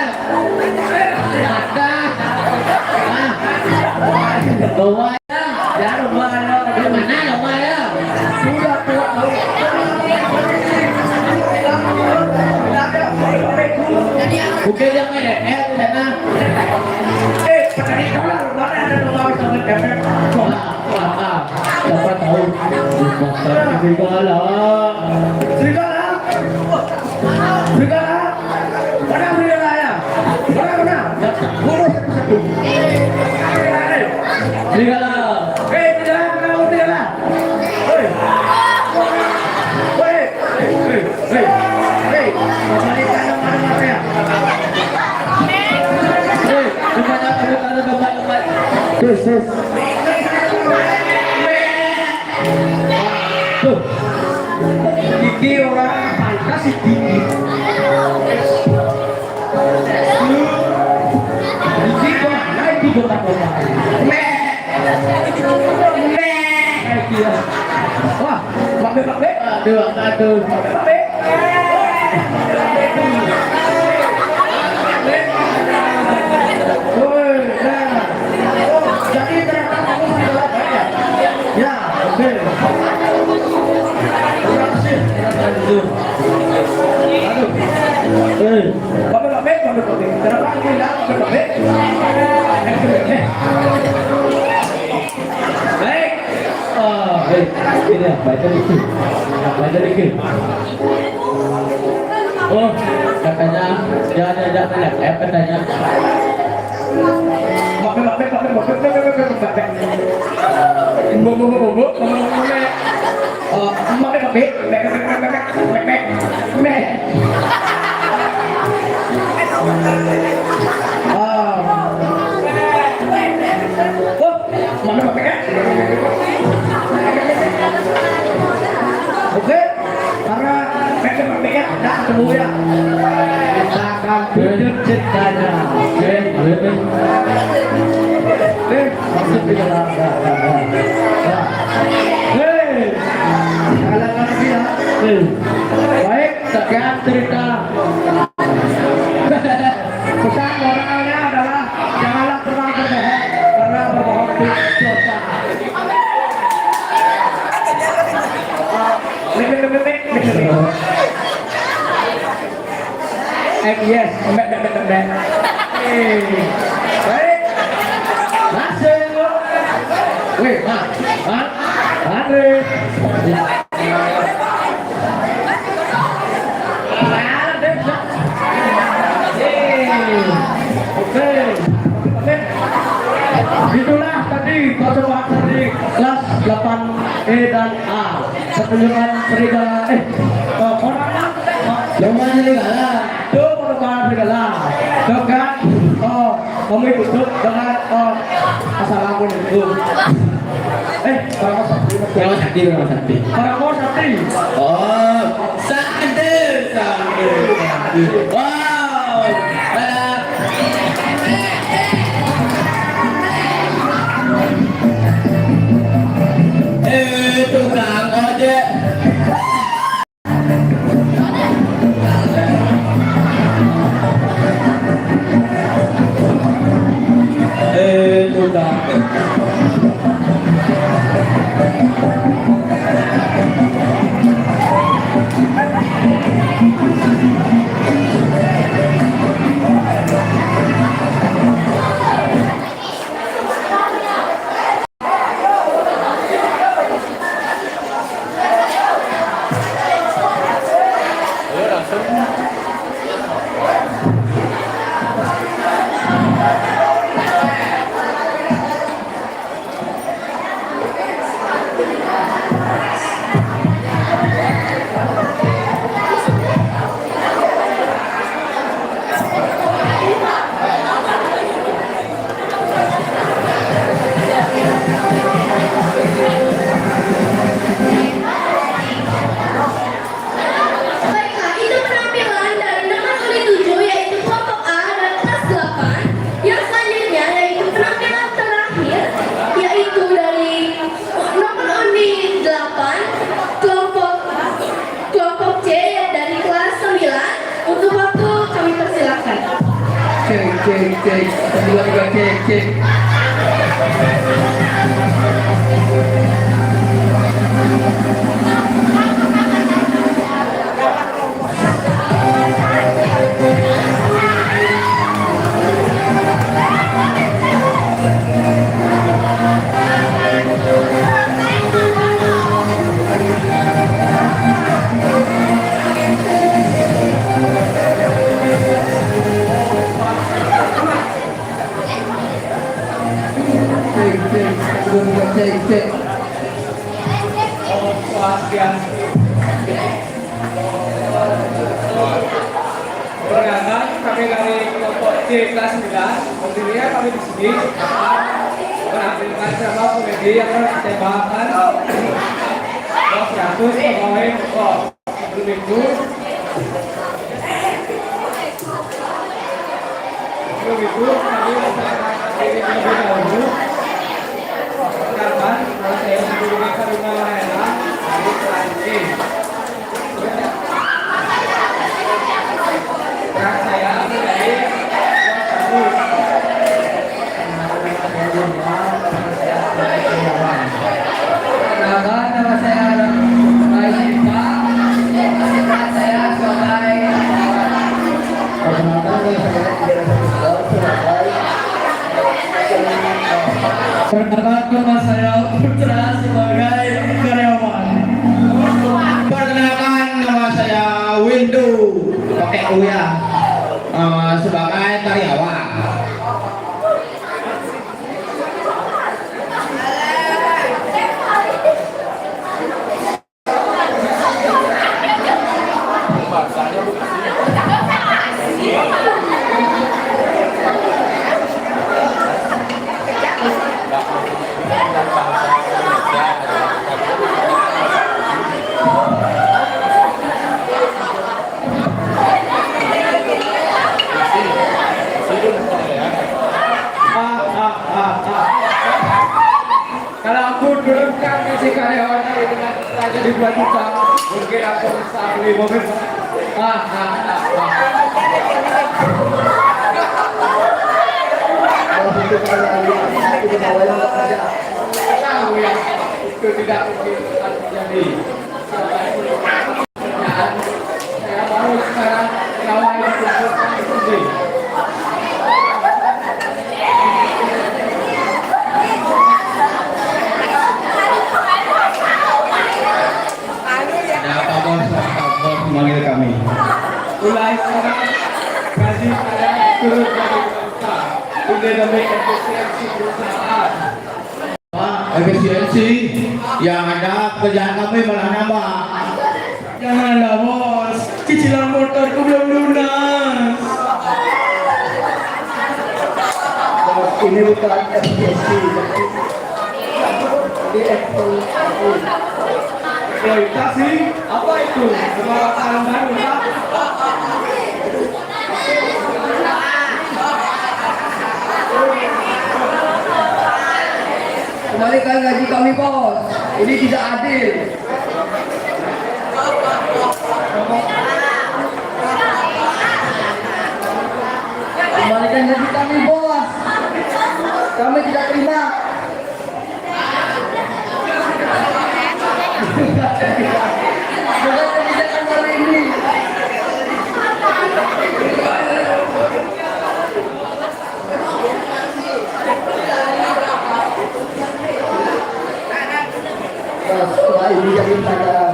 Ada. Ah. Bawa. Ya, lumayan. Di mana lumayan? Sudah tua tahu. Bukan yang main R R di sana. Eh, petani dolar, mana ada rumah bisa main R R? Wah, wah, wah. Siapa tahu? Serigala. Serigala. Serigala. Mana serigala ya? Mana, mana? Ngurus satu-satu. Serigala. Eh, serigala, mana serigala? Hei. Hei, hei, hei, hei. Kembalikan yang mana, mana ya? Hei, kembali, kembali, kembali, kembali. Terus, terus. Tuh. Iki ora pantas iki. Iki kok ana iki kok tak kok. Meh. Meh. Wah, Pak Be, Pak Be. Aduh, aduh. Pak Be. Woi, nah. Oh, jadi ternyata kamu sudah lapar ya? Ya, oke. Terima kasih. Aduh. Aduh. Eh. Bapak, Bapak, Bapak, Bapak. Kenapa aku bilang Bapak, Bapak? Baik. Oh, baik. Ini apa itu? Apa itu? Oh, katanya dia ada, ada, ada, eh, katanya. Mape, mape, mape, mape, mape, mape, mape, mape. Bumbu, bumbu, bumbu, bumbu, bumbu, mape. Oh, mape, mape, mape, mape, mape, mape, mape. Mape. Oh. Oh, mape, mape, mape. Oke. Karena pendek-pendeknya ada ketemu ya. Kita akan hidup ceritanya. Oke, boleh. Eh, masuk di dalam. Hei, jangan lagi ya. Hei. Baik, kita Ya, cerita. Pesan moralnya adalah janganlah pernah berbohong, karena berbohong itu dosa. Lebih, lebih, lebih, lebih. Eh, yes, embek, embek, embek, embek. Eh, baik. Masuk. Wih, Mak, Mak, Andre. Oke. Itulah tadi percobaan dari kelas delapan E dan A. Pertunjukan serigala, eh, eh, orang, lomba serigala. Itu pertunjukan serigala. Tuh kan? Oh, kami tutup dengan, oh, assalamualaikum. Eh, para mau sakti, para mau sakti, para mau sakti. Para mau sakti. Oh, sakti, sakti, sakti. Wow. Ada. Eh, tukang ojek. Eh, tukang. Baiklah, itu penampilan dari nomor urut tujuh, yaitu kelompok A dan kelas delapan, yang selanjutnya yaitu penampilan terakhir, yaitu dari nomor urut delapan, kelompok, kelompok C dari kelas sembilan. Untuk waktu kami persilakan. Cek, cek, cek. Satu, dua, tiga, cek, cek. Cek, cek, cek, cek. Perkenalkan, kami dari kelompok C kelas sembilan. Berdirinya kami di sini akan menampilkan drama komedi yang akan ditembakkan dua ratus pegawai pokok. Sebelum itu, sebelum itu, kami memperkenalkan diri terlebih dahulu. Perkenalkan, nama saya Siti Karina Mahela dari kelas E. Berat saya menjadi dua ratus. Perkenalkan, nama saya Rai Sipa. Berat saya sebagai. Perkenalkan, nama saya Rai Sipa sebagai. Perkenalkan, nama saya Putra sebagai karyawan. Perkenalkan, nama saya Windu, pakai U ya. Eh, sebagai karyawan. Kalau aku belum kan kasih karyawan itu kan aja di dua juta. Mungkin aku bisa beli mobil. Ah, ah, ah, ah. Kalau begitu, kalau begitu, kita bawa saja. Tahu ya, itu tidak mungkin akan terjadi. Saya baru sekarang, kawan yang itu. Ada apa, Bos? Apa, Bos, memanggil kami? Mulai sekarang, gaji kalian turun dari perusahaan. Udah demi efisiensi perusahaan. Pak, efisiensi. Yang ada pekerjaan kami malah nambah. Janganlah, Bos. Cicilan motorku belum lunas. Bos, ini bukan efisiensi, tapi di Apple. Eksploitasi apa itu? Sebuah tangan baru, Pak. Kembalikan gaji kami, Bos. Ini tidak adil. Kembalikan gaji kami, Bos. Kami tidak terima. Dengan kebijakan baru ini. Nah, setelah ini jadi pelajaran.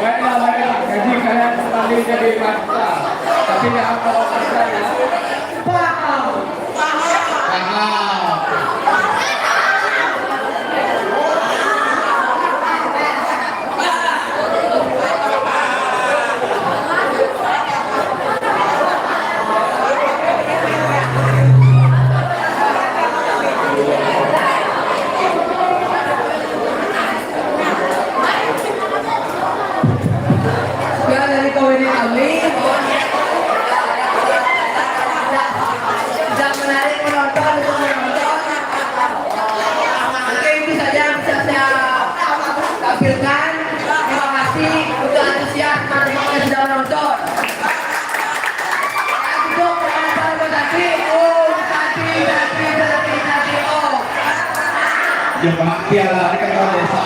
Baiklah, baiklah. Gaji kalian kembali jadi mata. Tapi jangan bawa kerja, ya. Paham. Paham. Ya, dari komedi kami. Tidak menarik penonton untuk menonton. Oke, itu saja yang bisa saya tampilkan. Terima kasih untuk antusias teman-teman yang sudah menonton. Untuk penonton Bos Santi, Om Santi, Santi, Santi, Santi, Om. Ya, Pak, piala ini kan kalau desa.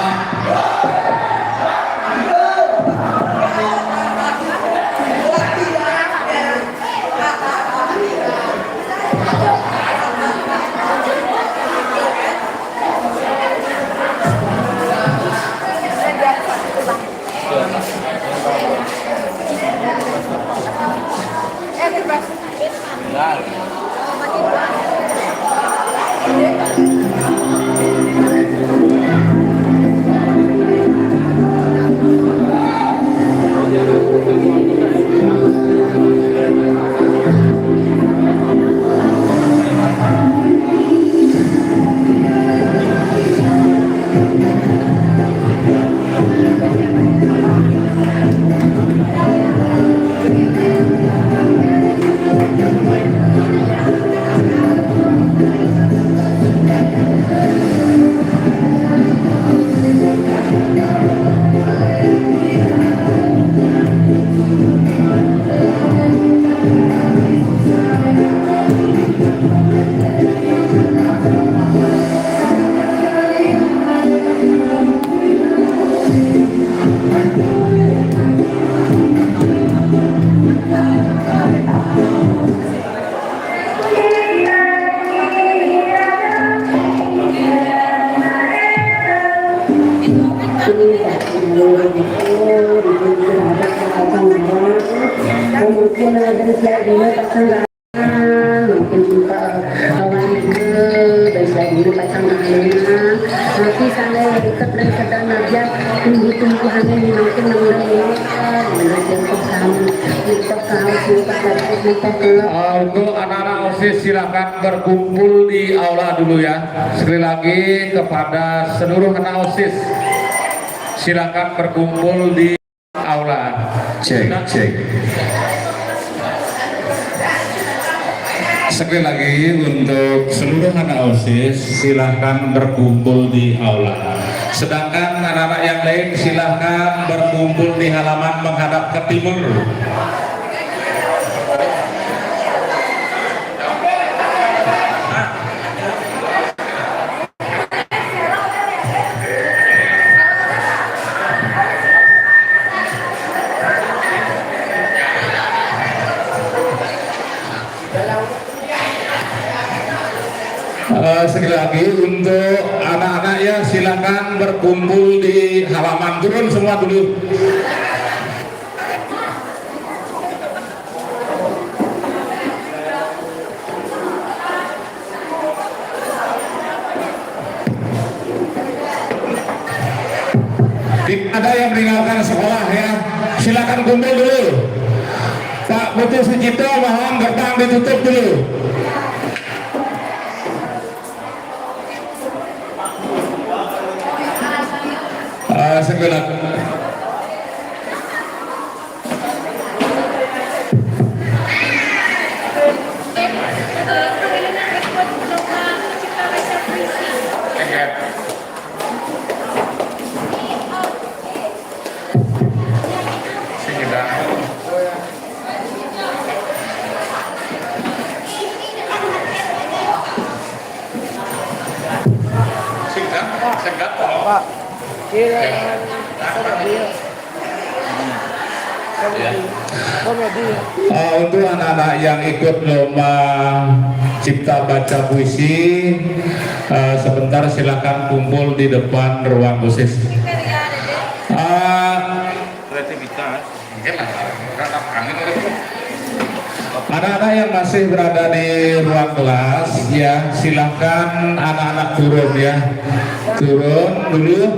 Kemudian ada saya dulu pasang, mungkin ke kawan itu, dan saya dulu pasang airnya. Nanti saya ikut dan sedang aja tumbuh-tumbuhannya ini, mungkin nambah ini, menurut yang paham, untuk paham, untuk paham, untuk paham. Ah, untuk anak-anak OSIS, silakan berkumpul di aula dulu, ya. Sekali lagi, kepada seluruh anak OSIS, silakan berkumpul di aula. Cek, cek. Sekali lagi, untuk seluruh anak OSIS, silakan berkumpul di aula. Sedangkan anak-anak yang lain silahkan berkumpul di halaman menghadap ke timur. Eh, sekali lagi, untuk anak-anak, ya, silakan berkumpul di halaman. Turun semua dulu. Tidak ada yang meninggalkan sekolah, ya. Silakan kumpul dulu. Pak Putu Sucipto mohon gerbang ditutup dulu. Eh, segenap. Pak, iya, sama dia. Komedi. Komedi. Eh, untuk anak-anak yang ikut lomba cipta baca puisi, eh, sebentar silakan kumpul di depan ruang khusus. Eh, Kreativitas. Anak-anak yang masih berada di ruang kelas, ya, silahkan anak-anak turun, ya. Turun dulu.